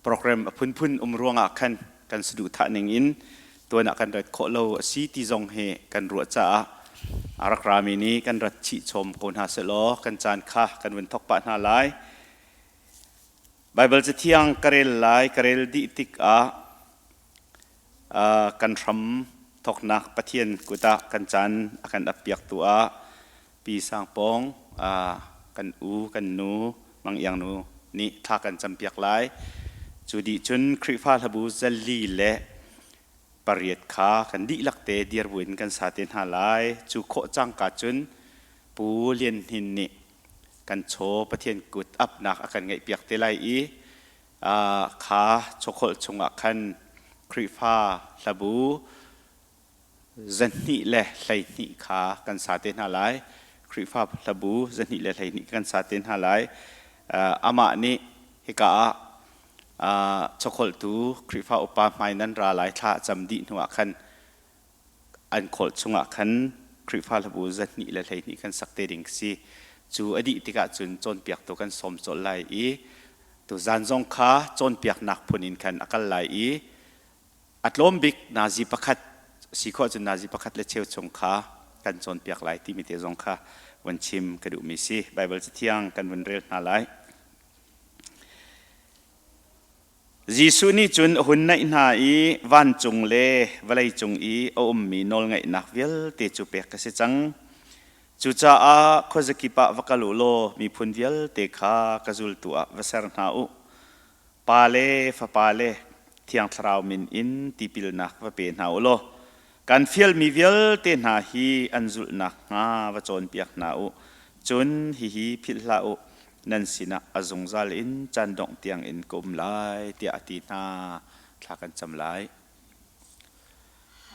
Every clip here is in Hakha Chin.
Program a phunphun um ruangah khan kan saduhthah ning in tuan ah kan rat khawh lo a si ti zong hi kan ruah caah a rak rami nih kan rat chih chom ko hna sehlaw kan caan kha kan vun thok pah hna lai. Baibal Cathiang ka rel lai, ka rel dih tikah kan hram thoknak Pathian kut ah kan caan a kan appiaktu ah Pi Sang Pawng kan u kan nu Mang Iang nu nih thla kan campiak lai. Cu dih cun Khrihfa hlabu zali le pariat kha kan dihlak te dir buin kan sa te hna lai. Cu khawh cangka cun Pu Lian Hnin nih kan chaw Pathian kut apnak a kan ngeihpiak te lai i kha chawkholh chungah khan Khrihfa hlabu 212 kha kan sa te hna lai. Khrihfa hlabu 212 kan sa te hna lai. Amah nih hika ah chawkholhtu Khrihfa upa hmai nan ra lai thla a cam dih hnuah khan an khawlh chungah khan Khrihfa hlabu 212 kan sak te ding si. Cu a dih tikah cun cawnpiaktu kan sawm colh lai i tuzan zong kha cawnpiaknak phun in khan a kal lai i a tlawm bik nazi pakhat si khawh cun nazi pakhat le cheu chung kha kan cawnpiak lai timi te zong kha vun chim ka duhmi si. Baibal Cathiang kan vun rel hna lai. Jesuh nih cun a hun naih hna i vancung le vawleicung i a ummi nawlngeihnak vialte cu pek ka si cang. Cucaah khuazakip ah va kal u law miphun vialte kha ka zultu ah va ser hna u. Pa le Fapa le Thiang Thlarau min in tipilnak va pe hna u law kan fialmi vialte hna hi an zulh nakhnga va cawnpiak hna u. Cun hihi philh hlah u, nan sinah a zungzal in caan dongh tiangin ka um lai, tiah a ti hna. Thla kan cam lai.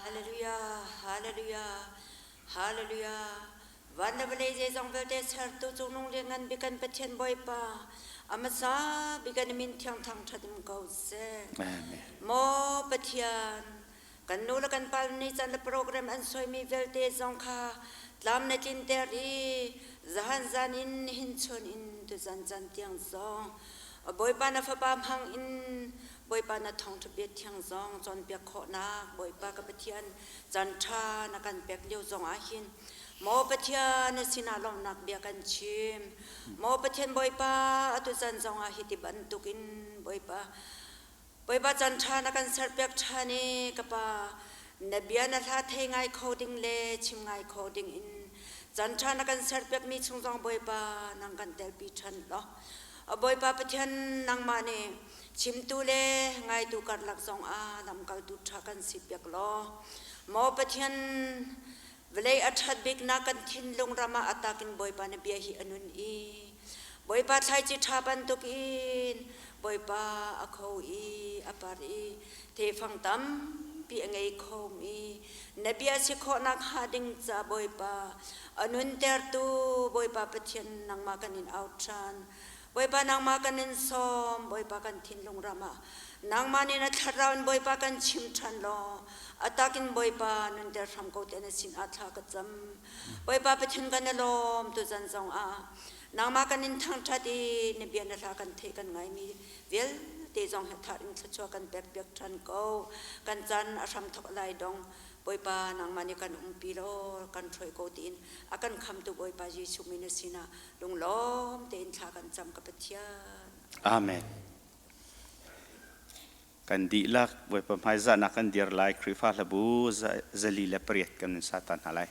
Hallelujah, hallelujah, hallelujah. Van le vawlei zeizong vialte sertu cungnung lianngan bik kan Pathian Bawipa, a hmasa bik an min thiang thangṭhat in ko seh. Amen. Maw Pathian, kan nu le kan pa nih caan le program an soimi vialte zong kha tlam na tlinter i zahan zan in hin chun in tuzan caan tiang zong Bawipa na fapa hmang in Bawipa na thawngṭha bia thiang zong cawnpiak khawhnak Bawipa ka Pathian caan ṭha na kan pek lio zong ah hin Maw Pathian na sinah lawmhnak bia kan chim. Maw Pathian Bawipa atu caan zong ah hi ti bantukin Bawipa Bawipa caan ṭha na kan serpiak ṭhan i ka Pa na bia na hla thei ngai kho ding le chim ngai kho ding in caan ṭha na kan serpiakmi chung zong Bawipa nang kan telpi ṭhan law Bawipa Pathian nangmah nih chimtu le ngaitu karlak zong ah lamkaltu ṭha kan si piak law Maw Pathian vawlei a ṭhat biknak kan thinlung ram ah a takin Bawipa na bia hi a nun i Bawipa thlaici ṭha bantukin Bawipa a kho i a par i thefang tampi a ngei khomi na bia si khawhnak hnga ding ca Bawipa a nuntertu Bawipa Pathian nangmah kan in au ṭhan. Bawipa nangmah kan in sawm Bawipa kan thinlung ram ah nangmah nih na thlarau in Bawipa kan chim ṭhan law a tak in Bawipa nunter hram ko te na sin ah thla ka cam. Bawipa Pathian kan i lawm tuzan zong ah nangmah kan in thangṭhat i na bia na hla kan theih kan ngaimi vialte zong he thar in thluachuah kan pek piak ṭhan ko. Kan caan a hram thok lai dong Bawipa nangmah nih kan umpi law kan hruai ko tiin a kan khamtu Bawipa Jesuh min na sinah lunglawm tein thla kan cam ka Pathian. Amen. Kan dihlak Bawipa hmaizahnak kan dir lai Khrihfa hlabu 408 kan in sa ta hna lai.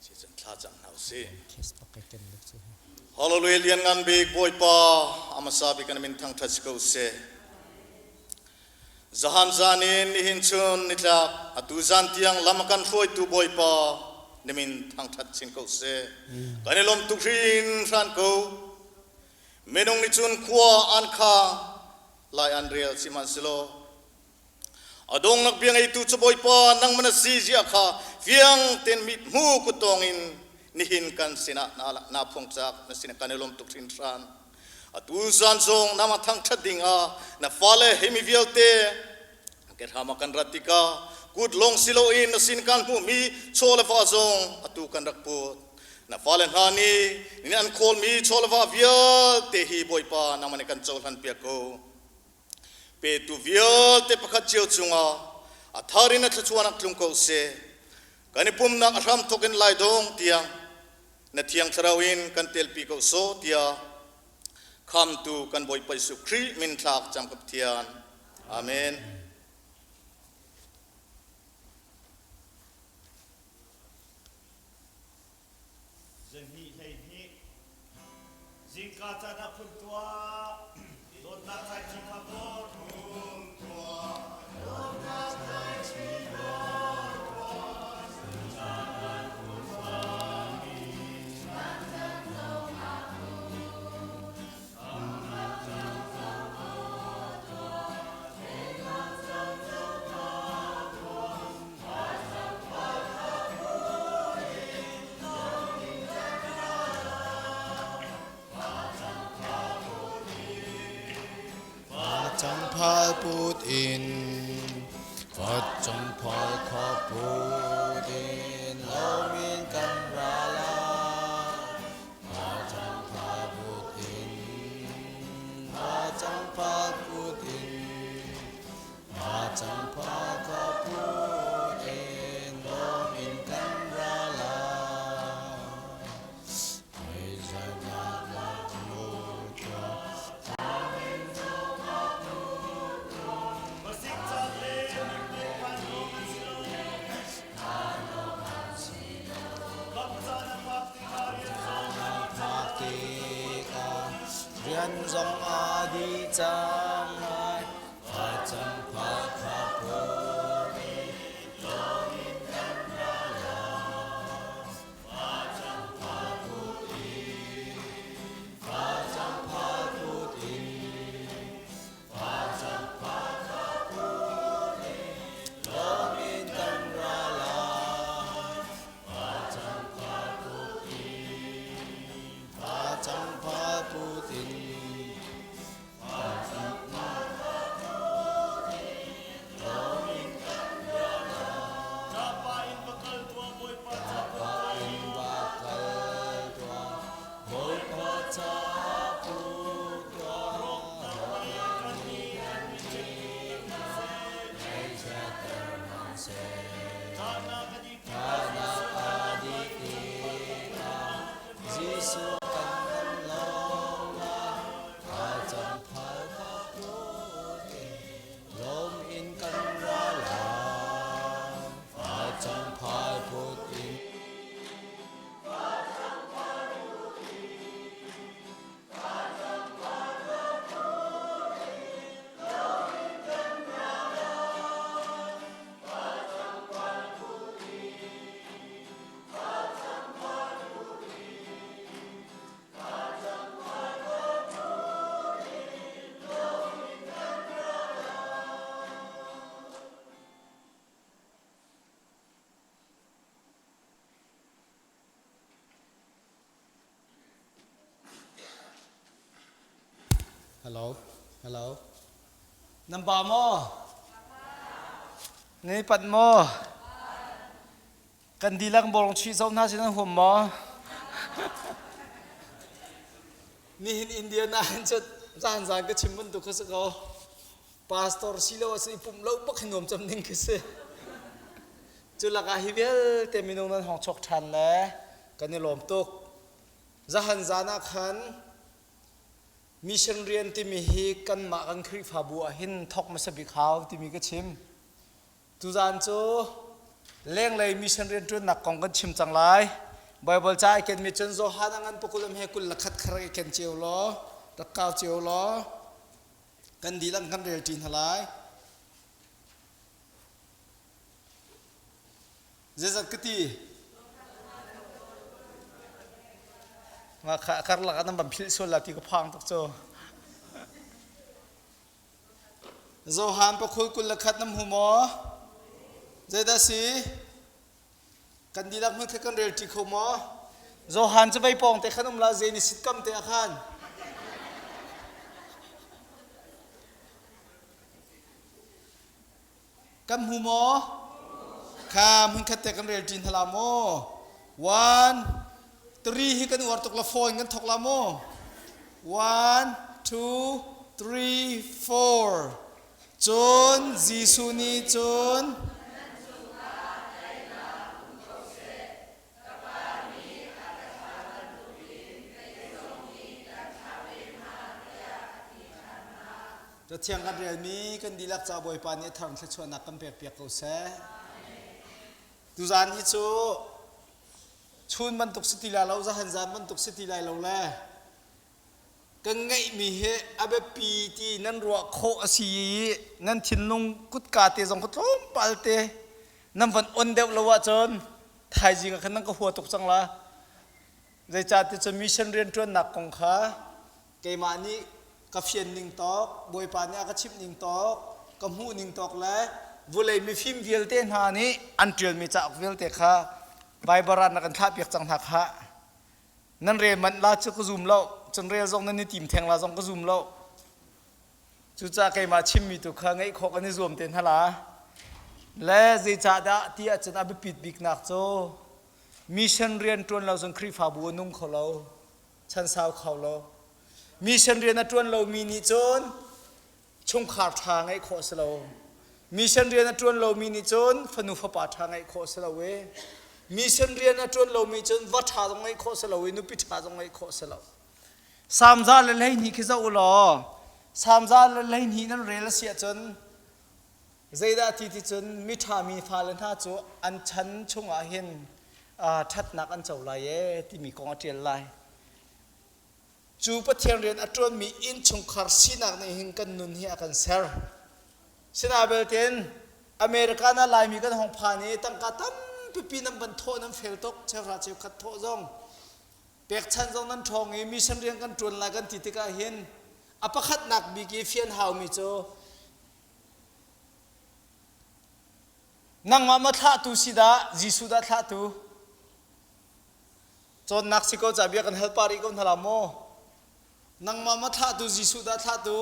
Cun thla cam hna usih. Hallelujah lian ngan bik Bawipa amasa bik kan min thangthat si ko seh. Zahan zan in nihin chun nitlak atu zan tiang lam kan hruaitu Bawipa nimin thangthat chin ko seh. Kan i lawm tuk hrin hran ko. Minung nih cun khua an kha lai an rel sihmanhsehlaw A dongnak bia ngeitu cu Bawipa nangmah na si zia kha fiang tein mithmu kuttawng in nihin kan sinah naa phuang caah na sinah kan i lawm tuk hringhran. Atu zan zong nangmah thangṭhat ding ah na fale he mi vialte kehram ah kan rat tikah kut lawng si loin na sin kan hmuhmi chaw le va zong atu kan rak put. Na fale hna nih nin an khawlmi chaw le va vialte hi Bawipa nangmah nih kan cohlan piak ko. Petu vialte pakhat cio cungah a thar in a thluachuahnak tlung ko seh. Kan i pumnak a hramthawk in lai dong tiang na thiang thlarau in kan telpi ko sawh tiah khamtu kan Bawipa Jesuh Khrih min thlak cang ka Pathian. Amen. Zahnih 12 Zingka caan ah phun tuah dawtnak thlaici kha bor phun tuah dawtnak thlaici bor Facang put in facang phal kha put in lomin kan ra lai facang phal put in facang phal put in Facang phal kha put in lawm in kan ra lai. Masik caan le mikpek vanlawng an si lo. Kam caan a phak tikah rian zong a dih cang. Rian zong a dih cang lai. Facang phal kha put in lawm in kan ra lai. Facang phal put in, facang phal put in, facang phal kha put in, lawm in kan ra lai. Facang phal put in, facang phal put in. Ṭapa in va kal tuah Bawipa ca Rawknak nih kan nih kan mi kan mi seh. Ṭahnak a dih tikah Jesuh kan dam lo Facang phal kha put in lawm in kan ra lai. Facang phal put in. Hello, hello. Nan ba maw? Nan i panh maw? Kan dihlak bawlung chuih zoh hna sin an huam maw? Nihin Indiana in cun zan zan ka chim bantuk kha si ko. Pastor si lo a si pumh lo bak hi nuam cem ding khi si. Cu lakah hi vialte minung nan hong chuak ṭhan le kan i lawm tuk. Zahan zan ah khan mission rian timi hi kanmah kan Khrihfabu ah hin thawk hmasa bik hau timi ka chim. Tuzaan cu lenglei mission rianṭuannak kong kan chim cang lai. Bible ca ai ken mi cun Johan a ngan pakul am he 21 kha rak i ken cio law rak kau cio law kan dihlak kan rel ṭi hna lai. Zeizat ka ti? Nga kha karlak ah nan van philh sual la ti ka phang tuk cu. Johan pakhul 21 nam hu maw? Zeidah si? Kan dihlak hmun kha kan rel ṭi kho maw? Johan cu vei pawng te khan um la zei ni sit kam te ah khan. Kan hmu maw? Kha hmunkhat te kan rel ṭi hna la maw? One, three hi kan uar tuk la phone kan thok la maw? One, two, three, four. Cun Jesuh nih cun Cathiang kan relmi kan dihlak ca Bawipa nih a thar thluachuahnak kan pekpiak ko seh. Tuzaan hi cu chun bantuk si ti lai lo, zahan zan bantuk si ti lai lo le kan ngeihmi hi a biapi ti nan ruah khawh a si i nan thinlung kutka te zong kha tlawmpal te nan van on deuh lo ahcun thaizing ah khan nan ka hua tuk cang la. Zeicahtiah cun mission rianṭuannak kong kha keimah nih ka fian ning tawk, Bawipa nih a ka chimh ning tawk, ka hmuh ning tawk le vulei mifim vialte hna nih an ṭialmi cauk vialte kha Bible ah na kan thlahpiak cang hna khah. Nan rel manh la cu ka zum lo, cun rel zong nan i tim theng la zong ka zum lo. Cucaah keimah chimmi tu kha ngeih khawh kan i zuam te hna la. Le zeicahdah ti ahcun a biapit biknak cu mission rian ṭuan lo cun Khrihfabu a nung kho lo, chan sau kho lo. Mission rian a ṭuan lomi nih cun chungkhar ṭha ngeih khawh a si lo. Mission rian a ṭuan lomi nih cun fanu fapa ṭha ngeih khawh a si lo i mission rian a ṭuan lomi cun va ṭha zong ngeih khawh a si lo i nupi ṭha zong ngeih khawh a si lo. Salm 112 khi zoh u law Salm 112 nan rel a si ahcun zeidah ti ti cun miṭha mi fale hna cu an chan chungah hin ṭhatnak an co lai ee timi kong a ṭial lai. Cu Pathian rian a ṭuanmi innchungkhar sinak nih hin kan nun hi a kan ser. Sinain belte American ah Laimi kan hong phan i tangka tampipi nan van thawh nan fel tuk, cheuhra cheukhat thawh zong pekchan zong nan ṭhawng i mission rian kan ṭuan lai kan ti tikah hin a pakhatnak bik i fian haumi cu nangmah ma thlahtu si dah Jesuh dah thlahtu? Cawnnak si ko ca bia kan hal pah rih ko hna la maw? Nangmah ma thlahtu Jesuh dah thlahtu?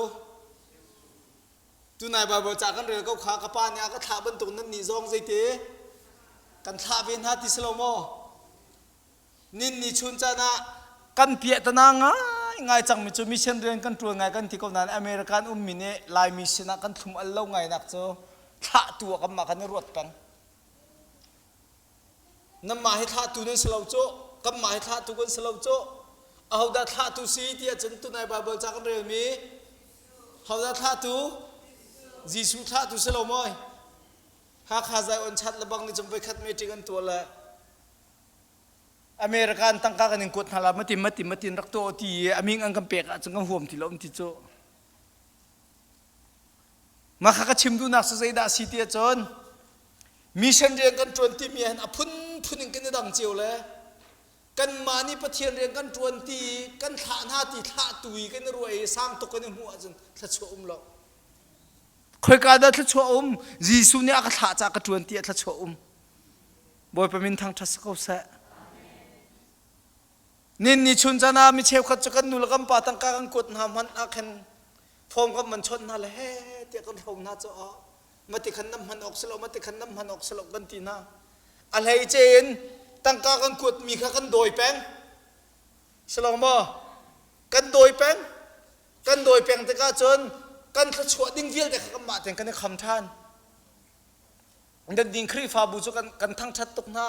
Tunai Bible ca kan rel ko kha ka pa nih a ka thlah bantuk nan nih zong zeiti kan thlah ve hna ti si lo maw? Nin ni chun caan ah kan piah tana ngai ngai cangmi cu mission rian kan ṭuan ngai kan ti ko nain American ummi nih Laimi sinah kan thlum al lo ngai nak cu thlahtu ah kanmah kan i ruat peng. Nanmah hi thlahtu nan si lo cu, kanmah hi thlahtu kan si lo cu. Ahodah thlahtu si ti ahcun tunai Baibal ca kan relmi hodah thlahtu? Jesuh thlahtu si lo maw? Hakha Zion chat le bang nih cun voikhat meeting an tuah le American tangka kan in kuat hna la matin matin matin rak tuah ti i a ming an kan pek ahcun kan huam ti lo an ti cu. Mah kha ka chim duhnak cu zeidah a si ti ahcun mission rian kan ṭuan timi ahhin a phunphun in kan i dang cio le kanmah nih Pathian rian kan ṭuan ti i kan thlah hna ti thlahtu i kan i ruah i sang tuk kan i hmuh ahcun thluachuah um lo. Khoika dah thluachuah um? Jesuh nih a ka thlah caah ka ṭuan ti ah thluachuah um. Bawipa min thangṭhat si ko seh. Nin ni chun caan ah mi cheukhat cu kan nu le kan pa tangka kan kuat hna hmanh ah khan phone kan van chawnh hna le he tiah kan hro hna cu ah mati khan nam hman awk si lo mati khan nam hman awk si lo kan ti hna a hlei ce in tangka kan kuat mi kha kan dawi peng si lo maw kan dawi peng kan dawi peng tikah cun kan thluachuah ding vialte kha kanmah tein kan i kham ṭhan Nan ding Khrihfabu cu kan, kan thangṭhat tuk hna.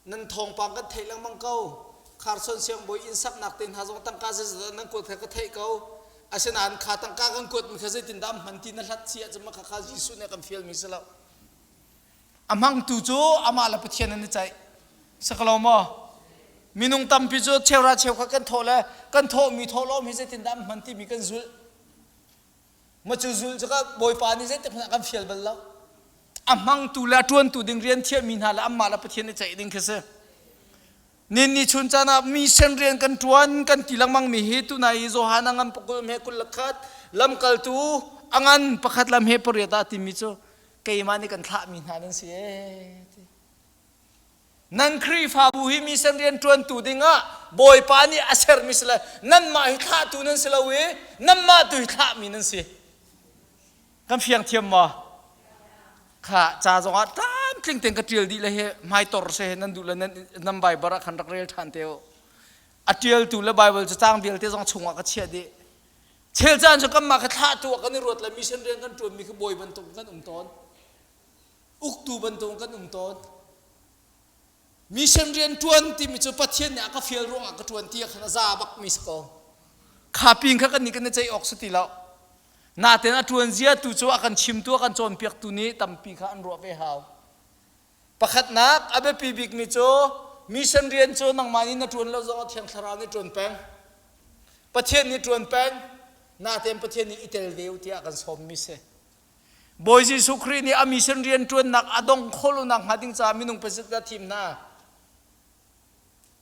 Nan thawngpang kan theih lengmang ko. Kharson siangbawi inn saknak te hna zong tangka zeizat nan kuat kha ka theih ko. Asinain kha tangka kan kuatmi kha zeitindah an hman ti na hlat si ahcun mah kha Jesuh nih a kan fialmi si lo. A hmangtu cu amah le Pathian an i ceih. Si ko lo maw? Minung tampi cu cheuhra cheukhat kan thawh le kan thawhmi thawhlawm hi zeitindah an hman timi kan zulh. Ma cu zulh cu ka Bawipa nih zeitik hmanh ah kan fial bal lo. A hmangtu le a ṭuantu ding rian thiahmi hna le anmah le Pathian i ceih ding khi si. Nin ni chun caan ah mission rian kan ṭuan kan ti lengmang mi hi tunai i Johan a ngan pakul he 21 lamkaltu a ngan pakhat lam he pariat ah timi cu keimah nih kan thlahmi hna nan si ee. Nan Khrihfabu hi mission rian ṭuantu dingah Bawipa nih a sermi si le nanmah hi thlahtu nan si lo i nanmah tu hi thlahmi nan si. Kan fiang thiam maw? Kha ca zongah tlamtling tein ka ṭial dih le hi hmaitor se nan duh le nan, nan Bible ah khan rak rel ṭhan te u. A ṭialtu le Bible cu caang vialte zong chungah ka chiah dih. Chel caan cu kanmah kha thlahtu ah kan i ruat le mission rian kan ṭuanmi khi bawi bantuk kan um tawn. Uktu bantuk kan um tawn. Mission rian ṭuan timi cu Pathian nih a ka fial ruangah ka ṭuan ti ah khan a za bakmi si ko. Kha pin kha kan nih kan i ceih awk si ti lo. Nain a ṭuan zia tu cu a kan chimtu a kan cawnpiaktu nih tampi kha an ruah ve hau. Pakhatnak a biapi bikmi cu mission rian cu nangmah nih na ṭuan lo zongah Thiang Thlarau nih ṭuan peng. Pathian nih ṭuan peng. Nain Pathian nih i tel ve u tiah a kan sawmmi si. Bawi Jesuh Khrih nih a mission rianṭuannak a dong khawh lo nakhnga ding caah minung pazit dah thim hna?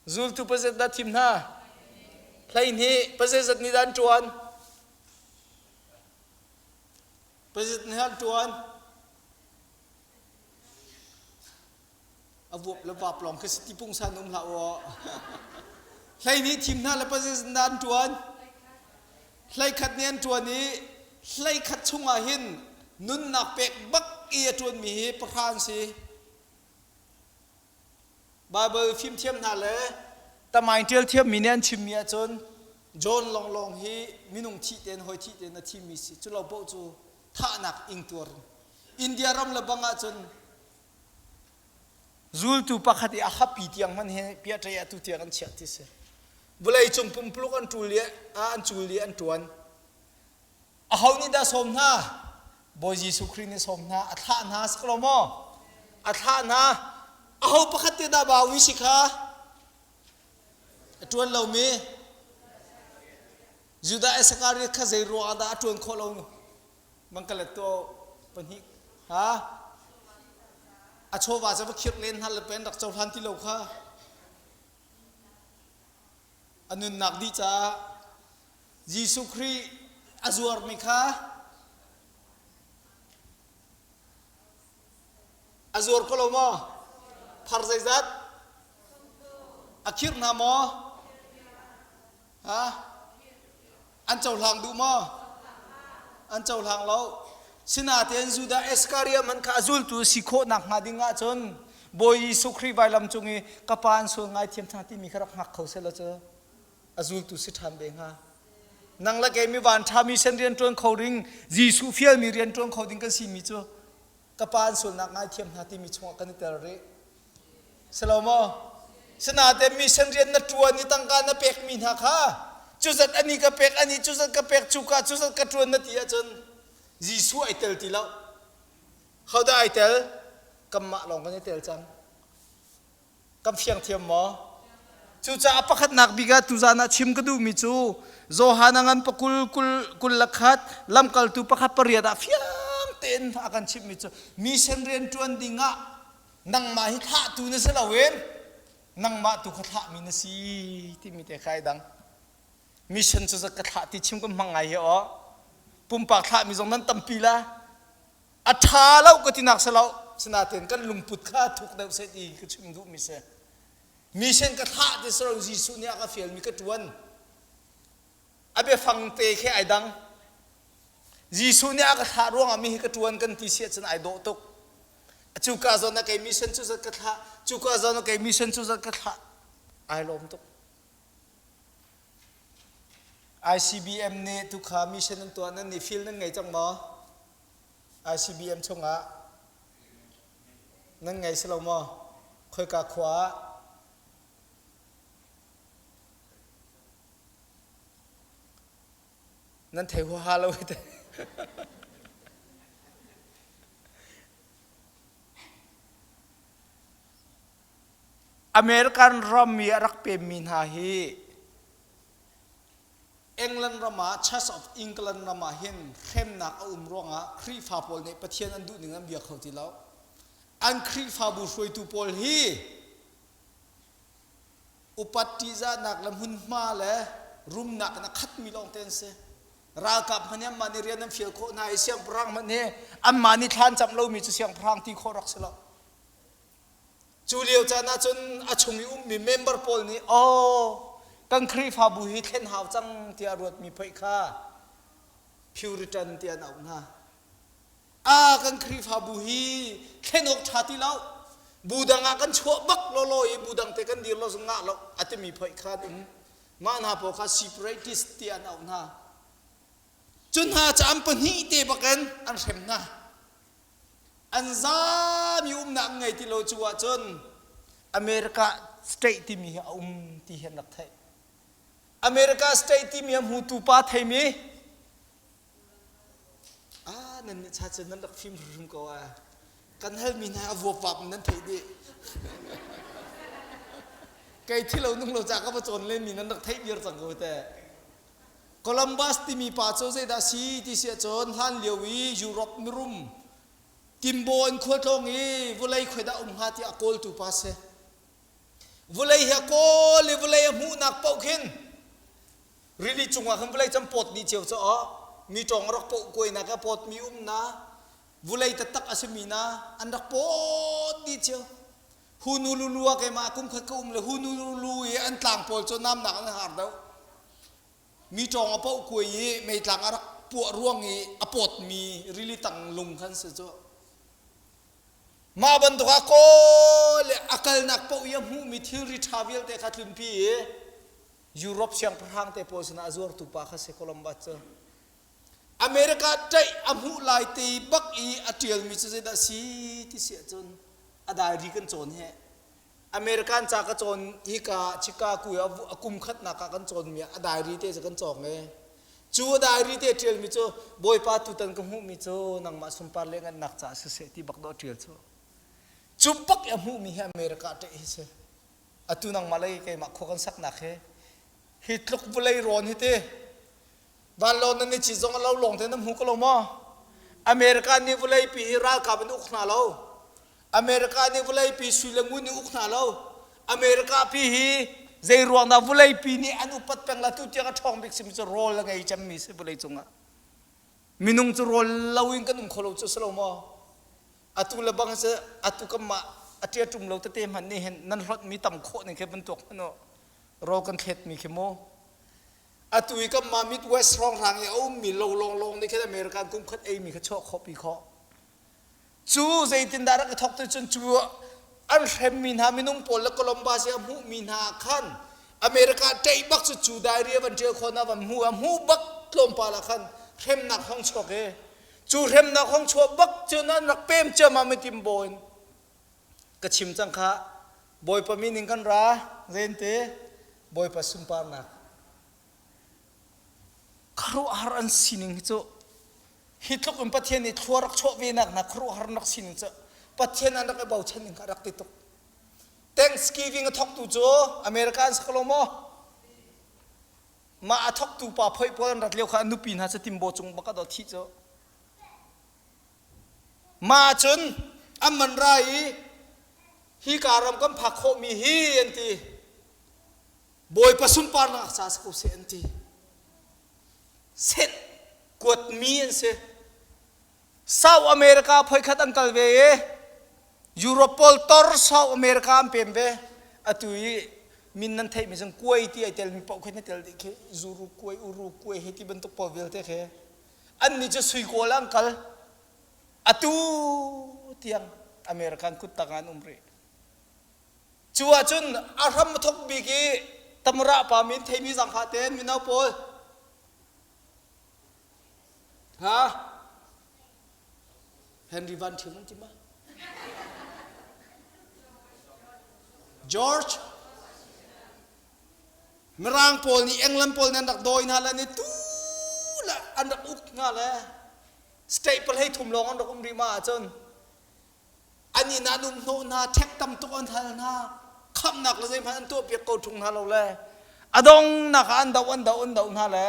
Zultu pazit dah thim hna? 12 pazit nih dah an ṭuan? Pazit nih an ṭuan? A vuap le vap lawng khi si ti pungsan um hlah u. 12 thim hna le pazit dah an ṭuan? 11 nih an ṭuan i 11 chungah hin nunnak pek bak i a ṭuanmi hi pahra an si. Baibal fimthiam hna le tamain ṭial thiammi nih an chimmi ahcun John lawnglawng hi minung thih tein hawi thih tein a thimi si. Cu lo paoh cu thahnak ingtuar. India ram le bang ahcun Zultu pakhat i a hapi tiang hmanh hi piaṭei ah tu tiang an chiah ti si. Vawlei cung pumpuluk an ṭul i an cul i an ṭuan. Aho nih dah sawm hna? Bawi Jesuh Khrih nih sawm hna. A thlah hna si lo maw? A thlah hna. Aho pakhat te dah bawi si kha? A ṭuan lomi. Judah Isakariot kha zei ruangah dah a ṭuan khawh lo? Mangkalet to pahnih ha a chawva cu va khirh len hna le pen rak cohlan ti lo kha a nunnak dih caah Jesuh Khrih a zuarmi kha a zuar ko lo maw phar zeizat a khirh hna maw ha An cohlang duh maw? An cohlang lo. Sinain Judah Iskariot hmanh kha a zultu si khawh nakhnga ding ahcun Bawi Jesuh Khrih vailam cung i ka pa an sual ngaithiam hna timi kha rak hngak kho sehlaw cu a zultu si ṭhan ve hnga. Nang le kei mi van ṭhami sen rian ṭuan kho ding Jesuh fialmi rian ṭuan kho ding kan simi cu ka pa an sualnak ngaithiam hna timi chungah kan i tel rih. Si lo maw? Sinain mission rian na ṭuan i tangka na pekmi hna kha cuzat ani ka pek ani cuzat ka pek cuka cuzat ka ṭuan na ti ahcun Jesuh ai tel ti lo. Hodah ai tel? Kanmah lawng kan i tel cang. Kan fiang thiam maw? Cucaah pakhatnak bik ah tuzaan ah chim ka duhmi cu Johan a ngan pakul kul kul le khat lamkaltu pakhat pariat ah fiang tein a kan chimhmi cu mission rian ṭuan ding ah nangmah hi thlahtu na si loin nangmah tu kha thlahmi na si timi te kha ai dang mission cu ka thlah ti chim kan hmang ngai hi aw pumpak thlahmi zong nan tampi la a ṭha lo ka tinak si lo sinain kan lungput kha thuk deuh seh ti ka chim duhmi si mission ka thlah ti si lo Jesuh nih a ka fialmi ka ṭuan a biafang te khi ai dang Jesuh nih a ka thlah ruangah mi hi ka ṭuan kan ti si ahcun ai dawh tuk cuka zawn ah kei mission cu zat ka thlah cuka zawn ah kei mission cu zat ka thlah ai lawm tuk ICBM nih tukha mission an tuah nan nih feel nan ngei cang maw ICBM chungah nan ngei si lo maw khoika khua ah Nan thei huaha lo te. American ram i a rak pemmi hna hi England ram ah Church of England ram ah hin hremnak a um ruangah Khrihfa pawl nih Pathian an duhning an bia kho ti lo. An Khrihfabu hruaitu pawl hi upat ṭihzahnak le hmunhma le rumnak in a khatmi lawngte an si. Ralkap hmanh nih anmah nih rian an fial khawh hna i siangpahrang hmanh nih anmah nih thla an camh lomi cu siangpahrang ti khawh rak si lo. Cu lio caan ah cun a chung i ummi member pawl nih aw kan Khrihfabu hi thlen hau cang tiah ruatmi phoih kha Puritan tiah an auh hna. A kan Khrihfabu hi thlen awk ṭha ti lo. Bu dang ah kan chuah bak lawlaw i bu dang te kan dir lo zong ngah lo a timi phoih kha an um. Mah hna pawl kha separatist tiah an auh hna. Cu hna cu an pahnih te bakin an hrem hna. An zami umnak an ngei ti lo cu ahcun America state timi hi a um ti hi an rak theih. America state timi a hmutu pa theimi ah nan nih cha cun nan rak fim hrim ko ah kan halmi hna a vuapvap in nan theih dih. Kei thi lo nung lo ca ka va cawn len mi nan rak theih viar cang ko te. Columbus timi pa cu zeidah a si ti si ahcun hlan lio i Europe mirum timbaw in khualtlawng i vawlei khuaidah um hnga tiah a kawltu pa si. Vawlei hi a kawl i vawlei a hmuhnak paoh khin rili cungah khan vawlei can pawt dih cio cu aw mi ṭawng a rak poh kuainak a pawtmi um na vawlei taktak a simi na an rak pawt dih cio. Honolulu ah keimah kum khat ka um le Honolulu i an tlang pawl cu namnak an har deuh. Mi ṭawng a poh kuai i meitlang a rak puah ruang i a pawtmi rili tang lung khan si cu. Mah bantuk ah kawl le a kalnak paoh i a hmuhmi thilri ṭha vialte kha tlunpi i Europe siangpahrang te pawl sinah a zuartu pa kha si Columbus cu. America ṭaih a hmuh lai te bak i a ṭialmi cu zeidah si ti si ahcun a diary kan cawn he American ca ka cawn hika Chicago i a kum khatnak ah kan cawnmi a diary te cu kan cawng e cu a diary te ṭialmi cu Bawipa tutan ka hmuhmi cu nangmah sunpar le ngannak caah siseh ti bak dawh ṭial cu cu bak i a hmuhmi hi America ṭaih hi si atu nangmah lei keimah khua kan saknak hi hi tluk vawlei rawn hi te Vanlawng nan i cit zong a lo lawng te nan hmu ko lo maw? America nih vawleipi hi ralkap in uk hna lo. America nih vawleipi sui le ngun in uk hna lo. America pi hi zei ruang dah vawleipi nih an upat peng la tu tiang a ṭhawng bik simi cu rawl a ngei cemmi si vawlei cungah. Minung cu rawl lo in kan um kho lo cu si lo maw? Atu le bang si atu kan mah a ṭia ṭum lo tete hmanh nih hin nan hlawtmi tam khawh ning khi van tuak hmanh u. Rawl kan thletmi khi mu. Atu i kanmah Midwest hrawnghrang i a ummi lo lawnglawng nih khin American kum khat eimi kha chuah khawh pi khawh. Cu zeitindah rak i thawk ti cun cu an hremmi hna minung pawl le Columbus i a hmuhmi hna khan America ṭeih bak cu cu diary a van ṭial khawh na van hmuh a hmuh bak tlawmpal ah khan hremnak hong chuak i cu hremnak hong chuah bak cun an rak pem ciammam i timbaw in ka chim cang kha Bawipa min in kan ra zente Bawipa sunparnak khuaruahhar an sining hi cu hi tluk in Pathian nih thlua rak chuah ve nak na khuaruahhar rak sining cu Pathian an rak i bochan ning kha rak ti tuk Thanksgiving a thawktu cu America an si ko lo maw mah a thawktu pa phoih pawl an rat lio kha an nupi hna cu timbaw cung bak a dawt thih cu Mah cun an man ra i hika ram kan phak khawhmi hi an ti. Bawipa sunparnak ca si ko seh an ti. Senh kuatmi an si. South America phoikhat an kal ve i Europe pawl tor South America an pem ve. Atu i min nan theihmi zong kuai ti ai telmi paoh khi na tel dih khi Zuru kuai, Uru kuai hei ti bantuk pawl vialte khi Annih cu sui kawl ah an kal. Atu tiang American kuttang ah an um rih. Cu ahcun a hram a thawk bik i tamrah pa min theimi zangfah tein mino pawl ha Henry Van Thio an ti ma? George Mirang pawl nih England pawl nih an rak dawi hna le ni tu le an rak uk hna le state palhei thum lawng an rak um rih ma ahcun an inn ah an um hnawh hna ṭhek tam tuk an hal hna. Khamnak le zeihmanh an tuahpiak ko ṭung hna lo le a dongnak ah an doh an doh an doh hna le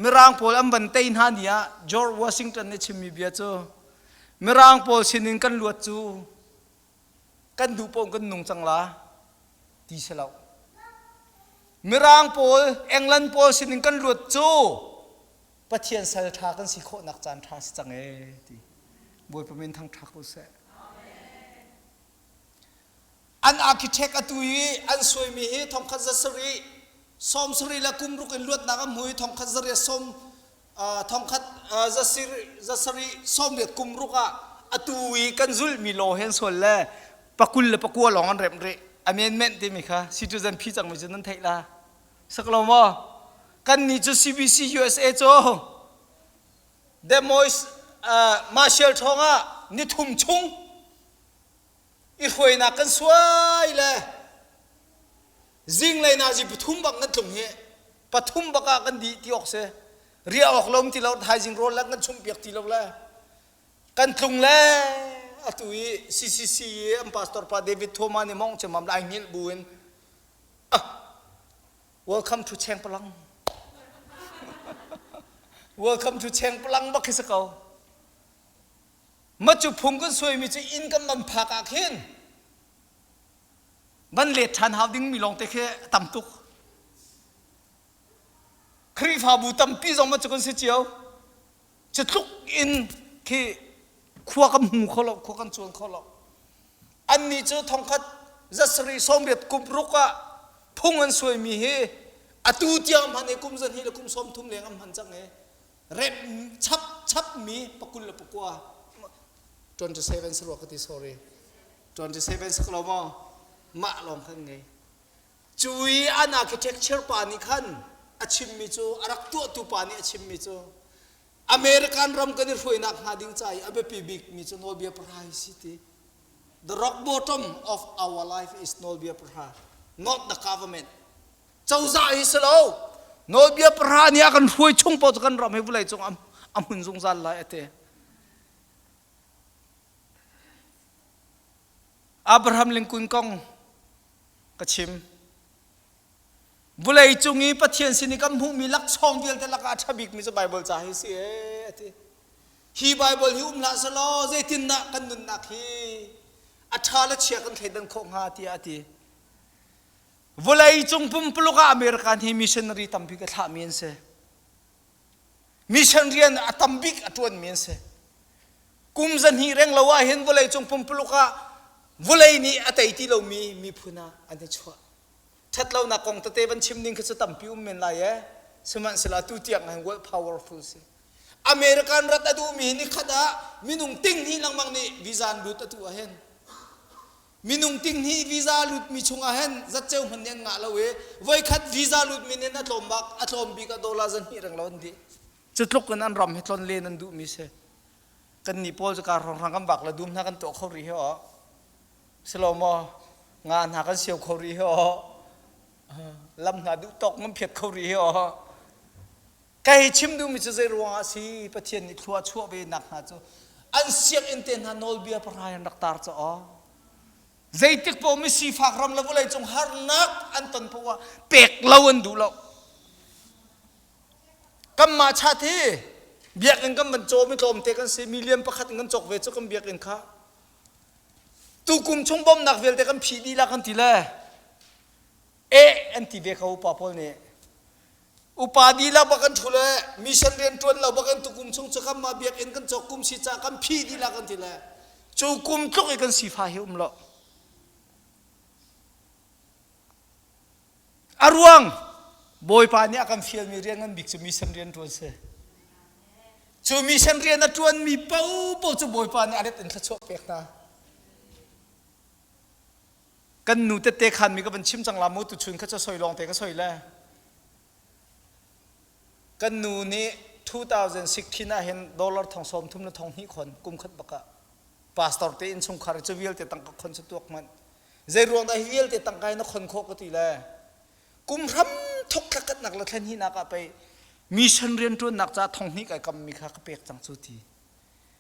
Mirang pawl an van tei hna ni ah George Washington nih chimmi bia cu Mirang pawl sinin kan luat cu kan duh paoh kan nung cang la ti si lo. Mirang pawl England pawl sinin kan luat cu Pathian sal ṭha kan si khawhnak caan ṭha si cang ee ti. Bawipa min thangṭha ko seh. An architect atu i an suaimi hi thongkhat za sarih sawm sarih le kum ruk in luatnak an hmu i thongkhat zariat sawm thongkhat za sarih sawmriat kum ruk ah atu i kan zulhmi law he an sual le pakul le pakua lawng an remh rih amendment timi kha citizen phi cangmi cu nan theih la sak lo maw kan nih cu CBC USA cu Des Moines Marshall thawng ah nithum chung i hruainak kan suai le zinglei nazi pathum bak kan tlung hi pathum bak ah kan dih ti awk si riah awk lom ti lo thaizing rawl le kan chumh piak ti lo le kan tlung le atu i CCC i an pastor pa David Thoma nih mong chimam lai ngilh bu in ah welcome to Chengpalang welcome to Chengpalang bak khi si ko Ma cu phung kan suaimi cu inn kan man phak ah khin van let ṭhan hau dingmi lawngte khi a tam tuk. Khrihfabu tampi zong ma cu kan si cio. Cu tluk in khi khua kan hmu kho lo, khua kan cuan kho lo. Annih cu thongkhat zasarih sawmriat kum ruk ah phung an suaimi hi atu tiang hman i kum zahnih le kum 30 leng an hman cang i remh chap chapmi pakul le pakua 27 sarua ka ti sorry 27 sak lo maw mah lawng kan ngei cu i an architecture pa nih khan a chimmi cu a rak tuahtu pa nih a chimmi cu American ram kan i hruainak hnga ding ca i a biapi bikmi cu nawlbia pahra hi si ti the rock bottom of our life is nawlbia pahra not the government Cozah hi si lo. Nawlbia pahra nih a kan hruai chung paoh cu kan ram hi vawlei cung a hmun zungzal lai a ti. Abraham Lincoln kong ka chim. Vawlei cung i Pathian sin i kan hmuhmi laksawng vialte lakah a ṭha bikmi cu Baibal ca hi si ee a ti. Hi Baibal hi um hlah selaw zeitindah kan nunnak hi a ṭha le chia kan thleidan khawh hnga tiah a ti. Vawlei cung pumpuluk ah American hi missionary tampi ka thlahmi an si. Mission rian a tam bik a ṭuanmi an si. Kum zahnih reng lo ah hin vawlei cung pumpuluk ah vawlei nih a tei ti lomi miphun ah an i chuah. Ṭhatlonak kong tete van chim ding khi cu tampi um men lai ee. Sihmanhsehlaw atu tiang hin world powerful si. American rat a duhmi hi nikhat ah minung ting hnih lengmang nih visa an lut atu ah hin. Minung ting hnih visa lutmi chungah hin zatceu hmanh nih an ngah lo i voikhat visa lutmi nih a tlawm bak a tlawm bik ah dollar zahnih reng lo an dih. Cu tluk in an ram hi tlon len an duhmi si. Kan nih pawl cu kar hrawnghrang kan vak le dum hna kan tuah kho rih hi aw. Silo maw nga hna kan sio kho rih hi aw. Lam hna duh tawk ngam phiat kho rih hi aw. Kai chim duhmi cu zei ruangah si Pathian nih thlua chuah ve nak hna cu an sianginn te hna nawlbia pahra an rak tar caw. Zeitik paoh mi sifak ram le vawlei cung harnak an ton paoh ah pek lo an duh lo. Kanmah chat hi biakinn kan van cawm i tlawmte kan si million pakhat in kan cawk ve cu kan biakinn kha. Tukum chung bawmhnak vialte kan phih dih la kan ti le eh an ti ve kho upa pawl nih. Upa dihlak bak kan ṭhu le mission rian ṭuan lo bak in tukum chung cu kan mah biakinn kan cawk kum si ca kan phih dihlak kan ti le cu kum tluk i kan sifa hi um lo. A ruang Bawipa nih a kan fialmi rian ngan bik cu mission rian ṭuan si. Cu mission rian a ṭuanmi paohpaoh cu Bawipa nih a ret in thluachuah pek hna. Kan nu tette khanmi ka van chim cang la mu tuchun kha cu soi lawng te ka soi le. Kan nu nih 2016 ah hin dollar thong sawm thum le thong hnih khon kum khat bak ah pastor te innchungkhar cu vialte tangka khon cu tuak manh. Zei ruang dah hi vialte tangka in na khon khawh ka ti le kum hram thok thlakatnak le thlen hinak ah pei mission rianṭuannak ca thong hnih kai kam mi kha ka pek cang cu ti.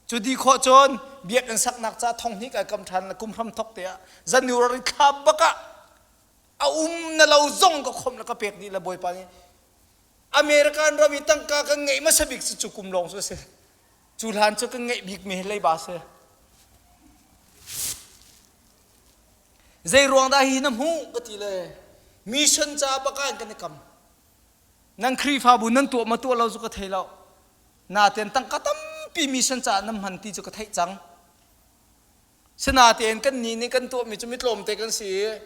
Cu di khawh cun biakinn saknak ca thong hnih kai kam ṭhan le kum hram thok te ah January thla bak ah. A um na lo zong ka khomh le ka pek dih le Bawipa nih American ram i tangka kan ngeih hmasa bik cu cu kum lawng cu a si. Cu hlan cu kan ngeih bik mi hi leiba si. Zei ruang dah hi na hmuh ka ti le mission ca baka in kan i kam. Nan Khrihfabu nan tuah ma tuah lo cu ka thei lo. Natein tangka tampi mission caah nan hman ti cu ka theih cang. Sinatein kan nih nih kan tuahmi cu mi tlawmte kan si i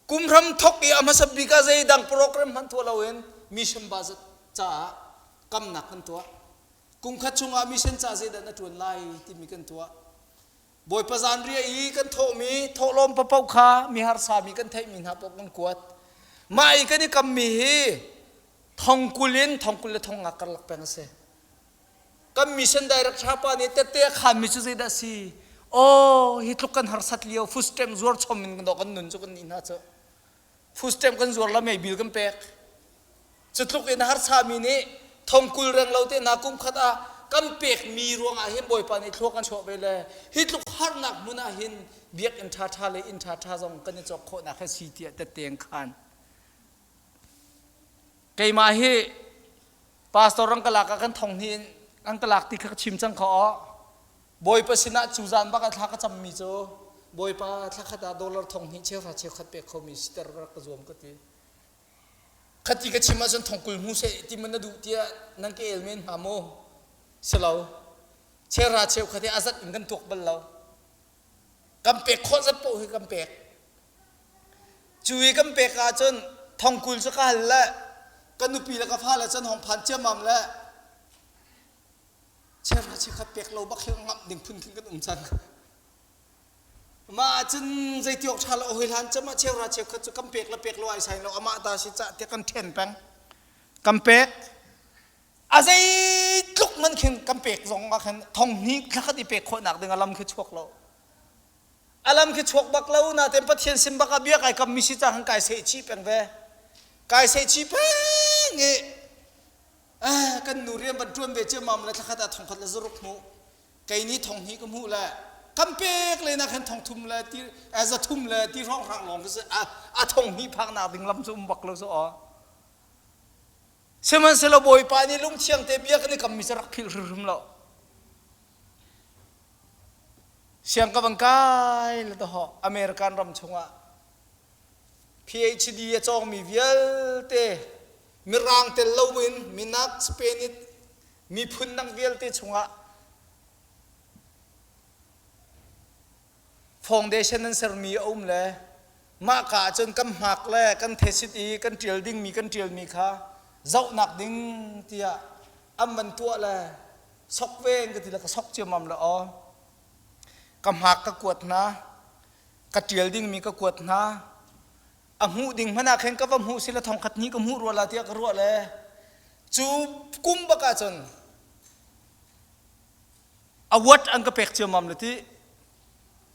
kum hram thok i a hmasa bik ah zeidang program hmanh tuah loin mission budget caah kamnak kan tuah. Kum khat chungah mission ca zeidah na ṭuan lai timi kan tuah. Bawipa zanriah i kan thawhmi thawhlawm paoh kha mi harsa mi kan theihmi hna paoh kan kuat. Mah i kan i kammi hi thongkul in thongkul le thongngak karlak peng a si. Kan mission director pa nih tette a khanmi cu zeidah a si? Aw, hi tluk kan harsat lio food stamp zuar chom in kan nun cu kan nih hna cu. Food stamp kan zuar la mei bil kan pek. Cu tluk in harsami nih thongkul reng lo te hna kum khat ah kan pekmi ruangah hin Bawipa nih thlua kan chuah ve le hi tluk harnak hmun ah hin biakinn ṭhaṭha le inn ṭhaṭha zong kan i cawk khawhnak hi si tiah tette an khan. Keimah hi pastor rang ka lak ah kan thong hnih in an ka lak ti kha ka chim cang kha aw. Bawipa sinah cu zan bak ah thla ka cammi cu Bawipa thla khat ah dollar thong hnih cheuhra cheukhat pek khomi siter rak ka zuam ka ti. Khati ka chim ahcun thongkul hmu seh ti man na duh tiah nan ka el men hnga maw? Si lo. Cheuhra cheukhat hi a zat in kan tuak bal lo. Kan pek khawh zat paoh hi kan pek. Cu i kan pek ahcun thongkul cu ka hal le ka nupi le ka fale cun hong phan ciammam le cheuhra cheukhat pek lo bak hi ngamh ding phun khin kan um cang. Mah ahcun zeiti awk ṭha lo hoi hlan cem ah cheuhra cheukhat cu kan pek le pek lo ai sai lo amah ta si cah tiah kan ṭhen peng. Kan pek. A zeitluk man khin kan pek zong ah khin thong hnih thlakhat i pek khawhnak ding a lam khi chuak lo. A lam khi chuak bak lo natein Pathian sin bak ah bia kai kam mi si cang han kai seh chih peng ve. Kai seh chih peng i eh, kan nu rian van ṭuan ve ciammam le thlakhat ah thongkhat le zaruk hmuh kei nih thong hnih ka hmuh le kan pek le na khan thong thum le ti za thum le ti hrawng hrang lawng ka a a thong hnih phak nak ding lam cu um bak lo so aw sihmanhsehlaw bawipa nih lungthiang te bia kan i kam mi cu rak philh hrimhrim lo siang ka bang kai le to ho American ram chungah PhD a cawngmi vialte mirang tel loin minak Spain miphun dang vialte chungah foundation an sermi a um le mah ka ahcun kan hmak le kan thesit i kan ṭial dingmi kan ṭialmi kha zohnak ding tiah an van tuah le sok ve ka ti le ka sok ciammam le aw ka hmak ka kuat hna ka ṭial dingmi ka kuat hna a hmuh ding hmanh ah khin ka va hmuh sila thongkhat hnih ka hmuh rua la tiah ka ruah le cu kum bak ahcun award an ka pek ciammam le ti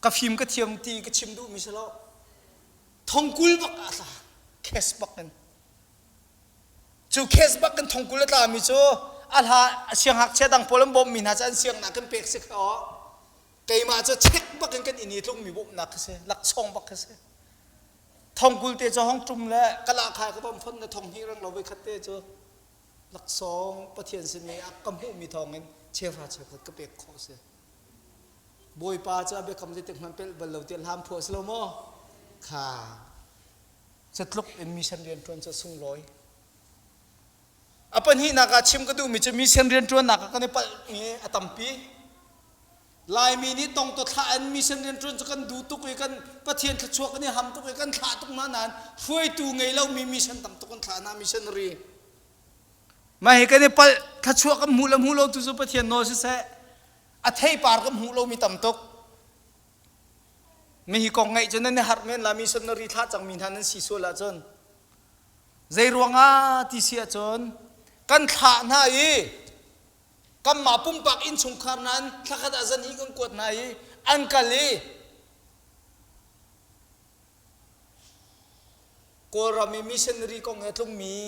ka fim ka thiam ti ka chim duh mi si lo thongkul bak ah tla cash bak in cu cash bak kan thongkul a tla mi cu a hla sianghakchia dang pawl an bawmh mi hna cu an siangnak kan pek si kha keimah cu check bak in kan inn i tlungmi bawmhnak khi si laksawng bak khi si thongkul te cu hong ṭum le ka lahkhai ka bawm fon le thong hnih reng lo voi khat te cu laksawng Pathian sin i a ka hmuhmi thawngin cheuhra cheukhat ka pek khawh si Bawipa cu a biakam zeitik hmanh pelh bal lo tiah hlam phuah si lo maw kha catluk in mission rian ṭuan cu sunglawi A pahnihnak ah chim ka duhmi cu mission rianṭuannak ah kan i palhmi a tampi. Laimi nih tongtaw thlah in mission rianṭuan cu kan duh tuk i kan Pathian thluachuah kan i ham tuk i kan thlah tuk hna nain hruaitu ngei lomi mission tam tuk kan thlah hna missionary. Mah hi kan i palh thluachuah kan hmuh le hmuh lo tu cu Pathian nawl siseh a theipar kan hmuh lomi tam tuk. Mi hi kong ngaih cu nan i harh men la missionary thlah cangmi hna nan si sual ahcun Zeiruangah ti si ahcun kan thlah hna i kanmah pumpak innchungkhar nain thlakhat ah zan hi kan kuat hna i an kal i Kawlram i missionary kong he tlungmi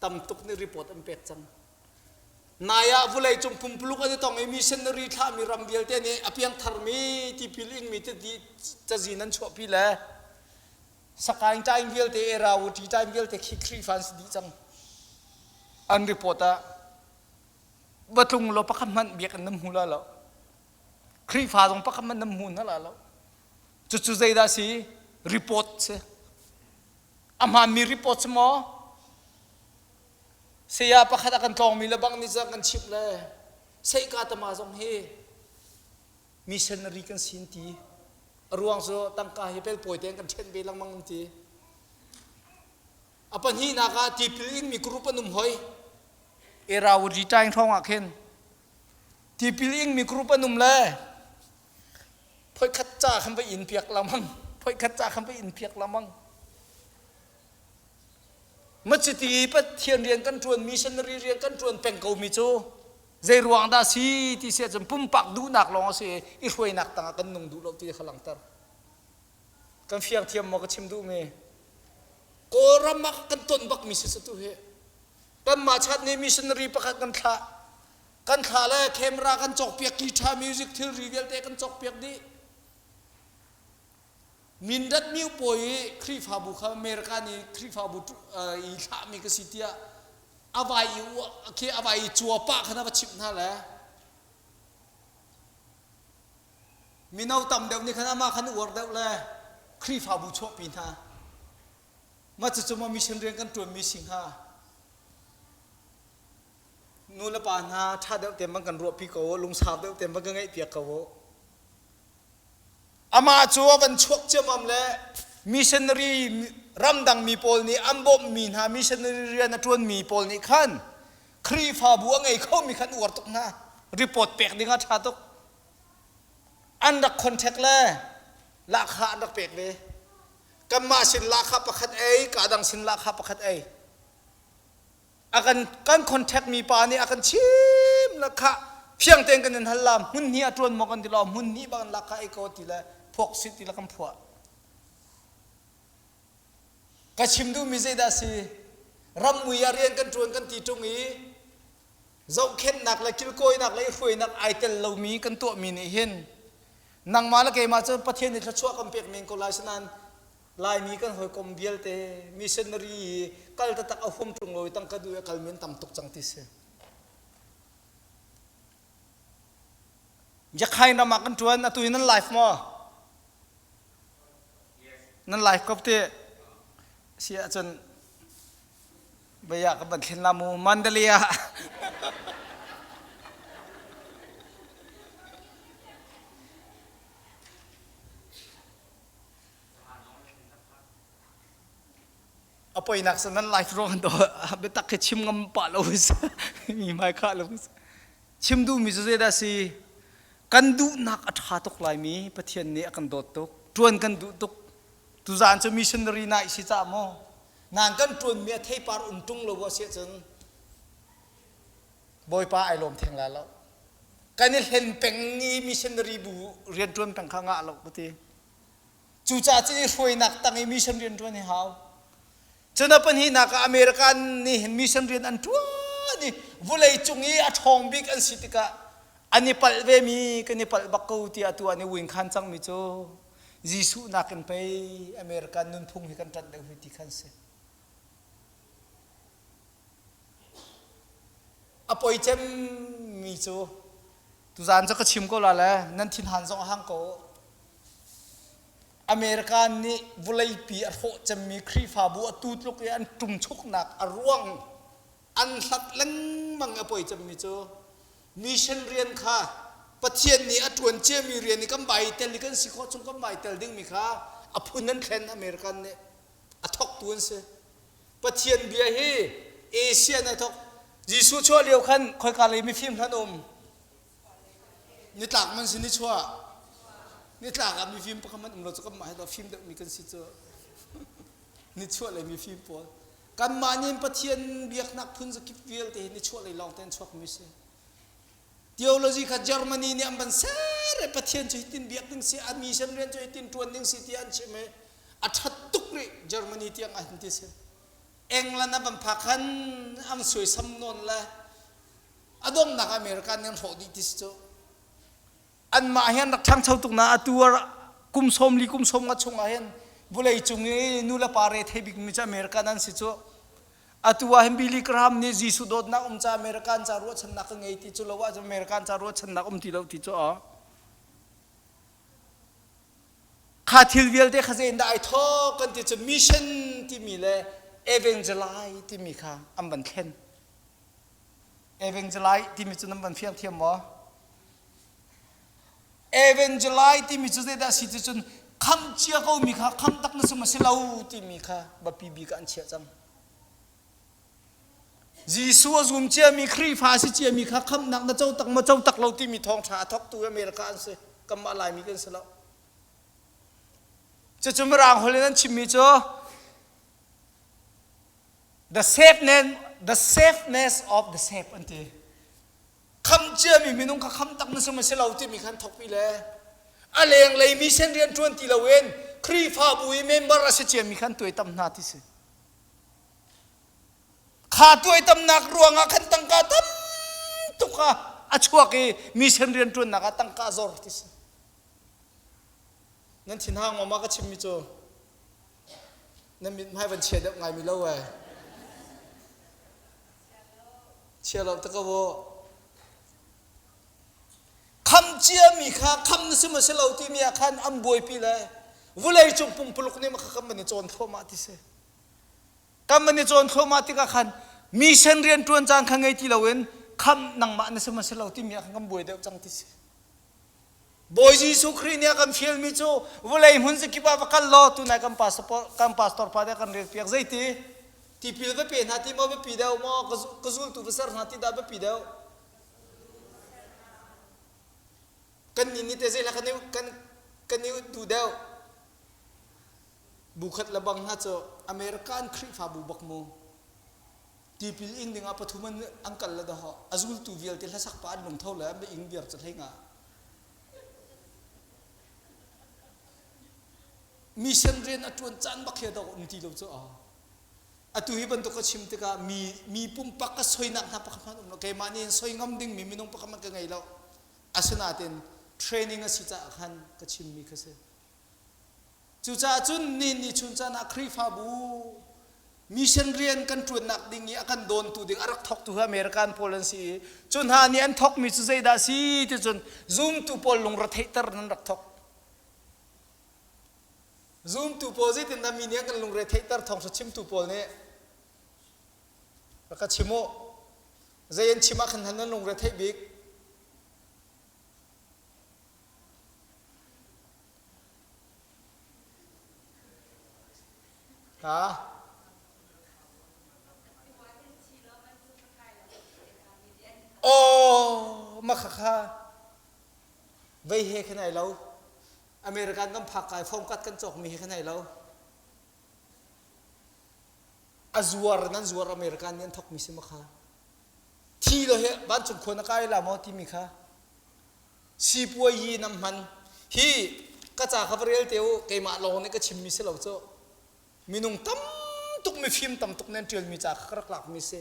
tam tuk nih report an pek cang. Nai ah vawleicung pumpuluk an i tong i missionary thlahmi ram vialte nih a piangtharmi tipil ingmi cazin an chuahpi le. Sakaing time vialte Erawati time vialte khi Khrihfa an si dih cang. An report ah va tlung law pakhat hmanh biakinn nan hmu la lo. Khrihfa zong pakhat hmanh nan hmu hna la lo. Cucu zeidah si? Report si. A hmaanmi report si maw? Saya pakhat a kan tlawngmi le bang nih cun kan chimh le seika tama zong hi missionary kan sin ti. A ruang cu tangka hi pelpawi tein kan ṭhen ve lengmang an ti. A pahnihnak ah tipil inmi group an um hoi. Erawadi ṭaing hrawng ah khin tipil ingmi group an um le phoikhat ca khan va in piak lengmang phoikhat ca khan va in piak lengmang. Maciti Pathian rian kan ṭuan missionary rian kan ṭuan peng ko mi cu zei ruang dah si ti si ahcun pumpak duhnak lawng a si i hruainak tangah kan nung duh lo ti kha langhter. Kan fiang thiam maw ka chim duhmi? Kawlram ah kan ton bakmi si tu hi. Kanmah chat nih missionary pakhat kan thlah. Kan thlah le camera kan cawkpiak, guitar music thilri vialte kan cawkpiak dih. Mindat miu pawi i Khrihfabu kha America nih Khrihfabu i thlahmi ka si tiah a vai i khi a vai i cua pah khan a va chimh hna le mino tam deuh nih khan amah khan uar deuh le Khrihfabu chuahpi hna. Mah cucu maw mission rian kan ṭuanmi si hnga? Nu le pa hna ṭha deuh tein van kan ruahpi ko, lungsau deuh tein van ka ngaihpiak ko u. Amah cu a van chuak ciammam le missionary ramdang mi pawl nih an bawmhmi hna missionary rian a ṭuanmi pawl nih khan Khrihfabu a ngei khomi khan uar tuk hna. Report pek ding ah ṭha tuk. An rak contact le lahkhah an rak pek ve. Kanmah sin lahkhah pakhat ei, ka dang sin lahkhah pakhat ei. A kan kan contact mi pa nih a kan chim la kha fiang tein kan in hal la hmun hnih a tuan maw kan ti lo hmun hnih bang lak kha ei ko ti le phuak sit ti le kan phuah ka chim duh mi zeidah si ram mui ah rian kan tuan kan ti tung i zohkhenhnak le kilkawinak le i hruainak ai tel lomi kan tuahmi nih hin nangmah le keimah cu Pathian nih thluachuah kan pek men ko lai sinain Laimi kan hawikom vialte missionary kal taktak a huam ṭung lo i tangka duh i a kalmi an tam tuk cang ti si. Yakhain ram ah kan ṭuan atu hi nan live maw? Nan live ko te si ahcun baya ka ban thlen la mu Mandalay ah A poinak sa nan life ruang do biatak khi chim ngam pa lo mi mai kha lo chim duh mi cu zeidah si kan duhnak a ṭha tuk laimi Pathian nih a kan dawt tuk ṭuan kan duh tuk tuzaan cu missionary na i si ca maw nan kan ṭuan mi a theipar um ṭung lo a si ahcun Bawipa ai lawm theng la lo kan i hlen peng i missionary bu rian ṭuan peng kha ngah lo ka ti Cucaah cun i hruainak tang i mission rian ṭuan hi hau. Cun a pahnihnak ah American nih hin mission rian an ṭuan i vulei cung i a ṭhawng bik an si tikah an i palh vemi kan i palh bak ko tiah atu an i wingkhan cangmi cu Jesuh nakin pei American nunphung hi kan ṭanh deuh hi ti khan si. A poi cemmi cu tuzaan cu ka chim ko la le nan thinhan zong a hang ko. America nih vawleipi a hrawh cemmi Khrihfabu atu tluk i an ṭumchuknak a ruang an hlat lengmang a poi cemmi cu mission rian kha Pathian nih a ṭuan ciami rian i kan bai tel i kan si khawh chung kan bai tel dingmi kha a phun an thlen American nih a thawktu an si. Pathian bia hi Asia na thawk. Jesuh chuah lio khan khoika lei mifim hlan um? Nitlak man si nichuah. Nitlak ah mifim pakhat man um lo cu kanmah hi fim deuhmi kan si cu. Nichuah lei mifim pawl. Kanmah nih Pathian biaknak phun zakip vialte hi nichuah lei lawng te an chuakmi si. Theology kha Germany nih an van ser i Pathian cu hitin biak ding si, a mission rian cu hitin ṭuan ding si tiah an chim i a ṭhat tuk rih Germany tiang ah hin ti si. England an van phak khan an suaisam nawn le a donghnak America nih an hrawh dih ti si cu. Anmah hi an rak ṭhangcho tuk na atu kum sawm li kum sawm nga chung ah hin Vulei cung i nu le pa re thei bik mi cu American an si cu. Atu ah hin Billy Graham nih Jesuh dawtnak um ca American ca ruahchannak ka ngei ti cu lo ahcun American ca ruahchannak um ti lo ti cu a. Kha thil vialte kha zei in dah ai thawk kan ti cu mission timi le evangelize timi kha an van thlen. Evangelize timi cu nan van fiang thiam maw? Evangelize timi cu zeidah a si ti cun khamh cia ko mi kha khamh tak na sum a si lo timi kha biapi bik ah an chiah cang. Jesuh a zum ciami Khrihfa a si ciami kha khamhnak na co tak maw co tak lo timi thawngṭha a thawktu America an si. Kanmah Laimi kan si lo. Cucu Mirang holh in an chimmi cu the safeness, the safeness of the safe an ti. Kham ciami minung kha kham tak na si maw si lo timi khan thawkpi le a lenglei mission rian ṭuan ti loin Khrihfabu i member a si ciami khan tuaitam hna ti si. Kha tuaitamnak ruangah khan tangka tam tuk a a chuak i mission rianṭuannak ah tangka a zor ti si. Nan thinhang maw ma ka chimmi cu? Nan mithmai van chia deuh ngaimi lo ai. Chia lo tak ko. Kham ciami kha kham na si maw si lo timi ah khan an buaipi le vulei cung pumpuluk nih ma kha kan van i cawn thluahmah ti si. Kan van i cawn thluahmah tikah khan mission rian ṭuan caan kha ngei ti loin khamh nangmah na si maw si lo timi ah khan kan buai deuh cang ti si. Bawi Jesuh Khrih nih a kan fialmi cu vawlei hmun zakip ah va kal law tunai kan pastor kan pastor pa nih a kan rel piak zeiti tipil va pe hna ti maw biapi deuh maw ka zultu va ser hna ti dah biapi deuh kan nih nih te zei kan kan kan i duh deuh Bu khat le bang hna cu American Khrihfabu bak mu tipil ing dingah pathum an an kal le dawh a zultu vialte hlasak pa an lungtho le an ing viar cu hlei nga mission rian a tuan caan bak he dawh um ti lo cu a atu hi bantuk ka chim tikah mi mi pumpak ka soinak hna pakhat hmanh um lo keimah nih soi ngam ding mi minung pakhat hmanh ka ngei lo asinain training a si caah khan ka chimmi kha si Cucaah cun ni ni chun caan ah Khrihfabu mission rian kan ṭuannak ding i a kan dawntu ding a rak thawktu hi American pawl an si i cu hna nih an thawkmi cu zeidah a si ti cun zumtu pawl lungretheihter nan rak thawk. Zumtu pawl zeitindah mi nih an kan lungretheihter thawngṭha chimtu pawl nih rak ka chim u. Zei an chim ah khan nan lungretheih bik? Ha? Aw, ma khakha. Vei he khan ai lo. American kan phak kai phone kat kan cawk mi he khan ai lo. A zuar nan zuar American nih an thok mi si ma kha. Thi lo he vancung khua na kai la maw timi kha. Sipuayi nan hman. Hi ka ca kha va rel te u keimah lawng nih ka chimmi si lo cu. Minung tam tuk mifim tam tuk nan ṭialmi ca kha ka rak lakmi si.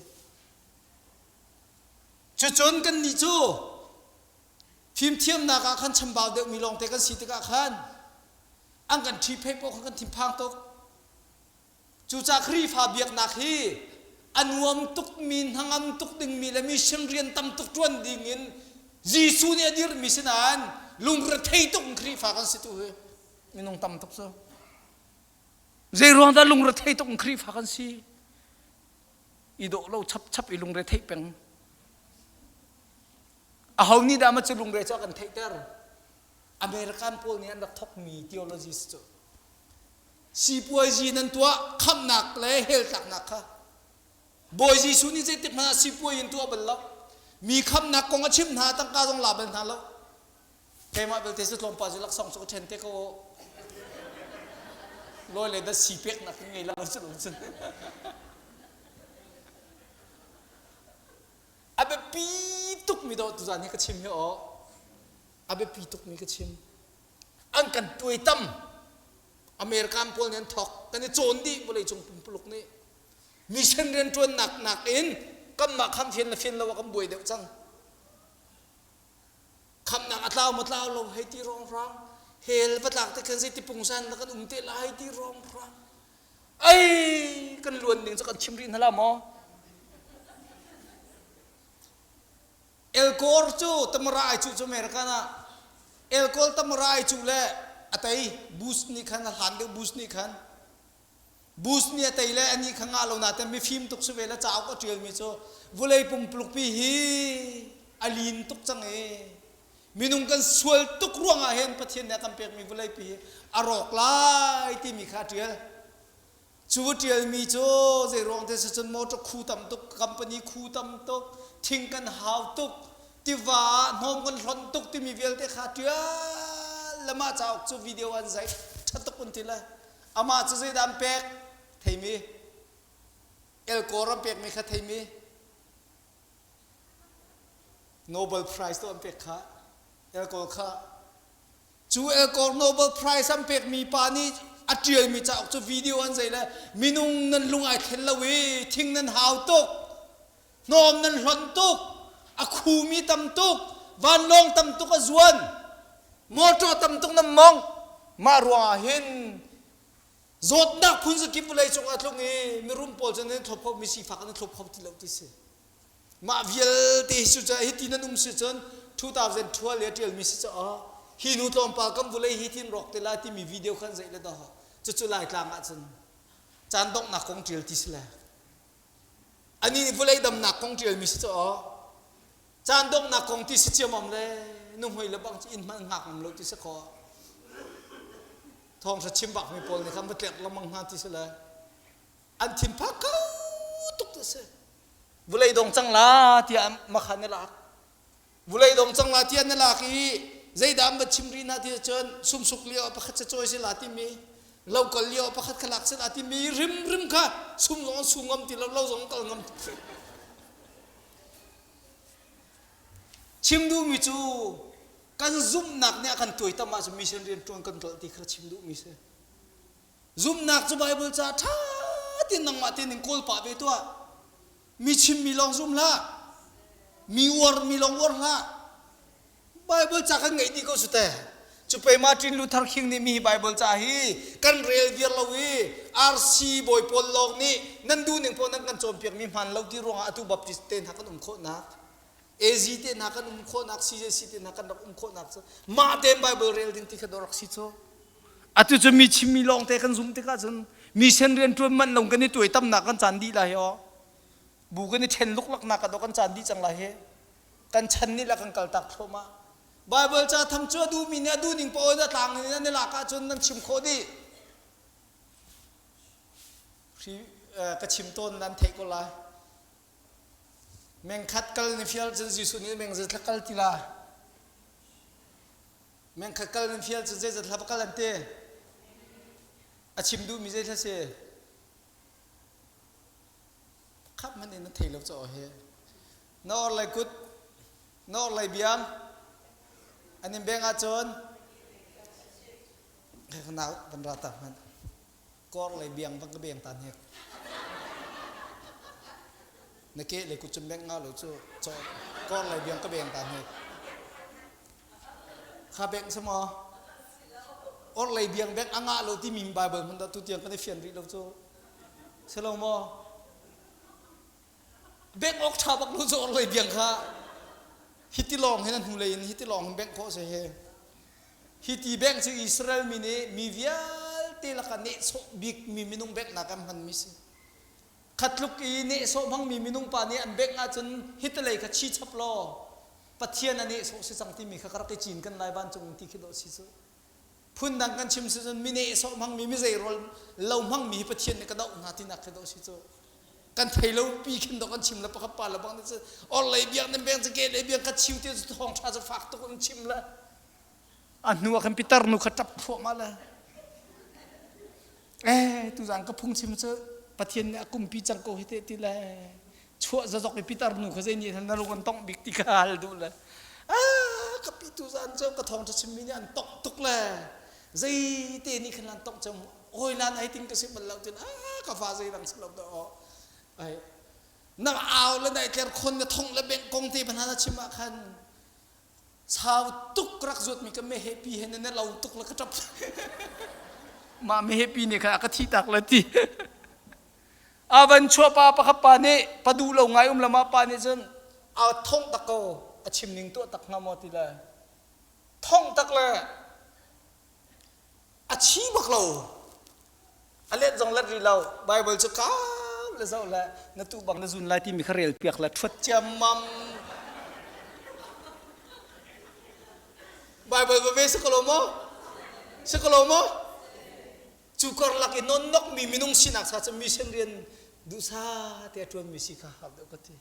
Cucun kannih cu fimthiamnak ah khan chambau deuhmi lawngte kan si tikah khan an kan ṭhipheih paoh kha kan thinphang tuk. Cucaah Khrihfa biaknak hi a nuam tukmi, hnangam tuk dingmi le mission rian tam tuk ṭuan dingin Jesuh nih a dirhmi si nain lungrethei tuk in Khrihfa kan si tu hi minung tam tuk cu. Zei ruang dah lungrethei tuk in Khrihfa kan si? I dawh lo chapchap i lungretheih peng. Aho nih dah ma cu lungre cu a kan theihter? American pawl nih an rak thawkmi theologies cu. Sipuaizi nan tuah khamhnak le hell tlaknak kha Bawi Jesuh nih zeitik hmanh ah sipuai in tuah bal lo. Mi khamhnak kong a chimh hna tangka zong la bal hna lo. Keimah belte cu tlawmpal cu laksawng cu ka ṭhen te ko. Lawi le da si peknak ka ngei lo cu lo cun. A biapi tukmi dawh tuzaan hi ka chim hi aw. A biapi tukmi ka chim. An kan tuaitam. American pawl nih an thawk kan i cawn dih vawleicung pumpuluk nih mission rianṭuannak nakin kanmah kham fian le fian lo ah kan buai deuh cang khamnak a tlau maw tlau lo hei ti rongrang. Hell va tlak te khan zeiti pungsan na kan um te lai ti rong rang. Ai kan luan ding cu kan chim rih hna la maw? El Gore cu tamara ai cuh cu American ah El Gore tamara ai cuh le a tei Bush nih khan a hlan deuh Bush nih khan Bush nih a tei le anih kha ngah lo nain mifim tuk si ve le cauk a ṭialmi cu vulei pumpulukpi hi a lin tuk cang i minung kan sual tuk ruangah hin Pathian nih a kan pekmi vulei-pi hi a rawk lai timi kha a ṭial. Cu a ṭialmi cu zei ruang te si cun motor khu tam tuk, company khu tam tuk, thing kan hau tuk, tiva ah hnawm kan hlonh tuk timi vialte kha a ṭial le mah cauk cu video an zaih ṭha tuk an ti le Amah cu zeidah an pek? Theimi. Elkor an pekmi kha theimi. Nobel Prize to an pek kha. Elkor kha. Cu Elkor Nobel Prize an pekmi pa nih a ṭialmi cauk cu video an zei le minung nan lung ai thlen lo i thing nan hau tuk hnawm nan hlonh tuk a khumi tam tuk vanlawng tam tuk a zuan motor tam tuk nan mong mah ruangah hin zawtnak phun zakip vawlei cung ah tlung i mirum pawl cu nan thlop kho mi sifak nan thlop kho ti lo ti si mah vialte hi cu hi ti nan um si cun 2012 le tial mi si cu hi nu tlawmpal kan vulei hi tin rawk te la timi video khan zei le dah cucu laitlang ah cun caan donghnak kong tial ti si le Anih nih vawlei damnak kong ṭialmi si caw caan donghnak kong ti si ciamam le nuhmei le bang inn hmanh hngak ngam lo ti si kho thawng hra chim bak mi pawl nih khan va tlek lengmang hna ti si le an thinphak kho tuk ti si vawlei dong cang la tiah makhan na lak vulei dong cang la tiah na lak i zeidah an va chim rih hna ti cun sumsuk lio pakhat ca cawi si la timi lo kal lio pakhat kha lak si la timi rimrim kha sum zong su ngam ti lo lo zong kal ngam chim duhmi cu kan zumhnak nih a kan tuaitam ahcun mission rian ṭuan kan tlolh ti kha chim duhmi si zumhnak cu Bible ca ṭha tein nangmah tein in kawl pah ve tuah Mi chimmi lawng zum hlah. Mi uarmi lawng uar hlah. Bible ca kan ngeih dih ko su te. Cu pei Martin Luther King nih mi hi Bible ca hi kan rel viar lo i RC bawi pawl lawng nih nan duh ning pawl nan kan cawnpiak mi hmaan lo ti ruangah atu Baptist te hna kan um khawhnak AZ te hna kan um khawhnak CJC te hna kan rak um khawhnak cu mah tein Bible rel ding ti kha rak si cu. Atu cu mi chimmi lawng te kan zum tikah cun mission rian ṭuan manh lo kan i tuai tamnak kan caan dih lai hi aw. Bu kan i ṭhen luklaknak ah kan caan dih cang lai hi. Kan chan nih la kan kaltak thluahmah. Bible ca tham cu a duhmi nih a duhning paoh in a tlang in an i lak ahcun nan chim khawh dih. Hri ka chim tawn nan theih ko lai. Meng khat kal ni fial cun Jesuh nih meng zeithla kal ti la. Meng khat kal nan fial cun zeizat hla va kal an ti. A chim duhmi zeithla si? Khap hmanh in na thei lo caw hi. Na or lei kut, na or lei biang, an in beng ahcun na van ra ta hmanh. Kor lei biang van ka beng ta hnek. Na ke lei kut cun beng nga lo cu kor lei biang ka beng ta hnek. Kha beng si maw? Or lei biang beng a ngah lo timi Bible hmun dah tutiang kan i fian rih lo cu. Si lo maw? Beng awk ṭha bak lo cu or lei biang kha hiti lawng hin a hnulei in hiti lawng hin bengh khawh si hi. Hiti bengh cu Israel mi nih mi vialte lakah nehsawh bik mi minung benghnak an hmanmi si. Khatluk i nehsawh hmangmi minung pa nih an bengh ahcun hitalei kha chi chap law Pathian a nehsawh si cang timi kha ka rak i cin kan lai vancung ti khi dawh si cu. Phundang kan chim si cun mi nehsawh hmangmi mi zeirawl lo hmangmi hi Pathian nih ka doh hna tinak khi dawh si cu. Kan thei lo pi khin dawh kan chim le pakhat pa le bang nih cu orlei biang nan beng cu ke lei biang ka chiu ti cu thawng ṭha cu fak tuk in chim le a hnu ah khan pitar nu kha ṭap thluahmah le eh tuzaan ka phungchim cu Pathian nih a kumpi cang ko hi te ti le chuah zazok i pitar nu kha zei nih na lung an tongh bik ti kha hal duh le ah ka pi tuzaan cu ka thawng ṭha chimmi nih an tongh tuk le zei te nih khan an tongh cang hawi lan ai ting ka si bal lo tin ah ka fa zei dang si lo dah aw ai na au le nai tler khon na thong le beng kong te hmanh na chim ah khan. Sau tuk rak zuat mi ka meheh pi he na lo tuk la ka ṭap. Mah meheh pi nih khan a ka thih tak la ti. A van chuah pa pakhat pa nih pa duh lo ngai um lama pa nih cun a thongh tak ko a chim ning tuah tak hnga maw ti le thongh tak le a chi bak lo a let zong let rih lo Bible cu kau le zoh le na tu bang na zun lai timi kha rel piak le ṭhuat ciammam Bible va ve si ko lo maw si ko lo maw Cu karlak i nonnokmi minung sinak sa cu mission rian duhsa te a ṭuanmi si kha hau deuh ka ti.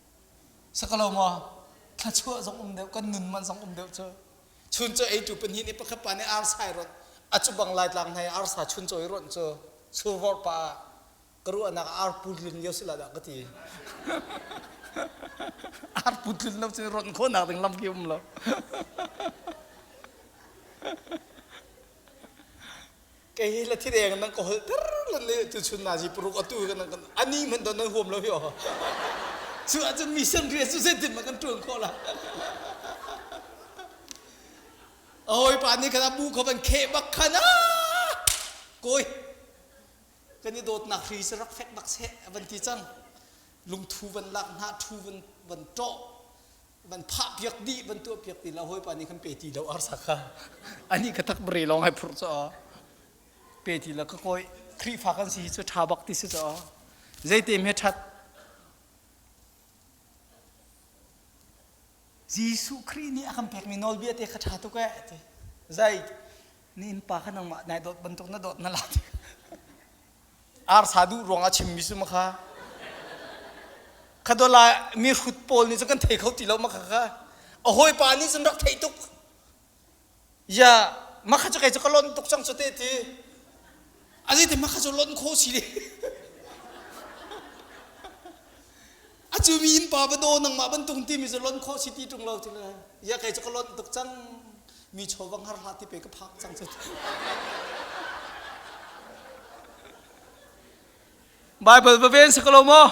Sakalo maw? Thlachuah zong um deuh, kan nun man zong um deuh cu. Chun cu eitu pahnih nih pakhat pa nih arsa i rawnh, a cu bang laitlang hna i arsa chun caw i rawnh cu survawr pa ah ka ruahnak ah ar putlin lio si la dah ka ti. ar putlin lo cu rawnh khawhnak ding lam khi um lo. Kei hi la thireng nan ka holh ter lan le tu chun nazi paruk atu kan kan ani man don nan huam lo hi o cu ahcun mission rian cu zeitin ma kan tuan khawh la a hawi pa nih khan a bu kha van kheh bak khan a koi kan i dawtnak hri si rak fek bak seh a van ti cang lungthu van lak hna thu van van ṭawh van phah piak dih van tuah piak ti lo hawipa nih khan pe ti lo arsa kha ani ka tak bere lawng hai phurh cho pe ti lo ka koi Khrihfa kan si hi cu tha bak ti si cho zeite me that Jesuh Khrih nih a kan pekmi nawlbia te kha tha tuk eh ti zai ni in pa kha nangmah nai dawt bantuk na dawt na la ti Arsa duh ruangah chimmi cu ma kha. Kha dola mi hrut pawl nih cun kan thei kho ti lo ma kha kha. A hawipa nih cun rak theih tuk. Ya ma kha cu kei cu ka lon tuk cang cu te ti. Azi te ma kha cu lon kho si le. A cu mi in pa va do nangmah bantuk ti mi cu lon kho si ti ṭung lo ti le. Ya kei cu ka lon tuk cang. Mi chaw va ngar hlah ti pe ka phak cang cu. Bible va ven si ko lo maw?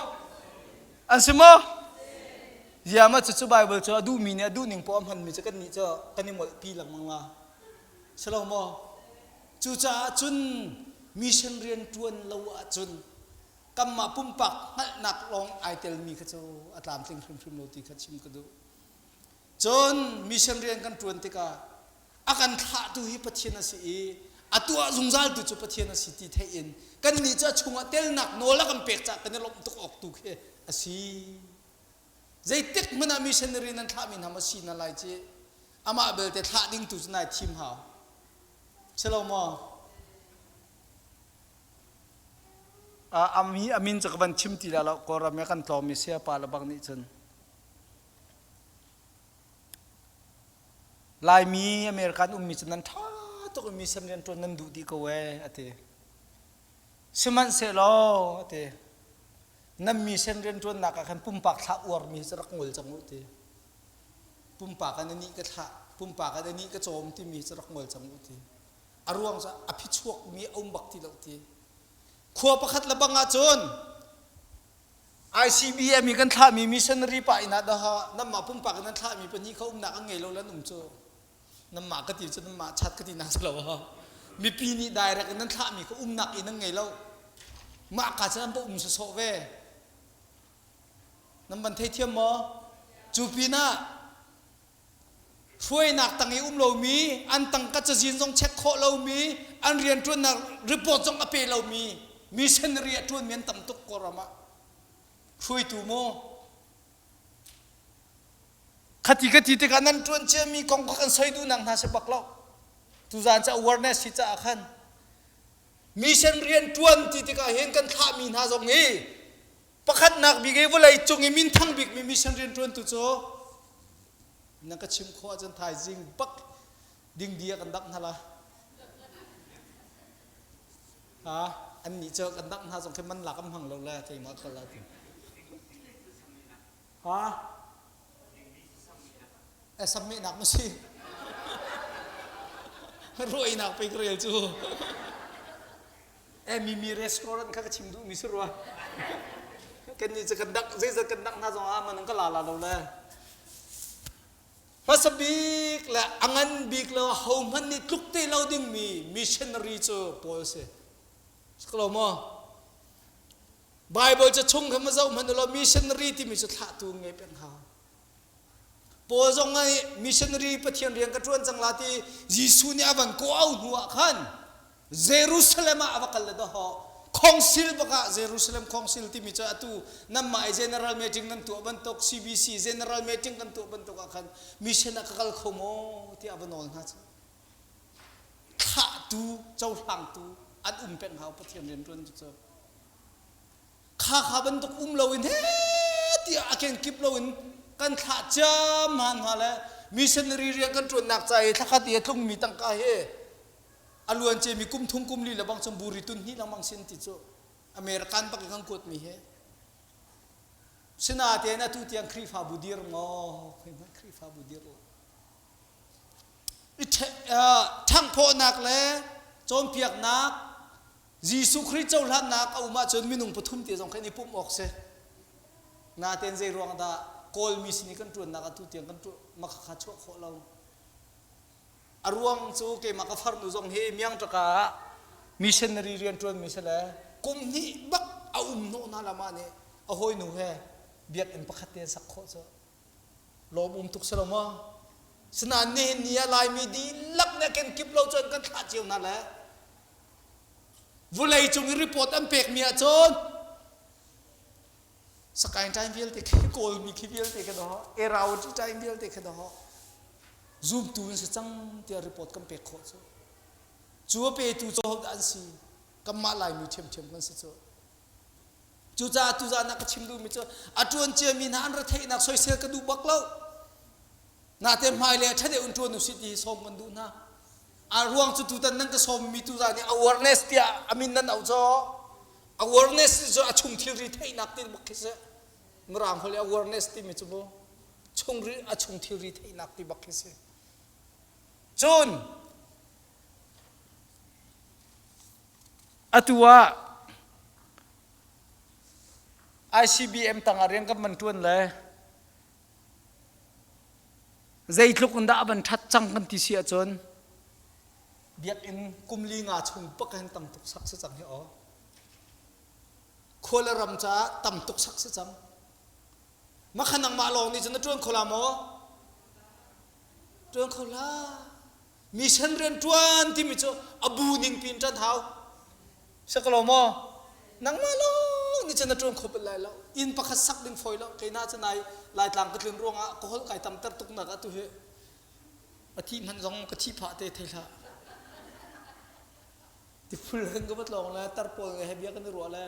An si maw? Zia ma cucu Bible cu a duhmi nih a duh ning poah a hmanmi cu kan nih cu kan i molhpi lengmang la. Si lo maw? Cucaah cun mission rian ṭuan lo ahcun kanmah pumpak hngalhnak lawng ai telmi kha cu a tlamtling hrimhrim lo ti kha chim ka duh. Cun mission rian kan ṭuan tikah a kan thlahtu hi Pathian a si i a tuah zungzaltu cu Pathian a si ti theih in kannih cu a chungah telnak nawl a kan pek caah kan i lawmh tuk awk tu khi a si. Zeitik hmanh ah missionary nan thlahmi hna maw si na lai ci amah belte thlah ding tu cu nai thim hau. Si lo maw? Ami amin cu ka van chim ti la lo Kawlram i kan tlawm i saya pa le bang nih cun Laimi American ummi cu nan ṭha tuk i mission rianṭuan nan duh dih ko ee a ti. Sihmanhsehlaw a ti, nan mission rianṭuannak ah khan pumpak thlah uarmi hi cu rak ngol cang u ti. Pumpak in a nih ka thlah, pumpak in a nih ka cawm timi hi cu rak ngol cang u ti. A ruang cu a phichuakmi a um bak ti lo ti. Khua pakhat le bang ahcun ICBM i kan thlahmi missionary pa inn ah dah nanmah pumpak in nan thlahmi pahnih kha umnak an ngei lo lan um cu nanmah ka ti cu nanmah chat ka ti nak si lo mipi nih direct in nan thlahmi kha umnak inn an ngei lo mah ka cu an va um sawsawh ve nan van theithiam maw cu pinah hruainak tang i um lomi an tangka cazin zong check khawh lomi an rianṭuannak report zong a pe lomi missionary a ṭuanmi an tam tuk Kawlram ah hruaitu maw khati ka ti tikah nan ṭuan ciami kong kha kan soi duhnak hna si bak lo tuzaan cu awareness hi caah khan mission rian ṭuan ti tikah hin kan thlahmi hna zong hi Pakhatnak bik i vawlei cung i minthang bikmi mission rianṭuantu cu na ka chim khawh ahcun thaizing bak dingdi ah kan dangh hna la. Ha annih cu kan dangh hna zong khi man lak an hmang lo le keimah ka la ti. Ha Eh sammehnak ma si? Ruainak pei ka rel cu. Eh Mimi restaurant kha ka chim duh mi si rua. Kan nih cu kan dak zeizat kan dak hna zong ah man an ka la la lo le. Hmasa bik le a ngan bik le hohmanh nih tluk te lo dingmi missionary cu Paul si. Siklo maw? Bible ca chung kha ma zoh hmanh law missionary timi cu thlahtu ngei peng hau. Paul zong nih missionary Pathian rian ka ṭuan cang la ti Jesuh nih a van kawh au hnu ah khan Jerusalem ah a va kal le dawh Council bak ah Jerusalem Council timi cu atu nanmah i general meeting nan tuah bantuk CBC general meeting kan tuah bantuk ah khan mission ah ka kal kho maw tiah a va nawl hna cu thlahtu cohlangtu an um peng hau Pathian rianṭuan cu cu kha kha bantuk um loin he tiah a kenkip loin kan thlah ciamman hna le missionary rian kan ṭuannak ca i thlakhat i a tlungmi tangka hi a luan ciami kum thum kum li le bang cun buri tun hnih lengmang sin ti cu American bak kan kuat mi he sinatein atu tiang Khrihfabu dir maw Khrihfabu dir lo i ṭhanghphawhnak le cawnpiaknak Jesuh Khrih cohlannak a um ahcun minung pathum te zong khan i pumh awk si. Natein zei ruang dah Kawlmi sin i kan ṭuannak atu tiang kan ṭuan makhakha chuah khawh lo. A ruang cu keimah ka farnu zong hi Miangṭaka ah missionary rian ṭuanmi si le kum hnih bak a um hnawh hna lam ah nih a hawinu he biakinn pakhat te an sak khawh cu. Lawm um tuk si lo maw? Sinain nihin ni ah Laimi dihlak nih a kenkip lo cun kan thlah cio hna le vulei cung i report an pekmi ahcun Sakaing time vialte khi Kawlmi khi vialte khi doh Erawati time vialte khi doh zumtu in si cang tiah report kan pek khawh cu cu a petu cu hodah an si kanmah Laimi ṭhiamṭhiam kan si cu Cucaah tuzaan ah ka chim duhmi cu a ṭuan ciami hna an retheihnak soisel ka duh bak lo. Nate hmailei ah ṭha deuh in ṭuan usih ti hi sawm kan duh hna. A ruang cu tutan nan ka sawmmi tuzaan i awareness tiah a min nan auh caw. Awareness cu a chung thilri theihnak ti bak khi si. Mirang holh i awareness timi cu mu chungri a chung thilri theihnak ti bak khi si. Cun Atu ah ICBM tangah rian kan van ṭuan le zeitluk in dah a van ṭhat cang kan ti si ahcun biakinn kum li nga chung bak hin tam tuk sak si cang hi aw. Khua le ram caah tam tuk sak si cang. Makha nangmah lawng nih cun na ṭuan kho la maw? Ṭuan kho hlah. Mission rianṭuan timi cu a bu ning piin ṭan hau. Si ko lo maw? Nangmah lawng nih cun na ṭuan kho bal lai lo. Inn pakhat sak ding fawi lo. Kei na cu nai Laitlang ka tlun ruangah ka holh kai tamter tuk nak ah tu hi a thih hmanh zong ka thih phah te thei hlah. Tiphul kan ka va tlawng le tar pawl he bia kan i ruah le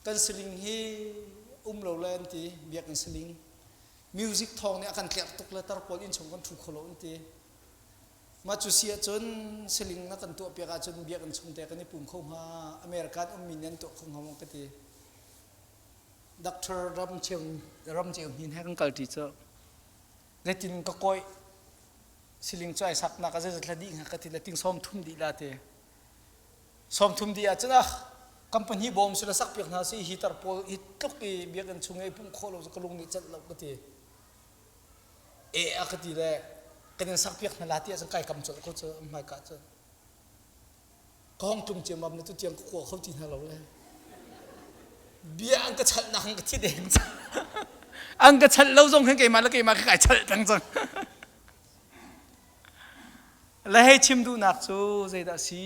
kan siling hi um lo le an ti biakinn siling. Music thawng nih a kan tlerh tuk le tar pawl inn chung kan ṭhu kho lo an ti. Mah cu si ahcun siling na kan tuahpiak ahcun biakinn chung te kan i pum kho hnga. American ummi nih an tuah kho hnga maw ka ti. Doctor Ram Ceu Ram Ceu Hnin he kan kalṭi cu zeitin ka kawih siling cu ai saknak a zeizat hla dih hnga ka ti le ting sawm thum dih la ti. Sawm thum dih ahcun ah company bawm sila sakpiak hna si hi tar pawl hi tluk i biakinn chung i pumh khawh lo cu ka lung nih celh lo ka ti. E a ka ti le kan in sakpiak hna la ti ahcun kai kam colh ko cu hmaika cun ka hong tlung ciammam le tutiang ka kua kho ti hna lo le bia an ka chalhnak an ka thi deng an ka chalh lo zong hin keimah le keimah ka kai chalh peng cang le hei chim duhnak cu zeidah si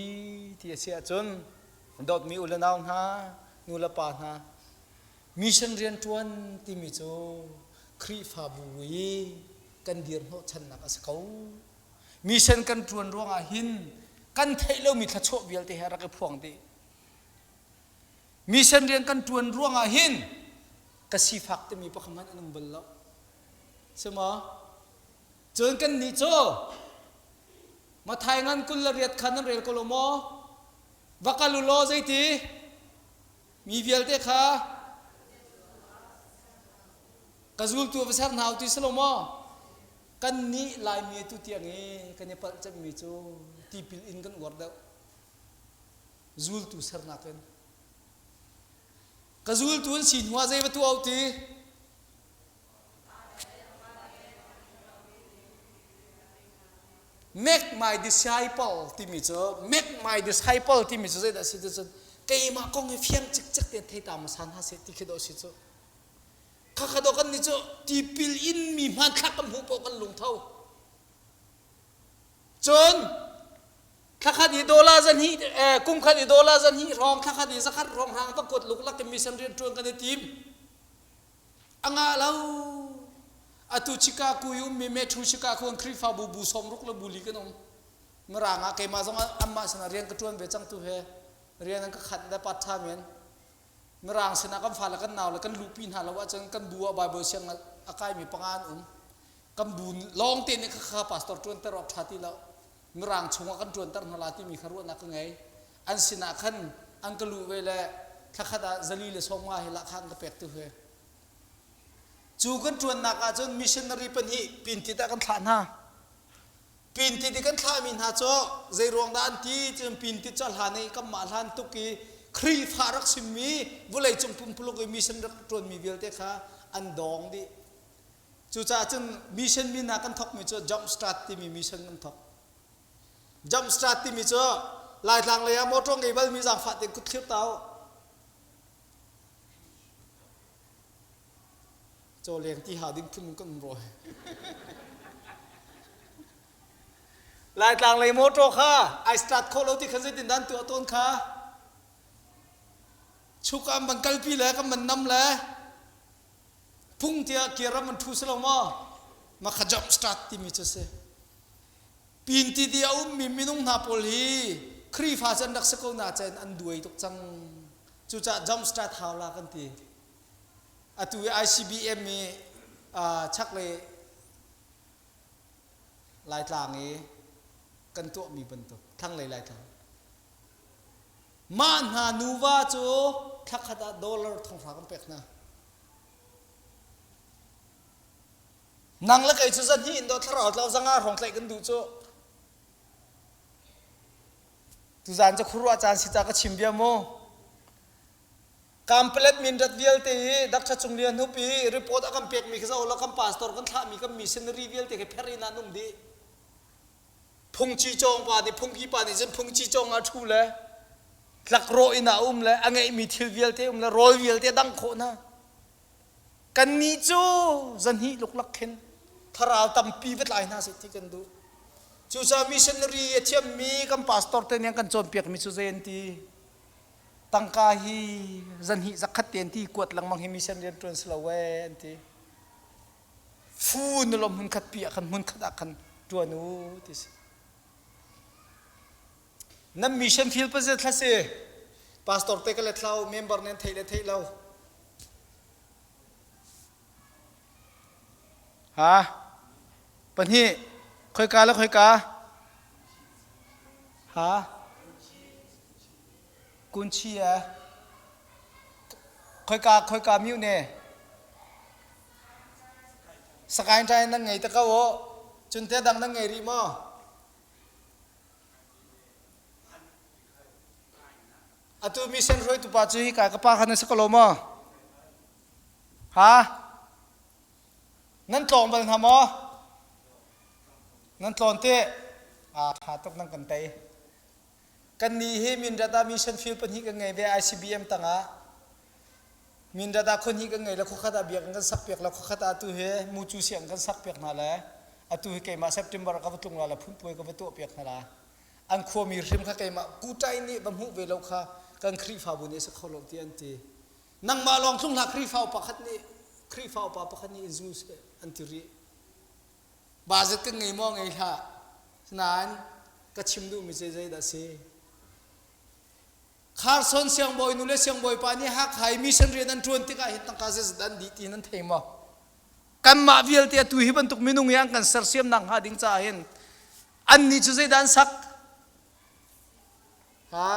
ti a si ahcun dawtmi u le nau hna nu le pa hna Mission rianṭuan timi cu Khrihfabu i kan dirhnawhchannak a si ko. Mission kan ṭuan ruangah hin kan theih lomi thluachuah vialte he rak i phuang dih. Mission rian kan ṭuan ruangah hin ka sifak timi pakhat hmanh an um bal lo. Si maw? Cun kannih cu Mathai ngan 28 kha nan rel ko lo maw? Va kal u law zeiti? Mi vialte kha ka zultu va ser hna u ti si lo maw? Kannih Laimi tu tiang i kan i palh cemmi cu tipil in kan uar deuh. Zultu sernak in. Ka zultu an si hnu ah zei va tuah u ti? Make my disciple timi cu make my disciple timi cu zeidah si cun keimah kong hi fiang cikcek te thei ta hmasa hna seh ti khi dawh si cu. Khakha dawh kan nih cu tipil in mi hmanthlak kan hmuh paoh kan lungtho. Cun thlakhat i dollar zan hi kum khat i dollar zan hi hrawng thlakhat i zakhat hrawng hang va kuat luk lak in mission rian ṭuan kan i tim. A ngah lo. Atu Chicago i ummi Metro Chicago an Khrihfabu bu sawmruk le bu li kan um. Mirang ah keimah zong anmah sinah rian ka ṭuan ve cang tu he rian an ka khanh le part time in Mirang sinah kan fale kan nau le kan luhpi hna lo ahcun kan bu ah Bible siang a kaimi panga an um. Kan bu lawng te nih kha pastor ṭuanter awk ṭha ti lo. Mirang chungah kan ṭuanter hna la timi kha ruahnak ka ngei. An sinah khan an ka luh ve le thlakhat ah zali le sawmnga hi lahkhah an ka pek tu he. Cu kan ṭuannak ahcun missionary pahnih pintit ah kan thlah hna. Pintit i kan thlahmi hna cu zei ruang dah an ti cun pintit cu a hlan i kanmah hlan tuk i Khrihfa rak simmi vawleicung pumpuluk i mission rak ṭuanmi vialte kha an dawng dih. Cucaah cun mission min ah kan thawkmi cu jump start timi mission kan thawk. Jump start timi cu Laitlang lei ah motor ngei balmi zaangfah tein kut thlir ta u. Cawleng ti ha ding phun kan um rawi. Laitlang lei motor kha ai start khawh lo ti khan zeitin dan tuah tawn kha. Chuk ah man kalpi le kan man nam le phung tiah kiaram an thu si lo maw? Ma kha jump start timi cu si. Pin ti ti a ummi minung hna pawl hi Khrihfa cu an rak si ko na cen an duai tuk cang. Cucaah jump start hau la kan ti. Atu i ICBM i chaklei Laitlang i kan tuahmi bantuk thlanglei Laitlang. Mah hna nuva cu thlakhat ah dollar thonghra kan pek hna. Nang le kei cu zan hi in do thlarau tlau zanga hrawng tlaih kan duh cu. Tuzaan cu khuaruah caan si ca ka chim bia mu. Kamplet mindat vialte i Dr. Cung Lian Hup i report a kan pekmi khi zoh law kan pastor kan thlahmi kan missionary vialte khi pher in an um dih. Phungci cawng pa nih phungki pa nih cun phungci cawng ah ṭhu le tlakrawh in a um le a ngeihmi thil vialte um le rawl vialte dang khawh hna. Kannih cu zahnih luklak khin thlarau tampi va tlai hna seh ti kan duh. Cucaah missionary a thiammi kan pastor te nih an kan cawnpiakmi cu zei an ti? Tangka hi zahnih zakhat te an ti kuat lengmang hi mission rian ṭuan si lo ee an ti. Fu nulom hmun khat pi ah khan hmun khat ah khan ṭuan u ti si. Nan mission field pa thla si pastor te ka le thlau member nen theih le theih lo. Ha? Pahnih. Khoika le khoika? Ha? Kunchi e. Khoika khoika miu ne? Sakain ṭai nan ngei te ko u. Cun te dang nan ngei rih maw? Atu mission hruaitu pa cu hika ka pa kha na si ko lo maw? Ha? Nan tlawng bal hna maw? Nan tlawn te? Ah, ṭha tuk nan kan tei. Kannih hi Mindat ah mission field pahnih kan ngei ve ICBM tangah. Mindat ah khua hnih kan ngei le khuakhat ah biakinn kan sak piak le khuakhat ah atu hi mucu siang kan sak piak hna le atu hi keimah September ah ka va tlung la le phunpuai ka va tuah piak hna la. An khuami hrim kha keimah kutai nih va hmuh ve lo kha kan Khrihfabu nih a si kho lo ti an ti. Nangmah lawng tlung hlah Khrihfa upa khat nih Khrihfa upa pakhat nih in zu seh an ti rih. Budget kan ngei maw ngei hlah. Nain ka chim duhmi cu zeidah a si? Kharson siangbawi nu le siangbawi pa nih Hakha i mission rian an ṭuan tikah hin tangka zeizat an dih ti nan thei maw? Kanmah vialte atu hi bantuk minung hi an kan sersiamnak hnga ding caah hin annih cu zeidah an sak? Ha?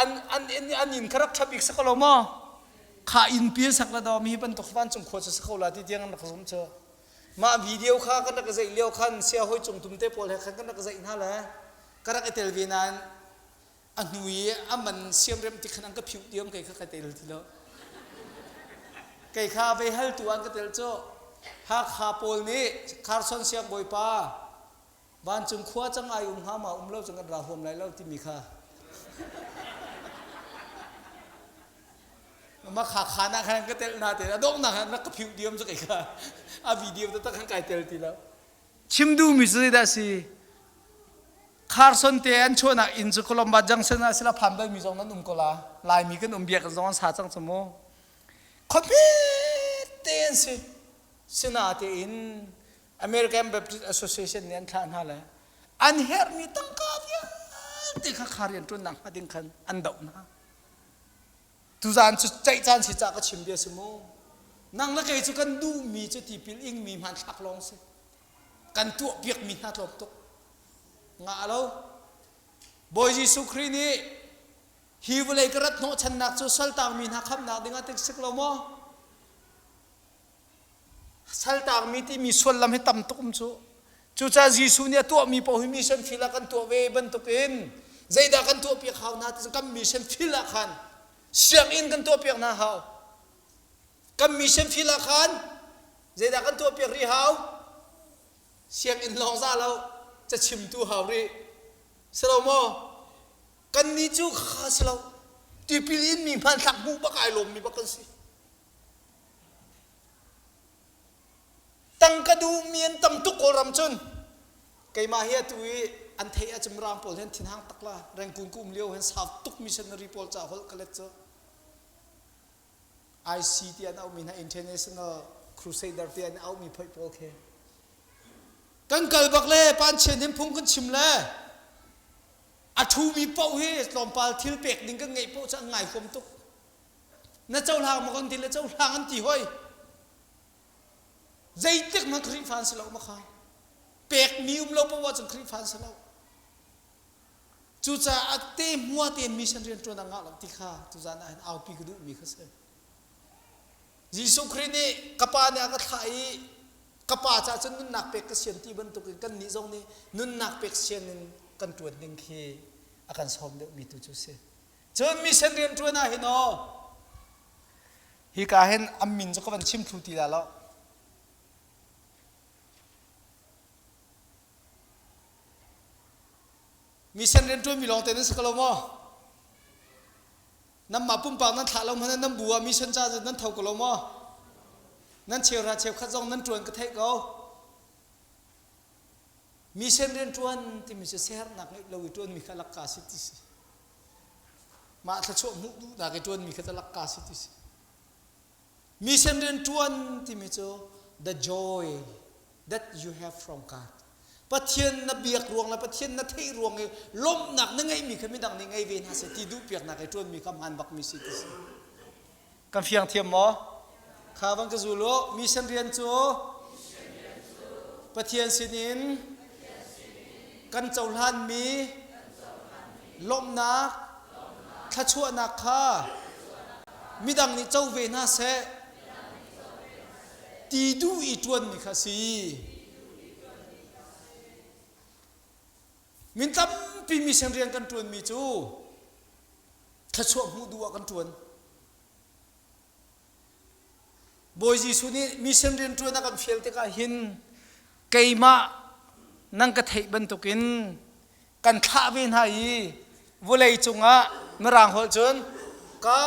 An an an an inn kha rak ṭha bik sak lo maw? Kha inn pi sak la daw mi bantuk vancung khua cu si kho la ti tiang an rak zum cu. Mah video kha kan rak zeih lio khan sia hoi cung tum te pawl he khan kan rak zeih hna le ka rak i tel ve nain a hnu i a man siamrem ti khan an ka phiuh diam kei kha ka tel ti lo. Kei kha vei hal tu an ka tel cu. Hakha pawl nih Carson siangbawipa vancung khua cang ai um hnga ma um lo cang kan ra huam lai lo timi kha ma kha kha na khan ka tel na te a dong na khan rak ka phiu diam chu kai kha a video te tak khan kai tel ti lo chim du mi cu dah si Carson te an chuahnak inn cu Colomba Junction ah sila phan bal mi zong nan um ko la Laimi kan um biak zong an sa cang cu mu khuapi te an si sinatein American Baptist Association nih an thlah hna le an herhmi tangka vialte kha kha rian ṭuannak hnga ding khan an doh hna. Tuzaan cu ceih caan si cah ka chim bia si mu. Nang le kei cu kan duhmi cu tipil ingmi hmanthlak lawng si. Kan tuah piakmi hna tlawm tuk. Ngah lo. Bawi Jesuh Khrih nih hi vawlei ka rat hnawhchannak cu saltangmi hna khamhnak dingah tik sik lo maw? Saltangmi timi suallam hi tam tuk um cu. Cucaah Jesuh nih a tuahmi paoh hi mission field ah kan tuah ve bantukin zeidah kan tuahpiak hau hna ti kan mission field ah khan sianginn kan tuahpiak hna hau. Kan mission field ah khan zeidah kan tuahpiak rih hau? Sianginn lawng za lo cachimtu hau rih. Si lo maw? Kannih cu kha si lo. Tipil in mi hmanthlak hmuh bak ai lawmmi bak kan si. Tangka duhmi an tam tuk Kawlram cun. Keimah hi atu i an theih ahcun Mirang pawl hin thinhang tak la Rengkun ka um lio hin sau tuk missionary pawl ca holh ka let cu. IC ti an auhmi hna International Crusader ti an auhmi phoih pawl khi. Kan kal bak le panchian hin phung kan chim le a ṭhumi paoh hi tlawmpal thil pek ding kan ngeih paoh cu an ngai huam tuk. Na cohlang maw kan ti le cohlang an ti hoi. Zeitik hmanh Khrihfa an si lo ma kha. Pekmi um lo paoh ahcun Khrihfa an si lo. Cucaah te hmua tein mission rian ṭuan a ngah lo ti kha tuzan ah hin aupi ka duhmi kha si. Jesuh Khrih nih ka pa nih a ka thlah i ka pa caah cun nunnak pek ka sian ti bantukin kannih zong nih nunnak pek sian in kan ṭuan ding khi a kan sawm deuhmi tu cu si. Cun mission rianṭuan ah hin aw hika hin an min cu ka van chim thlu ti la lo. Mission rianṭuanmi lawng te nan si ko lo maw? Nanmah pumpak nan thlah lo hmanh nan bu ah mission ca nan tho ko lo maw? Nan cheuhra cheukhat zong nan ṭuan ka theih ko. Mission rianṭuan timi cu siaherhnak ngeih lo i ṭuanmi kha lakka si ti si. Mah thluachuah hmuh duhnak i ṭuanmi kha lakka si ti si. Mission rianṭuan timi cu the joy that you have from God. Pathian na biak ruang le Pathian na theih ruang i lawmhnak na ngeihmi kha midang nih ngei ve hna seh ti duhpiaknak i ṭuanmi kha hmaan bakmi si ti si. Kan fiang thiam maw? Kha van ka zul u. Mission rian cu Pathian sinin kan cohlanmi lawmhnak thluachuahnak kha midang nih co ve hna seh ti duh i ṭuanmi kha si. Min tampi mission rian kan ṭuanmi cu thluachuah hmuh duh ah kan ṭuan. Bawi Jesuh nih mission rianṭuan a kan fial tikah hin keimah nan ka theih bantukin kan thlah ve hna i vawlei cungah mirang holh cun ka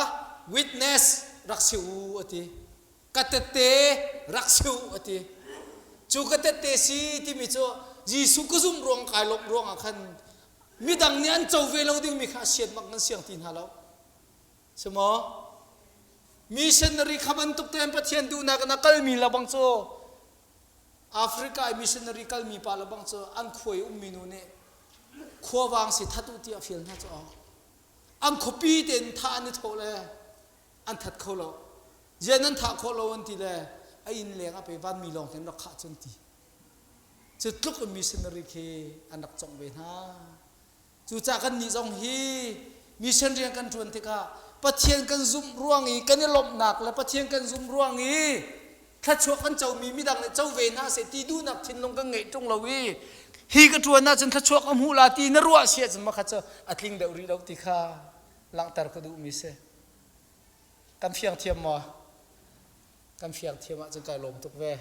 witness rak si u a ti ka tette rak si u a ti cu ka tette si timi cu Jesuh ka zumh ruang kai lawmh ruangah khan midang nih an co ve lo dingmi kha a sian bak kan siang ti hna lo Si maw? Missionary kha bantuk tein Pathian duhnak in a kalmi lebang cu Africa i missionary kalmi pa lebang cu an khua i ummi nu nih khuavang si that u tiah fial hna cu an khuapi tein thah an i thawh le an that kho lo zian an thah khawh lo an ti le a inn leng ah pe vanmi lawng hin rak khah cun ti cu tluk in missionary khi an rak congh ve hna Cucaah kannih zong hi mission rian kan ṭuan tikah Pathian kan zumh ruang i kan i lawmhnak le Pathian kan zumh ruang i thluachuah kan comi midang nih co ve hna seh ti duhnak thinlung kan ngeih ṭung lo i hi ka ṭuan ahcun thluachuah ka hmuh la ti na ruah si ahcun makha cu a tling deuh rih lo ti kha langhter ka duhmi si. Kan fiang thiam maw? Kan fiang thiam ahcun kai lawm tuk ve.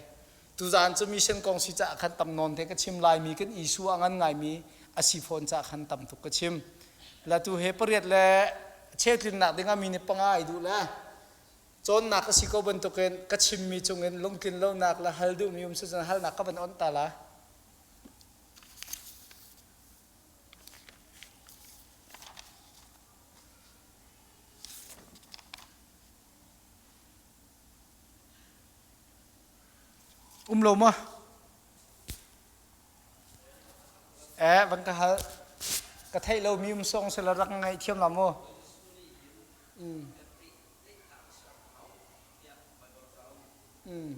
Tuzaan cu mission kong si caah khan tam nawn te ka chim laimi kan issue a ngan ngaimi a si fawn caah khan tam tuk ka chim. La tu he pariat le cheutlinnak dingah mi nih panga ai duh le cawnnak a si ko bantukin ka chimmi cungin lungtlin lonak le hal duhmi um si cun halnak ka van onh ta la. Um lo ma? Eh, van ka hal. Ka theih lo mi um song se la rak ngai thiam la mu. Mm. Mm.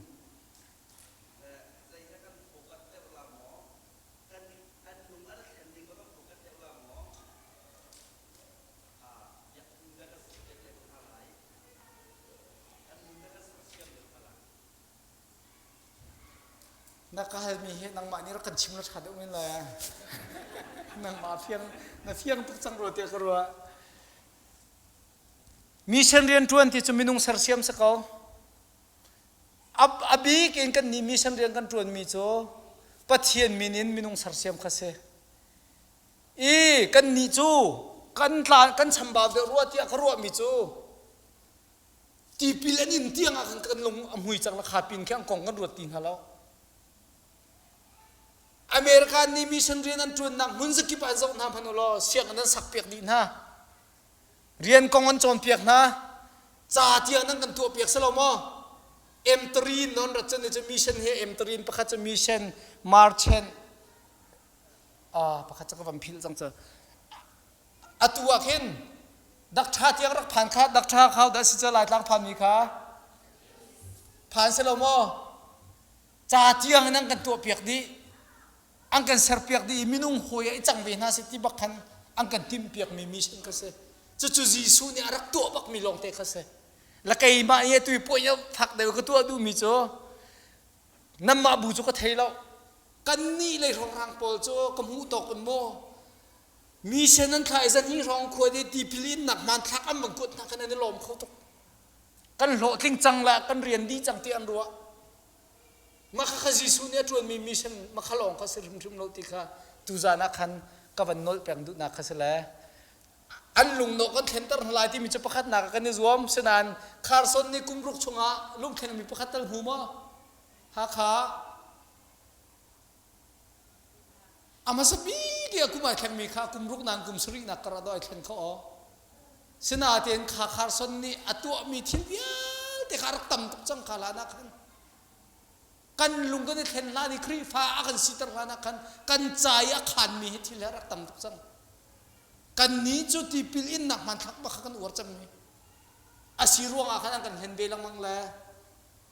Na ka halmi hi nangmah nih rak kan chim la ṭha deuh men lai. Nangmah fiang na fiang tuk cang rua tiah ka ruah. Mission rianṭuan ti cu minung sersiam si ko. A bik in kan nih mission rian kan ṭuanmi cu Pathian min in minung sersiam kha si. I kan nih cu kan tla kan chambau deuh rua tiah ka ruahmi cu tipil an in tiang ah khan kan lung a hmui cang la kha pin khi an kong kan ruat ti hna lo. America nih mission rian an ṭuannak hmun zakip ah an zoh hna hmanh u law sianginn an sak piak dih hna. Rian kong an cawnpiak hna. Ca tiang nan kan tuahpiak si lo maw? M3 non rat cun cu mission hi M3 pakhat cu mission merchant ah pakhat cu ka van philh cang cu. Atu ah khin dakṭha tiang rak phan kha dakṭha khau dah si cu Laitlang phanmi kha phan si lo maw? Ca tiang in an kan tuahpiak dih. An kan serpiak dih i minung hawi ah i cang ve hna seh ti bak khan an kan timhpiakmi mission kha si. Cucu Jesuh nih a rak tuah bakmi lawngte kha si. La keimah i atu i puai fak deuh ka tuah duhmi cu nanmah bu cu ka thei lo. Kannih lei hrawnghrang pawl cu ka hmuh tawk in maw mission an thlah i zan hi hrawng khua i tipil innak hmanthlak an van kuat hna khan an i lawm kho tuk. Kan hlawhtling cang la kan rian dih cang ti an ruah. Mah kha Jesuh nih a ṭuanmi mission makha lawng kha si hrimhrim lo ti kha tuzan ah khan ka van nolh peng duhnak kha si le an lungnawh kan thlenter hna lai timi cu pakhatnak ah kan i zuam sinain Carson nih kum ruk chungah lungthlengmi pakhat tal hmu maw Hakha a hmasa bik i a kum ai thlengmi kha kum ruk nain kum sarihnak kar ah dawh ai thlen kho aw sinain kha Carson nih a tuahmi thil vialte kha a rak tam tuk cang kha hlan ah khan kan lung kan i thlen hlan i Khrihfa a kan siter hlan ah khan kan ca i a khanmi hi thil hi a rak tam tuk cang kan nih cu tipil innak hmanthlak bak kha kan uar cangmi a si ruangah khan an kan hlen ve lengmang le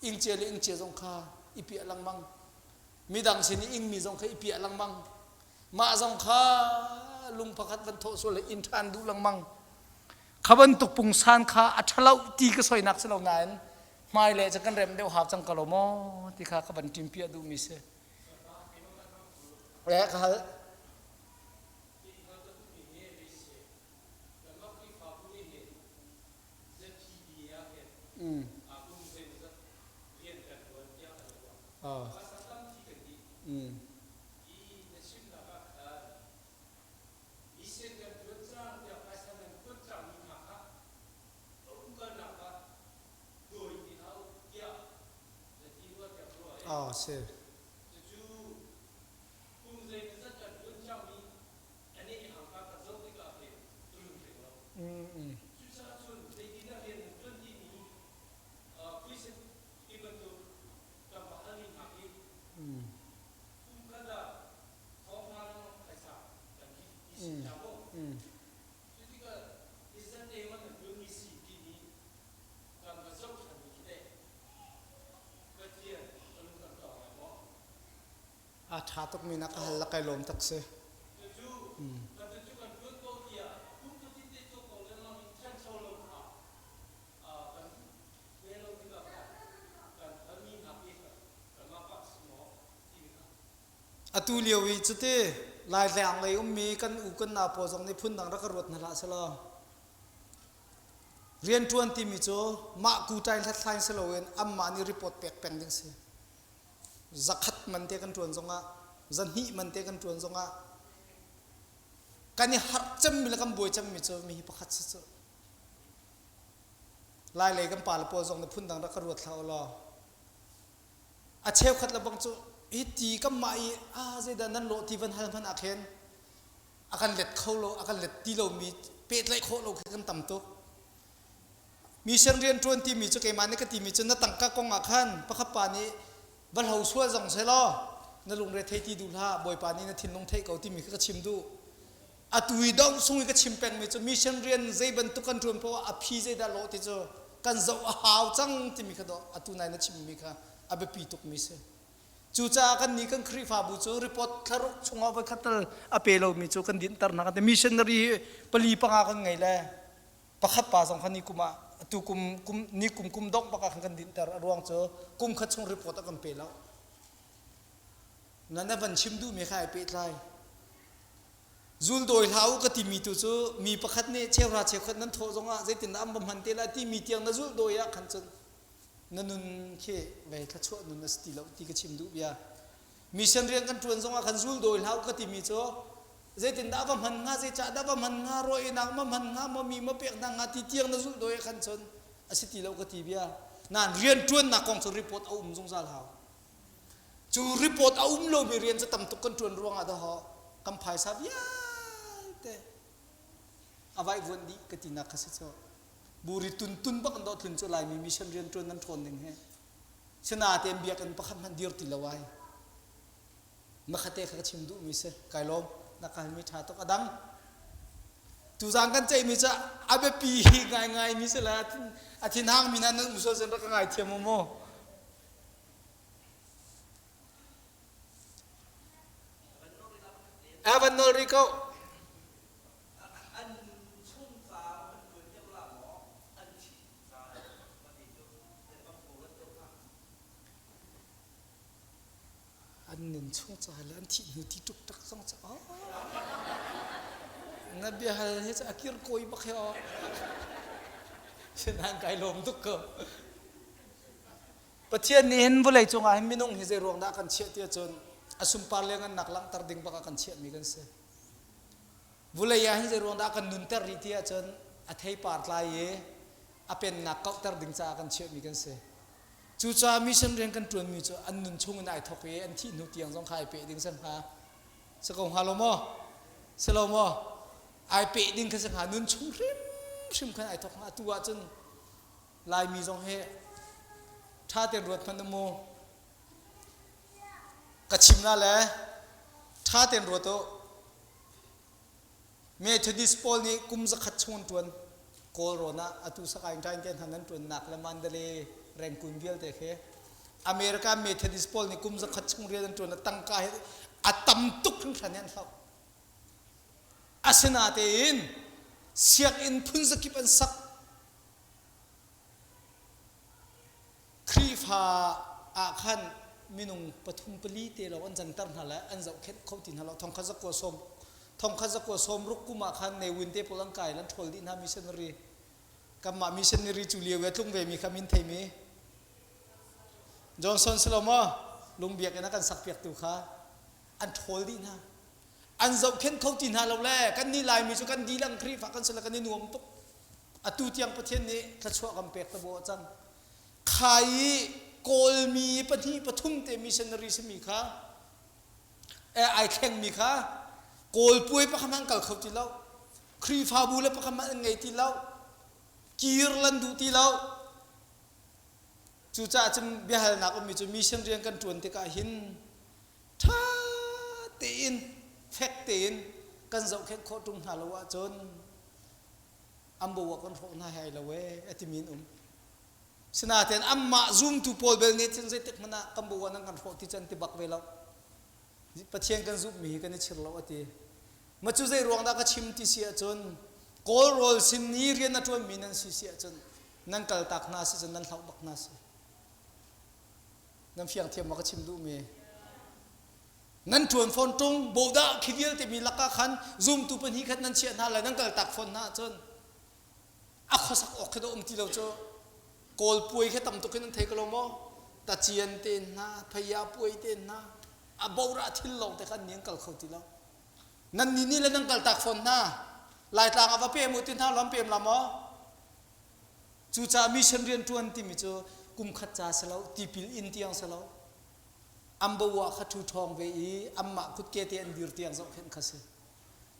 ingcia le ingcia zong kha i piah lengmang midang sin i ingmi zong kha i piah lengmang mah zong kha lung pakhat van thawh sual le inn ṭhan duh lengmang kha bantuk pungsan kha a ṭhalo ti ka soinak si lo nain hmailei cu kan rem deuh hau cang ko lo maw ti kha ka van ṭimpiah duhmi si. Eh, ka hal. Mm. Ah. Mm. Ah, si. Mm, mm. Mm. Mm. Mm. A ṭha tukmi na ka hal la kai lawm tak si. Atu lio i cuti Laitlang lei ummi kan u kan nau pawl zong nih phundang rak ka ruat hna hlah selaw Rianṭuan timi cu mah kuṭai hlathlai si loin anmah nih report pek peng ding si. Zakhat man te kan ṭuan zongah, zahnih man te kan ṭuan zongah, kan i harh cemmi le kan buai cemmi cu mi hi pakhat si cu. Lai lei kan pale pawl zong nih phundang rak ka ruat hlah u law a cheukhat le bang cu hi ti kan mah i a zeidah nan lawh ti van hal hmanh ah khin a kan let kho lo a kan let ti lomi pehtlaih khawh lo khi kan tam tuk. Mission rianṭuan timi cu keimah nih ka timi cu na tangka kong ah khan pakhat pa nih va hlo sual zong selaw na lungre thei ti duh hlah Bawipa nih na thinlung theih ko timi kha ka chim duh. Atu i dong sung i ka chim pengmi cu mission rian zei bantuk kan ṭuan poah a phi zeidah lawh ti cu kan zoh a hau cang timi kha dawh atu nai na chimmi kha a biapi tukmi si. Cucaah kannih kan Khrihfabu cu report thlaruk chungah voikhat tal a pe lomi cu kan dinhter hna kan ti. Missionary hi pali panga kan ngei le pakhat pa zong kha ni kum ah tu kum kum ni kum kum dongh bak ah khan kan dinhter a ruang cu kum khat chung report a kan pe lo. Na na van chim duhmi kha ai pehtlai. Zuldawi hlah u ka timi tu cu mi pakhat nih cheuhra cheukhat nan thawh zongah zeitindah an va hman te lai timi tiang na zulhdawi ah khan cun na nun khi vei thluachuah nun a si ti lo ti ka chim duh bia. Mission rian kan ṭuan zongah khan zuldawi hlah u ka timi cu zeitindah va hman hnga zeicah dah va hman hnga rawinak ma hman hnga maw mi ma pek hna hnga ti tiang na zulhdawi ah khan cun a si ti lo ka ti bia. Nain rian ṭuannak kong cu report a um zungzal hau. Cu report a um lomi rian cu tam tuk kan ṭuan ruangah dahawh kan phaisa vialte a vaihvuanh dih ka tinak kha si cu. Buri tuntun bak in dawh tlun cu Laimi mission rian ṭuan nan ṭhawn ning hi. Sinain biakinn pakhat hmanh dir ti lo ai. Makhate kha ka chim duhmi si. Kai lawm. Na ka halmi ṭha tuk. A dang. Tuzaan kan ceihmi cu a biapi ngaingaimi si le a thinhangmi hna nan um sual cun rak ka ngaithiam u mu. Evan nawl rih ko. An chung ca an tuan deuh la maw an thih ca An nun chung ca le an thih hnu ti tuk tak zong ca na biahal hi cu a kir kawi bak hi aw. Sinain kai lawm tuk ko. Pathian nih hin vawlei cungah hin minung hi zei ruang dah a kan chiah ti ahcun a sunpar le ngannak langhter ding bak ah kan chiahmi kan si. Vawlei ah hin zei ruang dah a kan nunter rih ti ahcun a theipar tlai i a pennak kauhter ding caah kan chiahmi kan si. Cucaah mission rian kan ṭuanmi cu an nun chung in ai thawk i an thih hnu tiang zong kha ai peh ding si hnga. Si ko hnga lo maw? Si lo maw? Ai peh ding kha si hnga. Nun chung hrimhrim khan ai thawk hnga. Atu ahcun Laimi zong hi ṭha tein ruat hmanh u mu. Ka chim na le ṭha tein ruat u. Methodist pawl nih kum zakhat chung an ṭuan. Kawlrawn ah atu Sakaing Ṭaing te hna nan ṭuannak le Mandalay Rangoon vialte khi America Methodist pawl nih kum zakhat chung rian an ṭuan. Tangka hi a tam tuk hringhran hi an hloh. Asinatein sianginn phun zakip an sak. Khrihfa ah khan minung pathum pali te lawng an canter hna le an zohkhenh kho ti hna lo. Thongkhat zakua sawm thongkhat zakua sawm ruk kum ah khan Ne Win te pawl an kai an ṭhawl dih hna missionary. Kanmah missionary cu lio i a tlung vemi kha min theimi Johnson si lo maw? Lungbiak in a kan sakpiaktu kha an ṭhawl dih hna. An zohkhenh kho ti hna lo le kan nih Laimi cu kan dihlak Khrihfa kan si le kan i nuam tuk. Atu tiang Pathian nih thluachuah kan pek te bu cang. Khai i Kawlmi pahnih pathum te missionary simi kha eh, ai thlengmi kha Kawl puai pakhat hmanh kal kho ti lo. Khrihfabu le pakhat hmanh an ngei ti lo. Kir lan duh ti lo. Cucaah cun biahalnak ummi cu mission rian kan ṭuan tikah hin ṭha tein fek tein kan zohkhenh khawh ṭung hna lo ahcun an bo ah kan hrawh hna hai lo ee a timi an um. Sinain anmah zumtu pawl bel nih cun zeitik hmanh ah kan bo ah nan kan hrawh ti cu an ti bak ve lo. Pathian kan zumhmi hi kan i chir lo a ti. Ma cu zei ruang dah ka chim ti si ahcun Kawl rawl sin i rian a ṭuanmi nan si si ahcun nan kaltak hna si cun nan hloh bak hna si. Nan fiang thiam ma ka chim duhmi? Nan ṭuan fawn ṭung, bodah khi vialte mi lakah khan zumtu pahnih khat nan chiah hna lai, nan kaltak fawn hna ahcun a khuasak awk khi dah um ti lo cu. Kawl puai khi tam tuk in an thei ko lo maw? Tacian te hna, phaya puai te hna, a bora thil lawng te khan ni an kal kho ti lo. Nan ni ni le nan kal tak fawn hna. Laitlang a va pem u ti hna lam pem la maw? Cucaah mission rian ṭuan timi cu kum khat ca si lo, tipil in tiang si lo. Ambawa kha ṭhu ṭhawng ve i anmah kutke te an dir tiang zohkhenh kha si.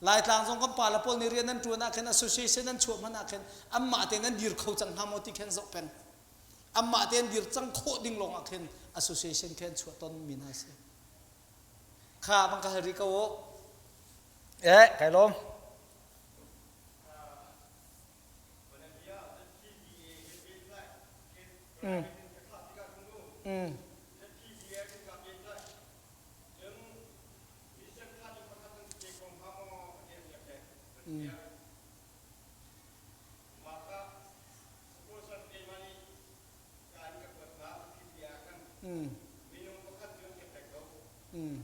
Laitlang zong kan pala pawl nih rian an ṭuan ah khin association an chuah hmanh ah khin anmah tein an dir kho cang hnga maw ti khin zoh peng. Anmah tein dir cang khawh ding lawng ah khin association khi an chuah ton mi hna si. Kha bang ka hal rih ko u. Eh, kai lawm. Mm. Mm. Mm. Mm. Mm.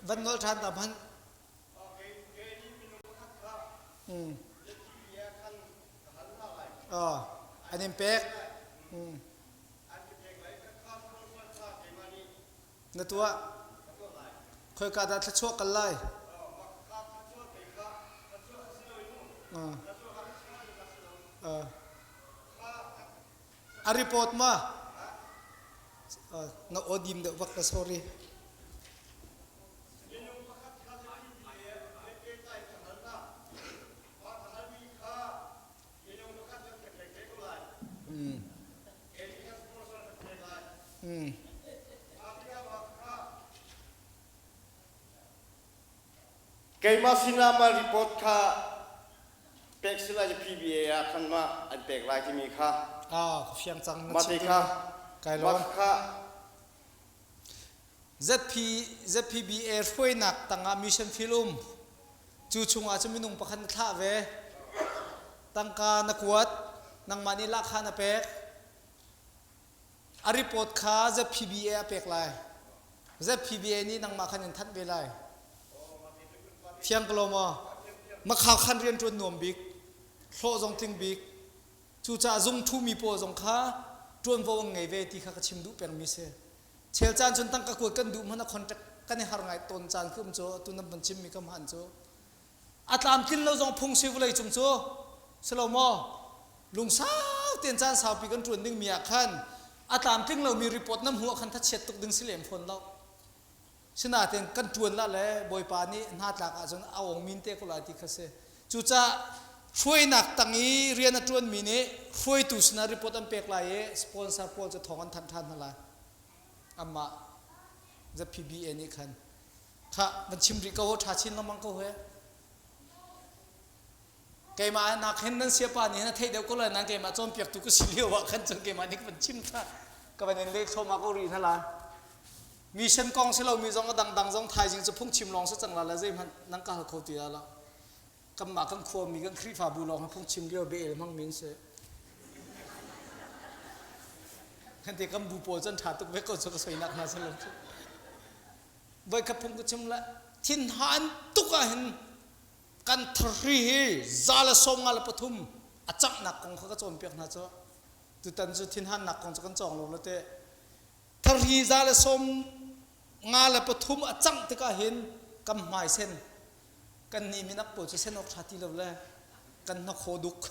Van nol ṭhan ta hmanh. Mm. Oh, an in pek. Mm. Na tuah. Khoika dah thluachuah kal lai? Uh. Uh. A report ma? Na aw dim deuh vak ka sorry. Mm. Mm. Keimah sinah mah report kha pek sila PBA ah khan mah an pek lai timi kha. Ah, ka fiang cang na Mah te chim kha. Kai Mah lawm. kha ZP ZPBA hruainak tangah mission film cu chungah cu minung pakhat na thlah ve. Tangka na kuat, nangmah nih lahkhah na pek. A report kha ZPBA a pek lai. ZPBA nih nangmah khan in thanh ve lai. Fiang ko lo maw? Makhau khan rian ṭuan nuam bik, hlawh zong tling bik. Cucaah zung ṭhumi pawl zong kha ṭuanvo an ngei ve ti kha ka chim duh pengmi si. Chel caan cun tangka kuat kan duh hmanh a contact kan i har ngai tawn caan khi um cu tu nan van chimmi ka hmaan cu. A tlamtlin lo zong phung si vawlei cung cu si lo maw? Lungsau tein caan saupi kan ṭuan dingmi ah khan a tlamtling lomi report na hmuh ah khan thachiat tuk ding si lem fawn lo. Sinain kan ṭuan la le Bawipa nih hna tlak ahcun a ong min te ko lai ti kha si. Cucaah hruainak tang i rian a ṭuanmi nih hruaitu sinah report an pek lai i sponsor pawl cu thawng an thanh ṭhan hna lai. Amah ZPBA nih khan Khah van chim rih ko ṭha chin lengmang ko he. Keimah nak hin nan siapa nih hin a theih deuh ko lai nan keimah cawnpiaktu ka si lio ah khan cun keimah nih ka van chim kha ka van in leh thluahmah ko rih hna la. Mission kong si lomi zong a dangdang zong thaizing cu phungchim lawng si cang la le zeihmanh nan ka hal kho ti la lo. Kanmah kan khuami kan Khrihfabu lawng hi phungchim lio bel hmang min si. Kan te kan bu pawl cun ṭha tuk ve ko cu ka soinak hna si lo cu. Voikhat phung ka chim le thinhan tuk ah hin kan thari hi za le sawm nga le pathum a canghnak kong kha ka cawnpiak hna cu tutan cu thinhannak kong cu kan cawng lo le te thari za le sawm nga le pathum a cangh tikah hin kan hmai sen kan nih minak pawl cu sen awk ṭha ti lo le kan hnakhaw duk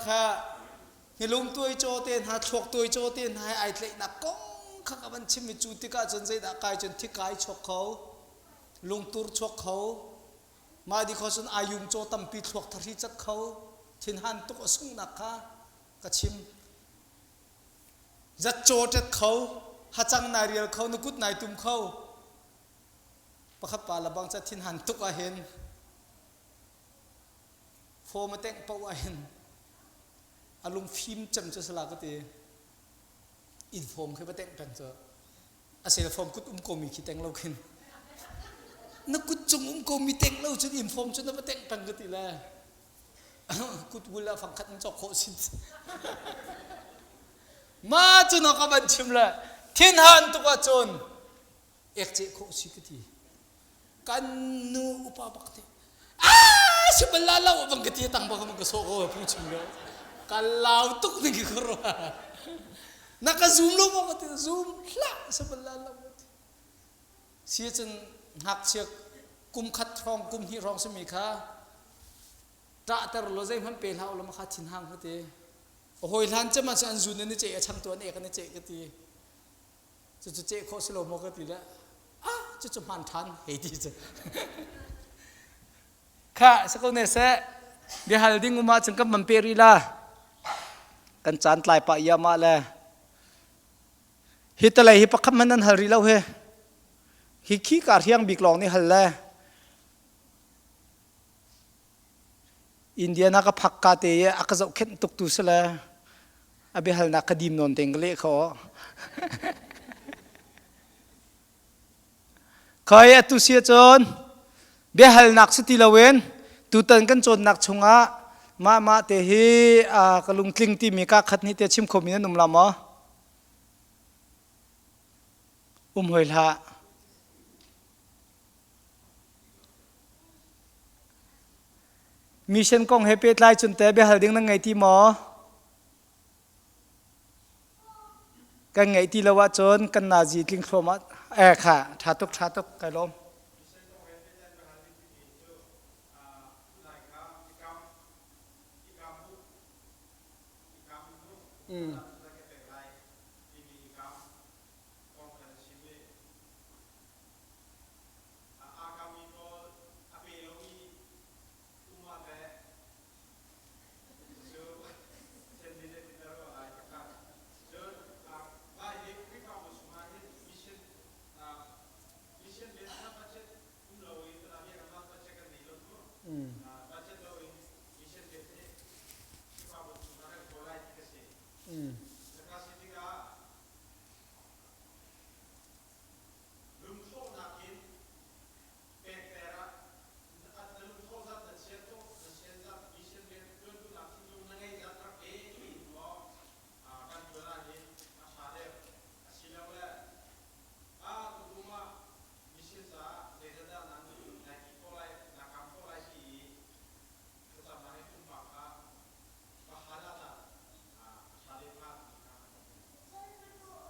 Kha nilung tuai caw te hna thluak tuai caw te hna he ai tlaihnak kong kha ka van chim i cu tikah cun zeidah kai cun thikai chuak kho lungtur chuak kho mah di kho cun ayung caw tampi thluak thari cat kho thinhan tuk a sunghnak kha ka chim zat caw tet kho hacang nai rial kho na kut nai tum kho pakhat pa la bang ca thinhan tuk ah hin Form a tengh paoh ahhin a lungfim cem cu sala ka ti. Inn form khi va tengh peng cu a sel form kut um komi khi teng lo khin. Na kut cung um komi teng lo cun inn form cu na va tengh peng ka ti le kut wul ah fangkhat in cawk khawh sin. Ma cu na ka van chim le thinhan tuk ahcun ek ceh khawh si ka ti. Kan nu upa bak te. Ah si bal la lo bang ka ti tang bang ka so ko phung chim lo. Ka lau tuk ning ka ruah. Na ka zoom lo maw ka ti zoom hlah si bal la lo. Si cun ngakchia kum khat hrawng kum hnih hrawng simi kha ṭahter law zeihmanh pe hlah u law kha thinhang ka ti. A hawi hlan cem ah cun an zun in i ceh a changtu an ek an i ceh ka ti. Cucu ceh khawh si lo maw ka ti le ah cucu hmaan ṭhan hei ti cu. Kha si ko ne seh biahal ding um ahcun kan man pe rih la. Kan caan tlai pah iahmah le hi talei hi pakhat hmanh nan hal rih lo hi. Hi khi ka hriang bik lawng nih hal le Indiana ka phak ka te i a ka zohkhenh tuk tu si le a biahalnak ka dim nawn tein ka leh kho. Khoi atu si ahcun biahalnak si ti loin tutan kan cawnnak chungah mah mah te hi ka lungtling timi ka khat nih te chim khomi nan um la maw? Um hoi hlah. Mission kong he pehtlai cun teh biahal ding nan ngei ti maw? Kan ngeih ti lo ahcun kan nazi tling thluahmah eh kha ṭha tuk ṭha tuk kai lawm. Mm. Lungthawhnak in pekter ah na lungthawh zat na chiat khawh, na sian zat, mission rian ṭuanduhnak thinlung na ngeih zat rak pe tiin maw kan ṭuan ahhin a ṭha deuh. Asilole ah tukum ah mission caah zeizat dah nan nai ti khawh lai, naa kam khawh lai ti i thlacamnak in pumpak kha va hal ah dah a ṭha deuh hnga ti kha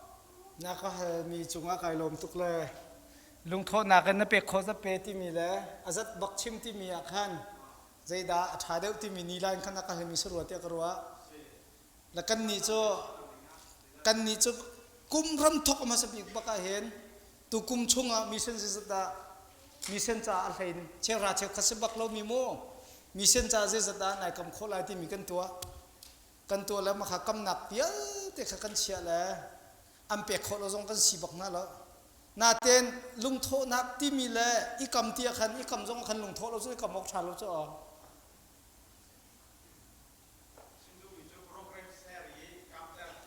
Na ka halmi cungah kai lawm tuk le lungthawhnak in na pek khawh zat pe timi le a zat bak chim timi ah khan zeidah a ṭha deuh timi ni lai khan a ka halmi si rua tiah ka ruah. Le kannih cu kannih cu kum ram thawk hmasa bik bak ah hin tukum chungah mission zeizat dah mission caah a hlein cheuhra cheukhat si bak lomi mu mission caah zeizat dah nai kam khawh lai timi kan tuah. Kan tuah le makha kamnak vialte kha kan chiah le an pek khawh lo zong kan si bak hna lo. Natein lungthawhnak timi le i kam ti ah khan i kam zong ah khan lungthawh lo cu i kam awk ṭha lo cu aw.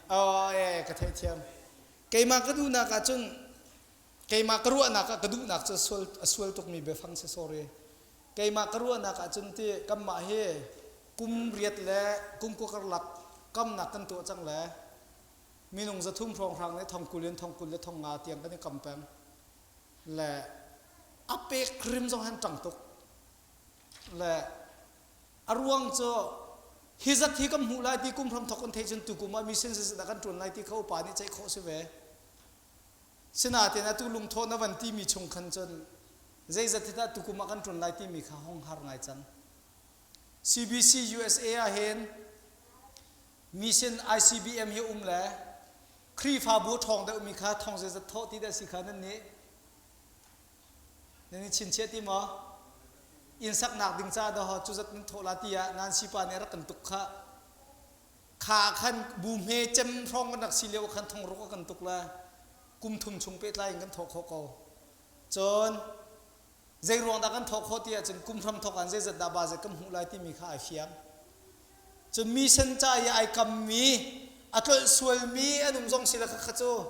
Oh, eh, ka theihthiam. Keimah ka duhnak ah cun keimah ka ruahnak ah ka duhnak cu sual a sual tukmi biafang si sorry. Keimah ka ruahnak ah cun ti kanmah hi kum riat le kum kua karlak kamnak kan tuah cang le minung 300 hrawnghrang nih thong kul in thong kul le thong nga tiang kan i kam peng le a pek rim zong han ṭang tuk le a ruang cu hi zat hi kan hmuh lai ti kum hram thok kan theih cun tukum ah mission zeizat kan ṭuan lai ti kha upa nih ceih khawh si ve sinain atu lungthawh na van timi chung khan cun zeizat hi dah tukum ah kan ṭuan lai timi kha hong har ngai cang CBC USA ah hin mission ICBM hi um le Khrihfabu ṭhawng deuhmi kha thong zeizat thawh ti dah si kha nan nih nan i chinchiah ti maw? Inn saknak ding caah dah cu zat nan thawh la ti ah nan sipa nih rak kan tuk kha kha khan bu hme cem hrawng kan rak si lio khan thong ruk a kan tuk la kum thum chung pehtlai in kan thawh khawh ko cun Zei ruang dah kan thawh khawh ti ahcun kum hram thawk an zeizat dah ba zat kan hmuh lai timi kha ai fiang. Cun mission ca i ai kammi, a tlolh sualmi an um zong si le kha cu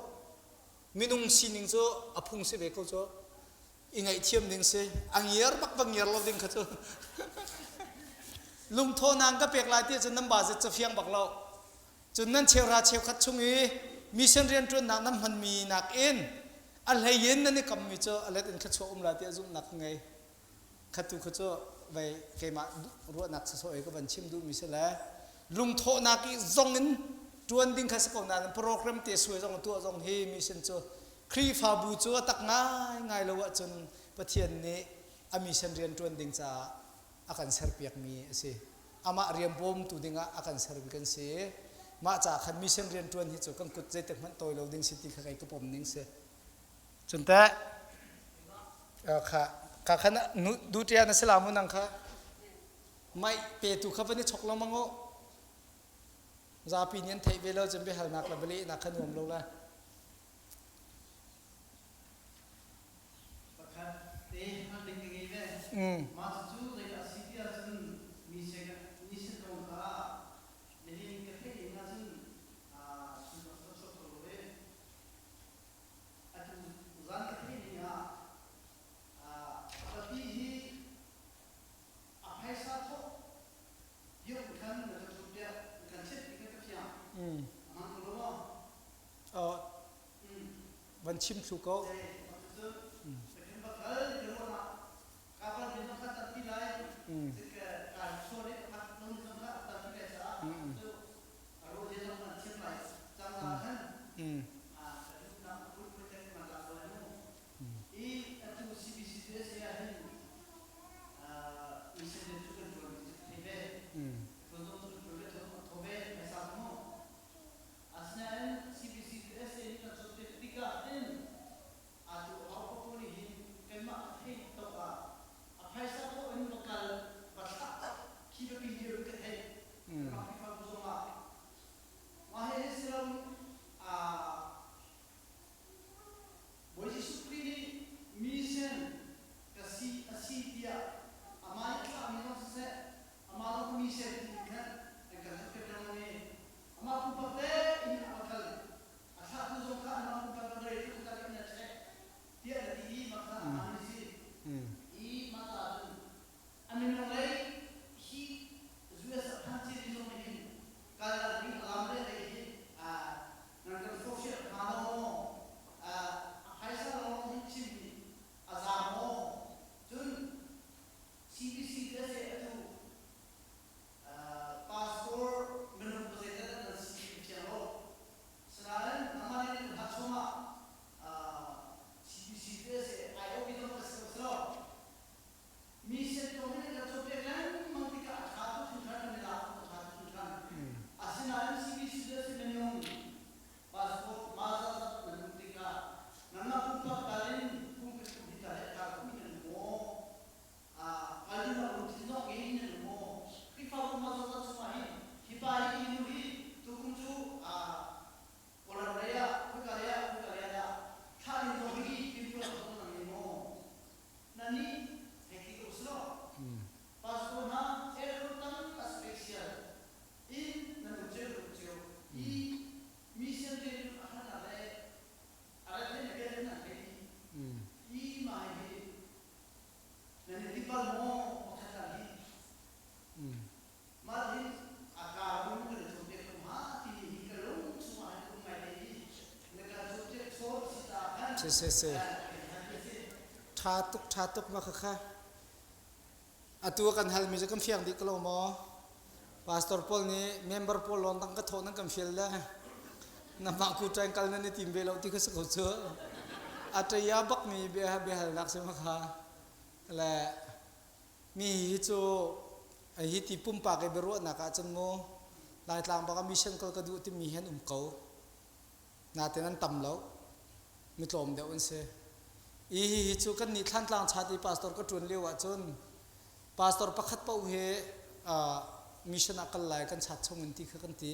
minung sining cu a phung si ve ko cu. I ngaihthiam ding si. A ngiar bak va ngiar lo ding kha cu. Lungthawhnak ka pek lai ti ahcun nan ba zat cu fiang bak lo. Cun nan cheuhra cheukhat chung i mission rianṭuannak nan hmanmi nakin a hlei in nan i kammi cu a let in thluachuah um lai tiah zumhnak ka ngei. Khatu kha cu. vei keimah ruahnak sawsawh i ka van chim duhmi si le lungthawhnak i zong in ṭuan ding kha si ko nain program te suai zong tuah zong hi mission cu Khrihfabu cu a tak ngaingai lo ahcun Pathian nih a mission rian ṭuan ding caah a kan serpiakmi a si. Amah rian bawmtu dingah a kan sermi kan si. Mah caah khan mission rian ṭuan hi cu kan kut zeitik hmanh tawi lo ding si ti kha kei ka pom ning si. Cun teh kha kha khan duṭia na si la mu nang kha mai petu kha van i chok lengmang u. Zapi nih an theih ve lo cun biahalnak le bialehnak kha nuam lo la. Pakhat te hal ding ka ngei ve. Mah cucu zeidah a si ti ahcun mi sin kong kha nihin ka theih ning ahcun chuntak ka chuak kho lo i atu zan ka theih ning ah a papi hi a phaisa thawh dioh khan na ka thup piak na kan chimh ti kha ka fiang. A hmaan ko lo maw? Van chim thlu ko. Asinain CBCUSA nih kan cawnpiak tikah hin atu ahopaoh nih hin kanmah a theih tawk ah a phaisa thawh in va kal va thlah khi biapi lio in ka theih. Kanmah Khrihfabu zongah mah hi si lo Bawi Jesuh Khrih nih mission ka si a si tiah amah nih a thlahmi zong siseh amah zong mission ti in khan an kan cawnpiak lengmang i Amah pumpak tein a va kal. A thlahtu zong kha anmah pumpak va rei tluk tak in a chek tiah na ti i mah kha a hmaan si. I mah ta cun a minung lei hi US a phan ciami zong nih hin kal ding a lam le lei hi nan kan forhfial hnga lo maw? A phaisa lawng hin chimmi a za maw? Cun CBC te a atu Pastor minung pazeidah dah nan si ti ka fiang lo. Sinain nangmah nih nan hla chungah CBC te a si, IOP zong a si ko si lo. Mi sian kong hi nan kan cawnpiak lengmang tikah a ṭha tuk hringhran kan i lak tuk a ṭha tuk hringhran. Asinain CBC te a si minung pastor mah zat nan um tikah nangmah pumpak tal in kum ka kum hi tal he a kal khomi nan um maw? Alin a lungthin zong ngei in an um maw? Khrihfabu hma zawtnak chungah hin hi pa hi hi nu hi tukum cu Kawlram lei ah khoika lei ah khoika lei ah dah thlah ding zong hi timhtuah zong nan ngei maw? Nannih hei ti ko usih law pastor hna aircon tam a special in nan um cio nan um cio i mission rian a harnak le a rat le bia nan thei i mah hi Nan i ti bal maw pakhat ah hi? Mah hin a kaa rung kan i cawnpiak ko hnga timi hi ka lung chungah hin um ngai te i na kan cawnpiak chawn si caah khan Si si si. Tha tuk tha tuk ma khakha. Atu kan hal mi cu kan fiang dih ko lo maw? Pastor pawl nih member pawl lawng dang ka thawh nan kan fial le namah ku ṭaing kal nan i tim ve lo ti kha si ko cu. A ṭaya bak mi bia biahalnak si ma kha. Le mi hi cu hi ti pumpak i biaruahnak ah cun mu Laitlang bak ah mission kal ka duh timi hi an um ko. Natin an tam lo. Mi tlawm deuh an si. I hihi cu kan nih Thlantlang chat i pastor ka ṭuan lio ahcun pastor pakhat paoh hi mission ah kal lai kan chat chung in ti kha kan ti.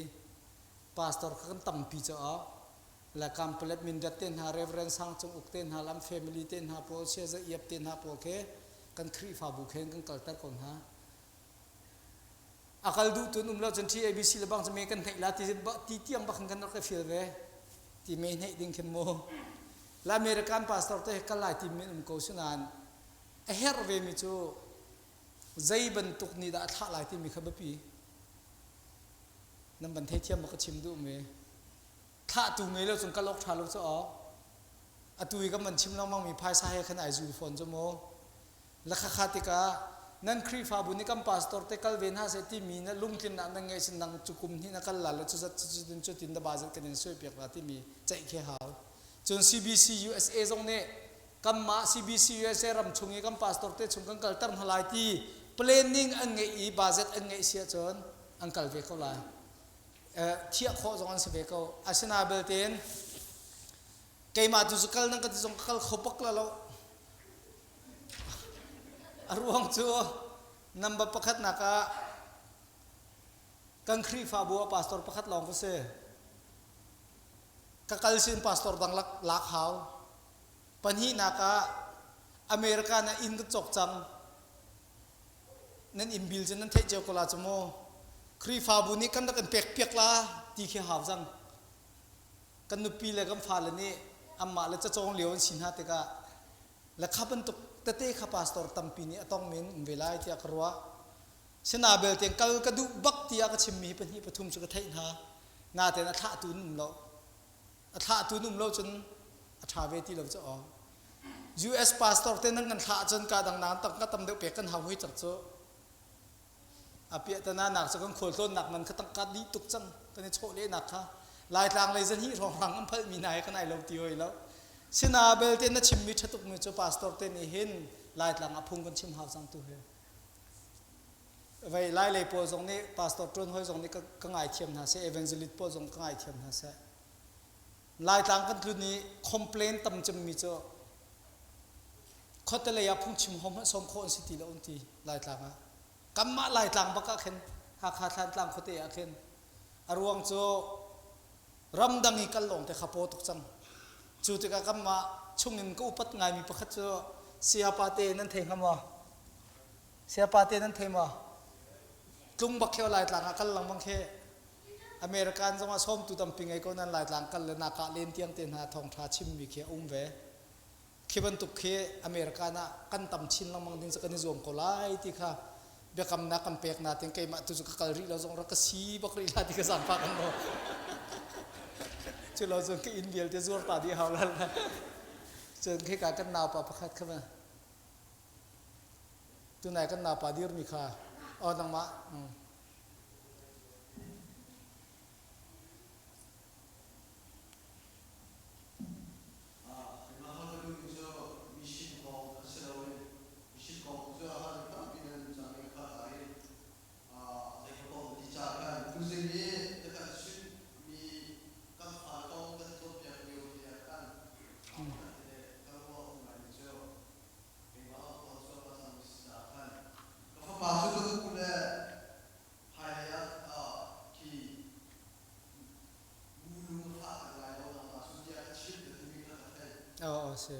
Pastor kha kan tampi caah le Kampalet Mindat te hna, Reverend Sang Cung Uk te hna, Lam family te hna pawl, Siaza Iap te hna pawl khi kan Khrihfabu khen kan kalter ko hna. A kal duh tun um lo cun TABC le bang cu me kan hneih la ti ti tiang bak kan rak i feel ve. Ti me hneih ding khin mu. La American pastor te kal lai ti min um ko sinain a herh ve mi cu zei bantuk nih dah a thlah lai timi kha biapi. Nan ban theithiam ma ka chim duh mi. Thlahtu ngei lo cun kal awk ṭha lo cu aw. Atu i kan van chim lengmang mi phaisa he khan ai zul fawn cu mu. La khakha tikah Nan Khrihfabu nih kan pastor te kal ve hna seh timi na lungtlinnak nan ngeih sin nang cu kum hnih na kal la le cu zat cutin cutin na budget kan in suai piak la timi ceih khi hau. Cun CBC USA zong nih kanmah CBC USA ram chung i kan pastor te chung kan kalter hna lai ti planning an ngeih i budget an ngeih si ahcun an kal ve ko lai. Thiah khawh zong an si ve ko. Asinain belte in keimah tu cu kal nan ka ti zong ka kal kho bak la lo. A ruang cu number pakhatnak ah kan Khrihfabu ah pastor pakhat lawng ka si. Ka kal sin pastor dang lak, lak hau. Pahnihnak ah America na inn ka cawk cang. Nan inn bil cu nan theih cio ko la cu mu. Khrihfabu nih kan rak in pek piak la ti khi hau cang. Kan nupi le kan fale nih anmah le cacawng lio an si hna tikah le kha bantuk tete kha pastor tampi nih a tong men um ve lai tiah ka ruah. Sina belte kal ka duh bak tiah ka chimmi hi pahnih pathum cu ka theih hna. Natein a thlahtu an um lo. A thlahtu an um lo cun a ṭha ve ti lo cu aw. US pastor te nan kan thlah cun ka dang nang tang ka tam deuh pek kan hau hoi cang cu. A piahtana nak cu kan khualtlawnnak man kha tangka dih tuk cang kan i chawhlehnak kha Laitlang lei zan hi hrawnghrang an phalmi hna he kan ai lo ti hoi lo. Sina belte na chimmi ṭha tukmi cu pastor te nih hin Laitlang ah phung kan chim hau cang tu hi. Vei Lai lei pawl zong nih pastor ṭuan hoi zong nih ka, ka ngaithiam hna seh, evangelist pawl zong ka ngaithiam hna seh. Laitlang kan tlun i complain tam cemmi cu khuate lei ah phungchim ho hmanh sawm khawh an si ti lo an ti Laitlang ah. Kanmah Laitlang bak ah khin Hakha Thlantlang khuate ah khin a ruang cu ramdang i kal lawng te kha paw tuk cang. Cu tikah kanmah chungin ka upat ngaimi pakhat cu sayapa te nan thei hnga maw? Sayapa te nan thei maw? Tlung bak kheo Laitlang ah kal lengmang khi American zong ah sawmtu tampi ngei ko nan Laitlang kal le nakah len tiang te hna thawngṭha chimmi khi a um ve. Khi bantuk khi American ah kan tam chin lengmang ding cu kan i zuam ko lai ti kha biakamnak kan pek na tin keimah tu cu ka kal rih lo zong rak ka si bak rih la ti ka zaangfah kan lo. Cu lo cun ka inn vialte zuar ta dih hau la. Cun khika kan naupa pakhat kha ma tunai kan naupa dirmi kha oh nangmah Oh, si.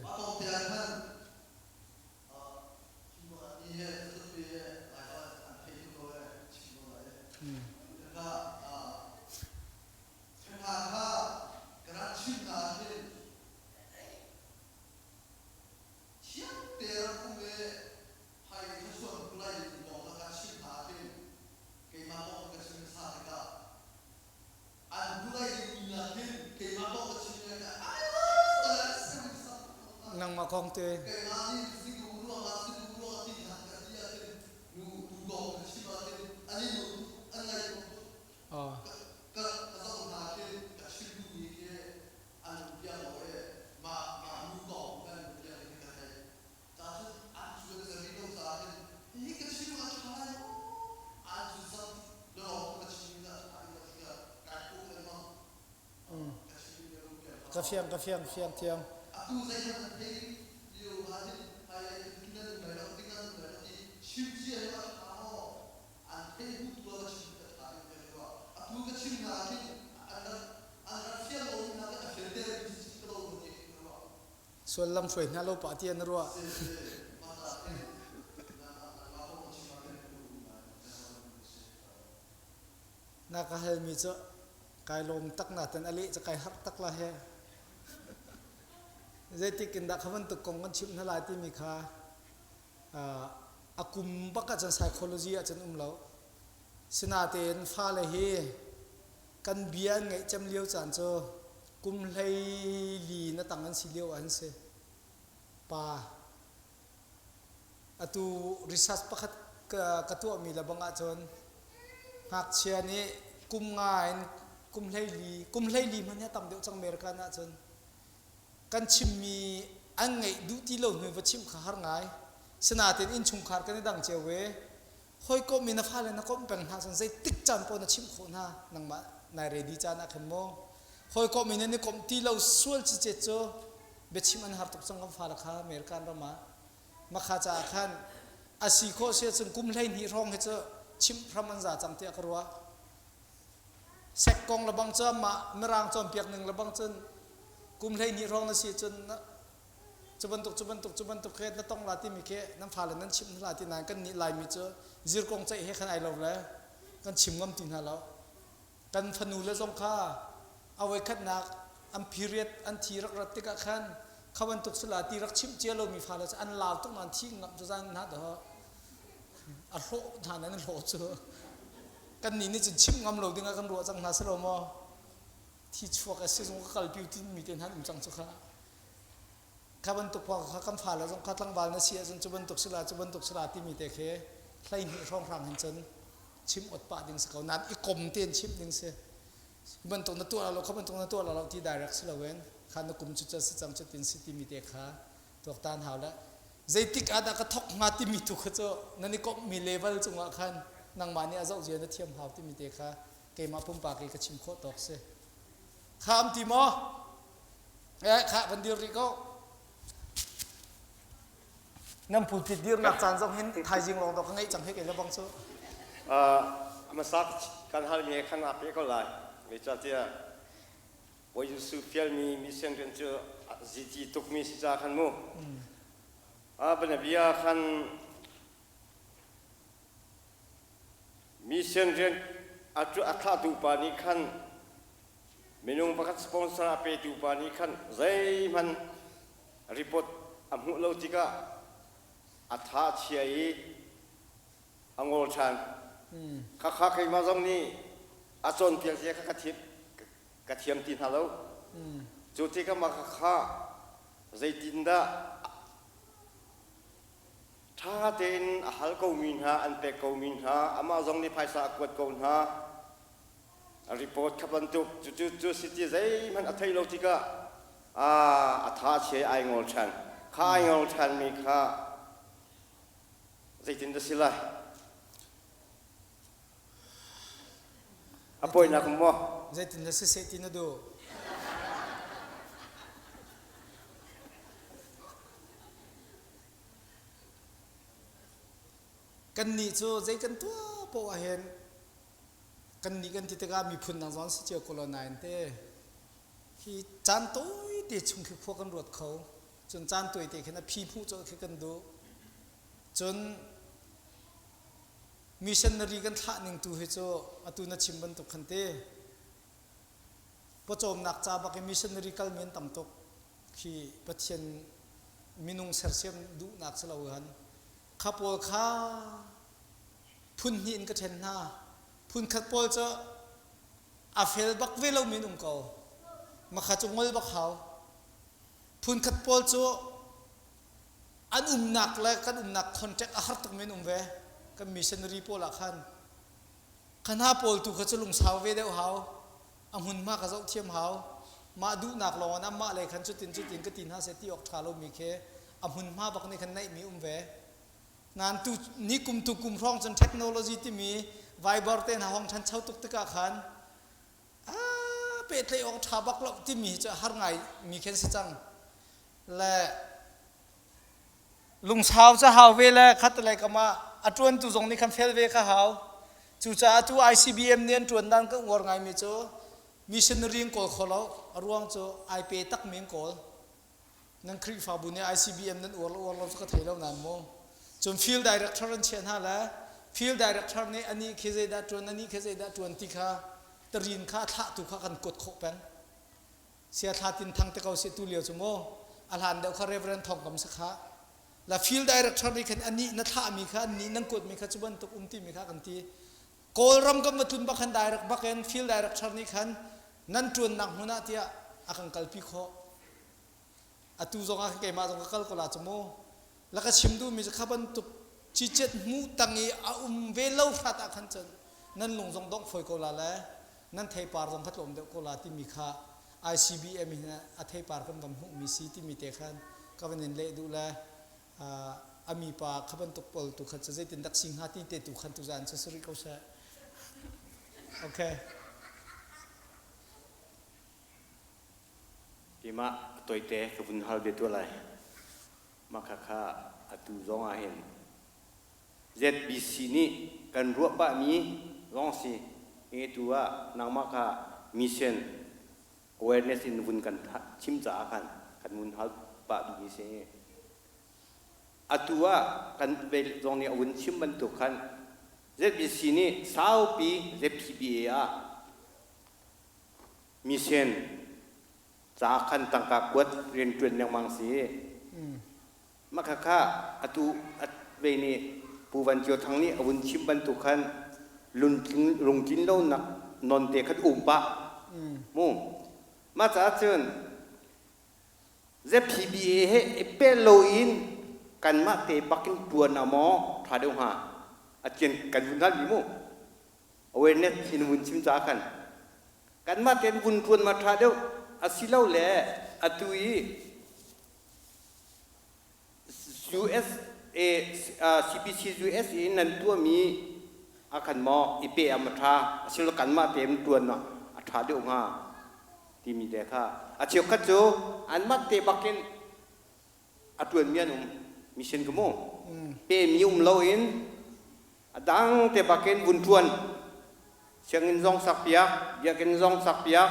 Nangmah kong te. Oh. Ka fiang, ka fiang, fiang thiam. Sual lam hruai hna lo pah tiah na ruah. Na ka halmi cu kai lawm tak naten a leh cu kai harh tak la he. Zeitik in dah kha bantuk kong kan chimh hna lai timi kha a kum bak ahcun psychology ahcun um lo. Sinatein fale hi kan bia an ngeih cem lio caan cu kum 14 na tang an si lio ah an si. Pa atu research pakhat ka tuahmi le bang ahcun ngakchia nih kum nga in kum 14 kum 14 hmanh hi a tam deuh cang American ahcun kan chimmi an ngaih duh ti lo hnu va chimh kha har ngai. Sinain innchungkhar kan i dang cio ve. Hawikom in na fale na komh peng hna cun zeitik caan paoh na chimh khawh hna nangmah nai ready caan ah khan maw. Hawikom in nan i komh ti lo sual cicet cu biachim an har tuk cang kan fale kha American ram ah. Makha caah khan a si khawh si ahcun kum 12 hrawng hi cu chimh hram an za cang tiah ka ruah. Sek kong le bang cu mah mirang cawnpiak ning le bang cun kum 12 hrawng na si cun cu bantuk cu bantuk cu bantuk he na tong la timi khi nan fale nan chimh hna ti nain kan nih Laimi cu zirkong ceih he khan ai lo le kan chim ngam ti hna lo. Kan fanu le zong kha a voikhatnak an period an thi rak rat tikah khan kha bantuk sila ti rak chimh cia lomi fale cu an lau tuk nain thi ngam cu zan hna dah a hlawh hna nan hlawh cu kan nih nih cun chimh ngam lo dingah kan ruah cang hna si lo maw thi chuak a si zung ka kalpi tin mi te hna um cang cu kha kha bantuk pa kha kan fale zong kha tlangval na si ahcun cu bantuk sila cu bantuk sila timi te khi 12 hrawnghrang hin cun chim ot pah ding si ko nain i kom tein chimh ding si bantuk na tuah lo kha bantuk na tuah lo ti direct si loin kha na kum cu si cang cu tin si timi te kha tuaktan hau le zeitik ah dah ka thok hnga timi tu kha cu nan i komh mi level cungah khan nangmah nih a zoh zia na thiam hau timi te kha keimah pumpak i ka chim khawh tawk si kha am ti maw eh kha van dir rih ko nan pulpit dirnak caan zong hin thaizing lawng dawh ka ngeih cang he kei le bang cu masak kan hal mi khan a pe ko lai me cha tia Bawi Jesuh fialmi mission rian cu ziti tukmi si ca khan mu a banabia khan mission rian a thlahtu pa nih khan minung pakhat sponsor a petu pa nih khan zeihmanh report a hmuh lo tikah a tha a chia i a ngol ṭhan. Khakha keimah zong nih a cawnpiak zia kha ka thiam ti hna lo. Cu tikah mah khakha zeitindah ṭha tein a hal komi hna, an pek komi hna, amah zong nih phaisa a kuat ko hna, report kha bantuk cucu cu si ti zeihmanh a theih lo tikah a tha a chia ai ngol ṭhan. Kha ai ngol ṭhanmi kha zeitin dah si lai? A poinak maw? Zeitin dah siseh ti na duh? Kannih cu zei kan tuah poah ahhin kannih kan ti tikah miphun dang zong an si cio ko lo nain te hi caan tawite chung khi khua kan ruat kho. Cun caan tawite khin a phi hmuh colh khi kan duh. Cun missionary kan thlah ning tu hi cu atu na chim bantuk khan te pawcawmnak ca bak i missionary kal men tam tuk khi Pathian minung sersiam duhnak si lo han kha pawl kha phun hnih in ka ṭhen hna phun khat pawl cu a fel bak ve lomi an um ko makha cu ngol bak hau phun khat pawl cu an umnak le kan umnak contact a har tuk men um ve kan missionary pawl ah khan kha hna pawl tu kha cu lungsau ve deuh hau a hmunhma ka zoh thiam hau mah duhnak lawng in amah le khan cutin cutin ka ti hna seh ti awk ṭha lomi khi a hmunhma bak nih khan naihmi um ve nain tu ni kum tu kum hrawng cun technology timi Viber te hna hong ṭhancho tuk tikah khan a pehtlaih awk ṭha bak lo timi cu har ngai mi khin si cang le lungsau cu hau ve le khat le kama a ṭuantu zong nih khan fel ve kha hau cucaah tu ICBM nih an ṭuan dan ka uar ngaimi cu missionary in kawl kho lo a ruang cu ai pe tak mi in kawl nan Khrihfabu nih ICBM nan uar lo uar lo cu ka thei lo nain mu cun field director an chiah hna le field director nih anih khi zeidah ṭuan anih khi zeidah ṭuan ti kha tarin kha a thlahtu kha kan kuat khawh peng sia thla tin thang te ko si tu lio cu mu a hlan deuh kha Reverend Thong Kam si kha la field director nih khan anih na thlahmi kha anih nan kuatmi kha cu bantuk um timi kha kan ti Kawlram kan va tlun bak khan direct bak in field director nih khan nan ṭuannak hmun ah tiah a kan kalpi khawh atu zong ah keimah zong ka kal ko la cu mu la ka chim duhmi cu kha bantuk. Cicet hmuh tang i a um ve lo hrat ah khan cun nan lung zong dongh fawi ko la le nan theipar zong kha tlawm deuh ko la timi kha ICBM hin a theipar kan van hmuhmi si timi te khan ka van in leh duh le a mipa kha bantuk pawl tu khan cu zeitin dak si hnga ti te tu khan tuzaan cu si rih ko seh. Okay. Keimah toite ka vun hal ve tuah lai. Mah khakha atu zong ah hin ZBC nih kan ruah pahmi zong si. Hi tu ah nangmah kha mission awareness in vun kan chim caah khan kan vun hal pah duhmi si. Atu ah kan ve zong nih a vun chim bantuk khan ZBC nih saupi ZPBA ah mission ca khan tangka kuat rianṭuan lengmang si. Mah khakha atu ve nih Pu Van Cio Thang nih a vun chim bantuk khan lungtlin lonak non te khat um pah mu. Mah caah cun ZPBA he i peh loin kanmah te bakin ṭuan ah maw ṭha deuh hnga? A cian kan vun hngal mi mu. Awareness in vun chim caah khan kanmah tein vun ṭuan ma ṭha deuh asilole atu i USA CBC USA nan tuahmi ah khan maw i pe ah ma ṭha asilo kanmah tein ṭuan ah a ṭha deuh hnga timi te kha a cheukhat cu anmah te bakin a ṭuanmi an um mission ka mu pemi um loin a dang te bakin vun ṭuan sianginn zong sakpiak biakinn zong sakpiak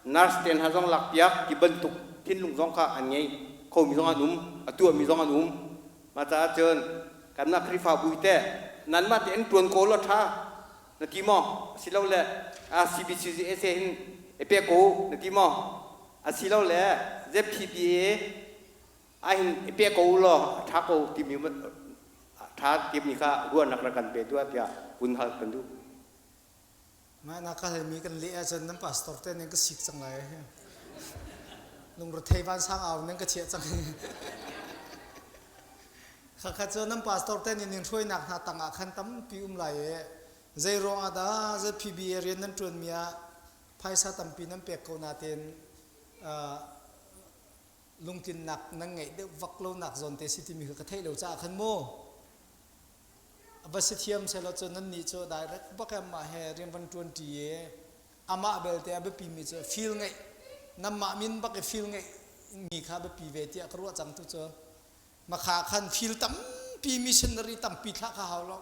nurse te hna zong lakpiak ti bantuk thinlung zong kha an ngei khomi zong an um a tuahmi zong an um mah caah cun kanmah Khrihfabu te nanmah te in ṭuan ko law ṭha na ti maw asilole CBCUSA hin i pe ko na ti maw asilole ZPBA ahin i pe ko law a ṭha ko timi ṭha timi kha ruahnak rak kan pe tuah tiah vun hal kan duh. Mah na ka halmi kan leh ahcun nan pastor te nan ka sik cang lai. Lungrethei vansang au nan ka chiah cang. Khakha cu nan pastor te nih nin hruainak hna tangah khan tampi um lai i zei ruang ah dah ZPBA rian nan ṭuanmi ah phaisa tampi nan pek ko nain lungtlinnak nan ngeih deuh vak lonak zawn te si timi kha ka theih lo caah khan mu va si thiam selaw cu nan nih cu direct bak mah he rian van ṭuan ṭi i amah belte a biapi mi cu feel ngeih nanmah min bak i feel ngeih mi kha biapi ve tiah ka ruah cang tu cu makha khan feel tampi missionary tampi thlah kha hau lo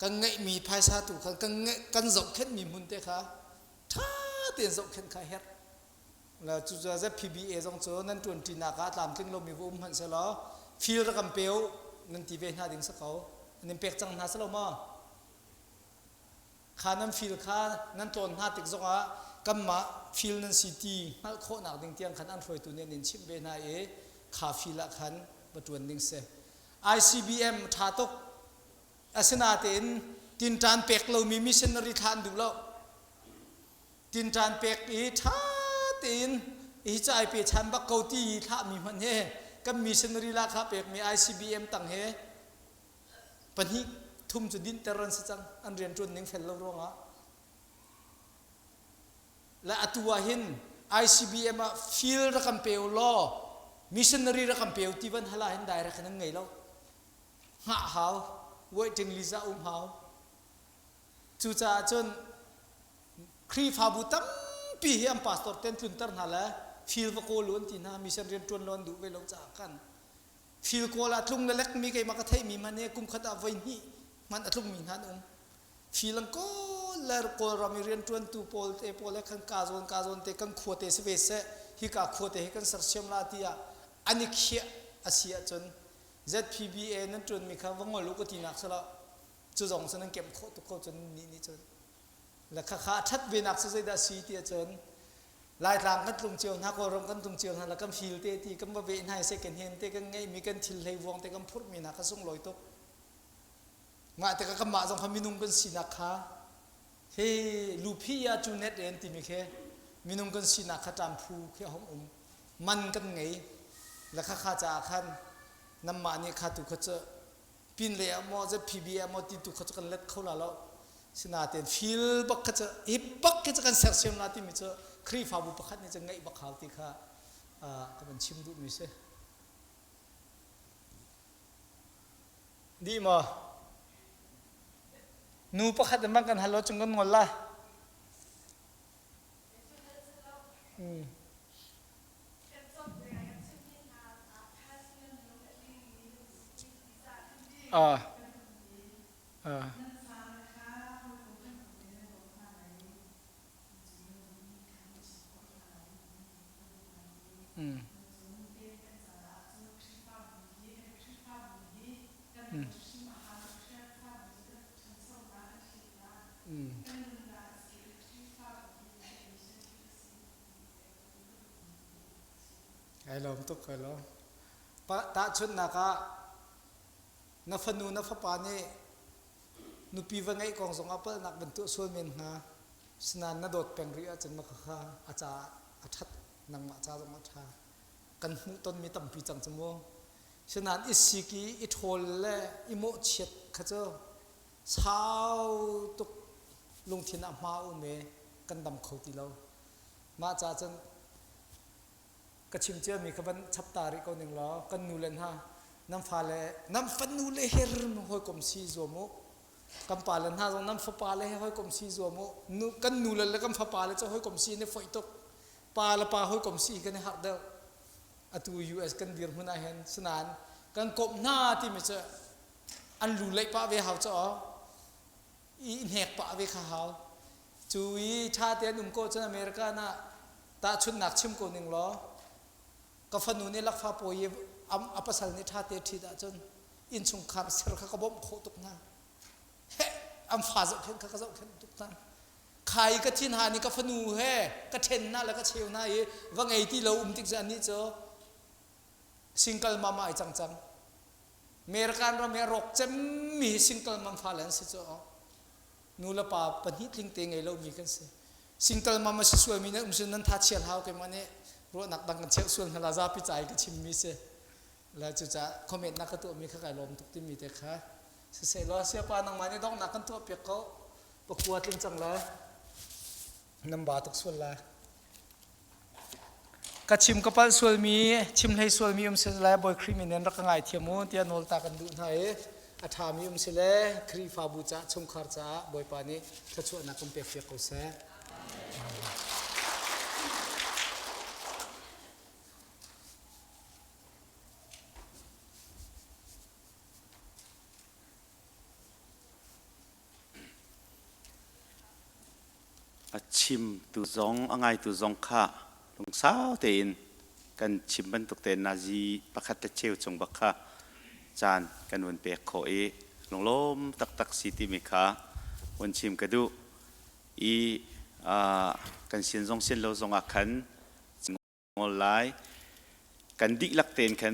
kan ngeihmi phaisa tu khan kan ngeih kan zohkhenhmi hmun te kha ṭha tein zohkhenh kha herh la cu cu ZPBA zong cu nan ṭuanṭinak ah tlamtling lomi va um hmanh selaw feel rak kan pe u nan ti ve hna ding si ko nan pek cang hna si lo maw kha nan feel kha nan tlawn hna tik zongah kanmah feel nan si ti hngalh khawhnak ding tiang khan an hruaitu nih an in chimh ve hna i kha feel ah khan va ṭuan ding si ICBM ṭha tuk asinain tinṭan pek lomi missionary thla an duh lo tinṭan pek i ṭha tein hi ca ai pe chan bak ko ti i thlahmi hmanh he kan missionary la kha pekmi ICBM tang he pahnih thum cu dinhter an si cang an rian ṭuan ning fel lo ruangah le atu ah hin ICBM ah feel rak kan pe u law missionary rak kan pe u ti van hala hin direct nan ngei lo hngah hau waiting list ah um hau cucaah cun Khrihfabu tampi hi an pastor ten tlunter hna le feel va kawl u an ti hna mission rian ṭuan lo an duh ve lo caah khan feel kawl ah tlung le lekmi keimah ka theihmi hmanh hi kum khat ah voi hnih hmanh a tlungmi hna an um feel an kawl le kawlram i rianṭuantu pawl te pawl he khan ka zawn ka zawn te kan khua te si ve seh hika khua te hi kan sersiam la tiah an i khiah a si ahcun ZPBA nan ṭuanmi kha va ngol u ka tinak si lo cu zong cu nan kemh khawh tuk ko cun nih nih cun le khakha a ṭhat venak cu zeidah si ti ahcun Laitlang kan tlung cio hna Kawlram kan tlung cio hna la kan fil te ti kan va veh hna i second hand te kan ngeihmi kan thil hleivuang te kan phurhmi hna kha sunglawi tuk mah tikah kanmah zong kha minung kan sinak kha he luphi ya cu net en timi khi minung kan sinak kha ṭamphu khi a hung um man kan ngei le khakha caah khan nanmah nih kha tu kha cu. Pin le ah maw ZPB ah maw ti tu kha cu kan let kho la lo. Sinain feel bak kha cu hi bak khi cu kan sersiam la timi cu Khrihfabu pakhat nih cun ngeih bak hau ti kha ka van chim duhmi si. Dih maw? Nu pakhat in bang kan hal lo cung kan ngol la. Mm. Ah. Ah. Mm. Mm. Mm. Ai lawm tuk kai lawm. Pa tahchunhnak ah na fanu na fapa nih nupi va ngeih kong zong ah palhnak van tuah sual men hnga. Sinain na dawt peng rih ahcun mah khakha a caah a ṭhat nangmah ca zong a ṭha. Kan hmuh tonmi tampi cang cu mu. Sinain i sik i i ṭhawl le i mawhchiat kha cu sau tuk lungthin ah hma um i kan dam kho ti lo. Mah ca cun ka chim ciami kha van chap ta rih ko ning law kan nu le hna nan fale nan fanu le her hawikom si zuam u kan pa le hna zong nan fapa le he hawikom si zuam u nu kan nu le le kan fapa le cu hawikom si ne foih tuk pa le pa hawikom si kan i harh deuh atu US kan dirhmun ah hin sinain kan komh hna timi cu an lu leih pah ve hau caw i hnek pah ve kha hau cu i ṭha te an um ko cun America na tahchunhnak chim ko ning law ka fanu nih lakfa pawi i a pasal nih ṭha te ṭhit ahcun innchungkhar ser kha ka bawmh khawh tuk hna he an fa zohkhenh kha ka zohkhenh tuk hna khai ka thin ha nih ka fanu he ka ṭhen na le ka cheu na i va ngei ti lo um tik cu annih cu single mama ai cang cang American ram he rawk cemmi hi single mom fale an si cu nu le pa pahnih tling te ngei lomi kan si single mom a si sualmi nan um sin nan tha chial hau keimah nih ruahnak dang kan cheuh sual hna la zapi ca i ka chimmi si la cucaah comment na ka tuahmi kha kai lawm tuk timi te kha siseh law siapa nangmah nih donghnak kan tuah piak ko pakua tling cang la nan ba tuk sual lai Ka chim ka palh sualmi, chim hlei sualmi um si le Bawi Khrih min in rak ka ngaithiam u tiah nawl ta kan duh hna i a ṭhami um si le Khrihfabu caah chungkhar caah Bawipa nih thluachuahnak kan pek piak ko seh. A chimtu zong a ngaitu zong kha lungsau tein kan chim bantuk tein nazi pakhat le cheu chung bak kha caan kan vun pek khawh i lunglawm taktak si timi kha vun chim ka duh i kan sin zong sin lo zong ah khan ngol lai kan dihlak tein khan.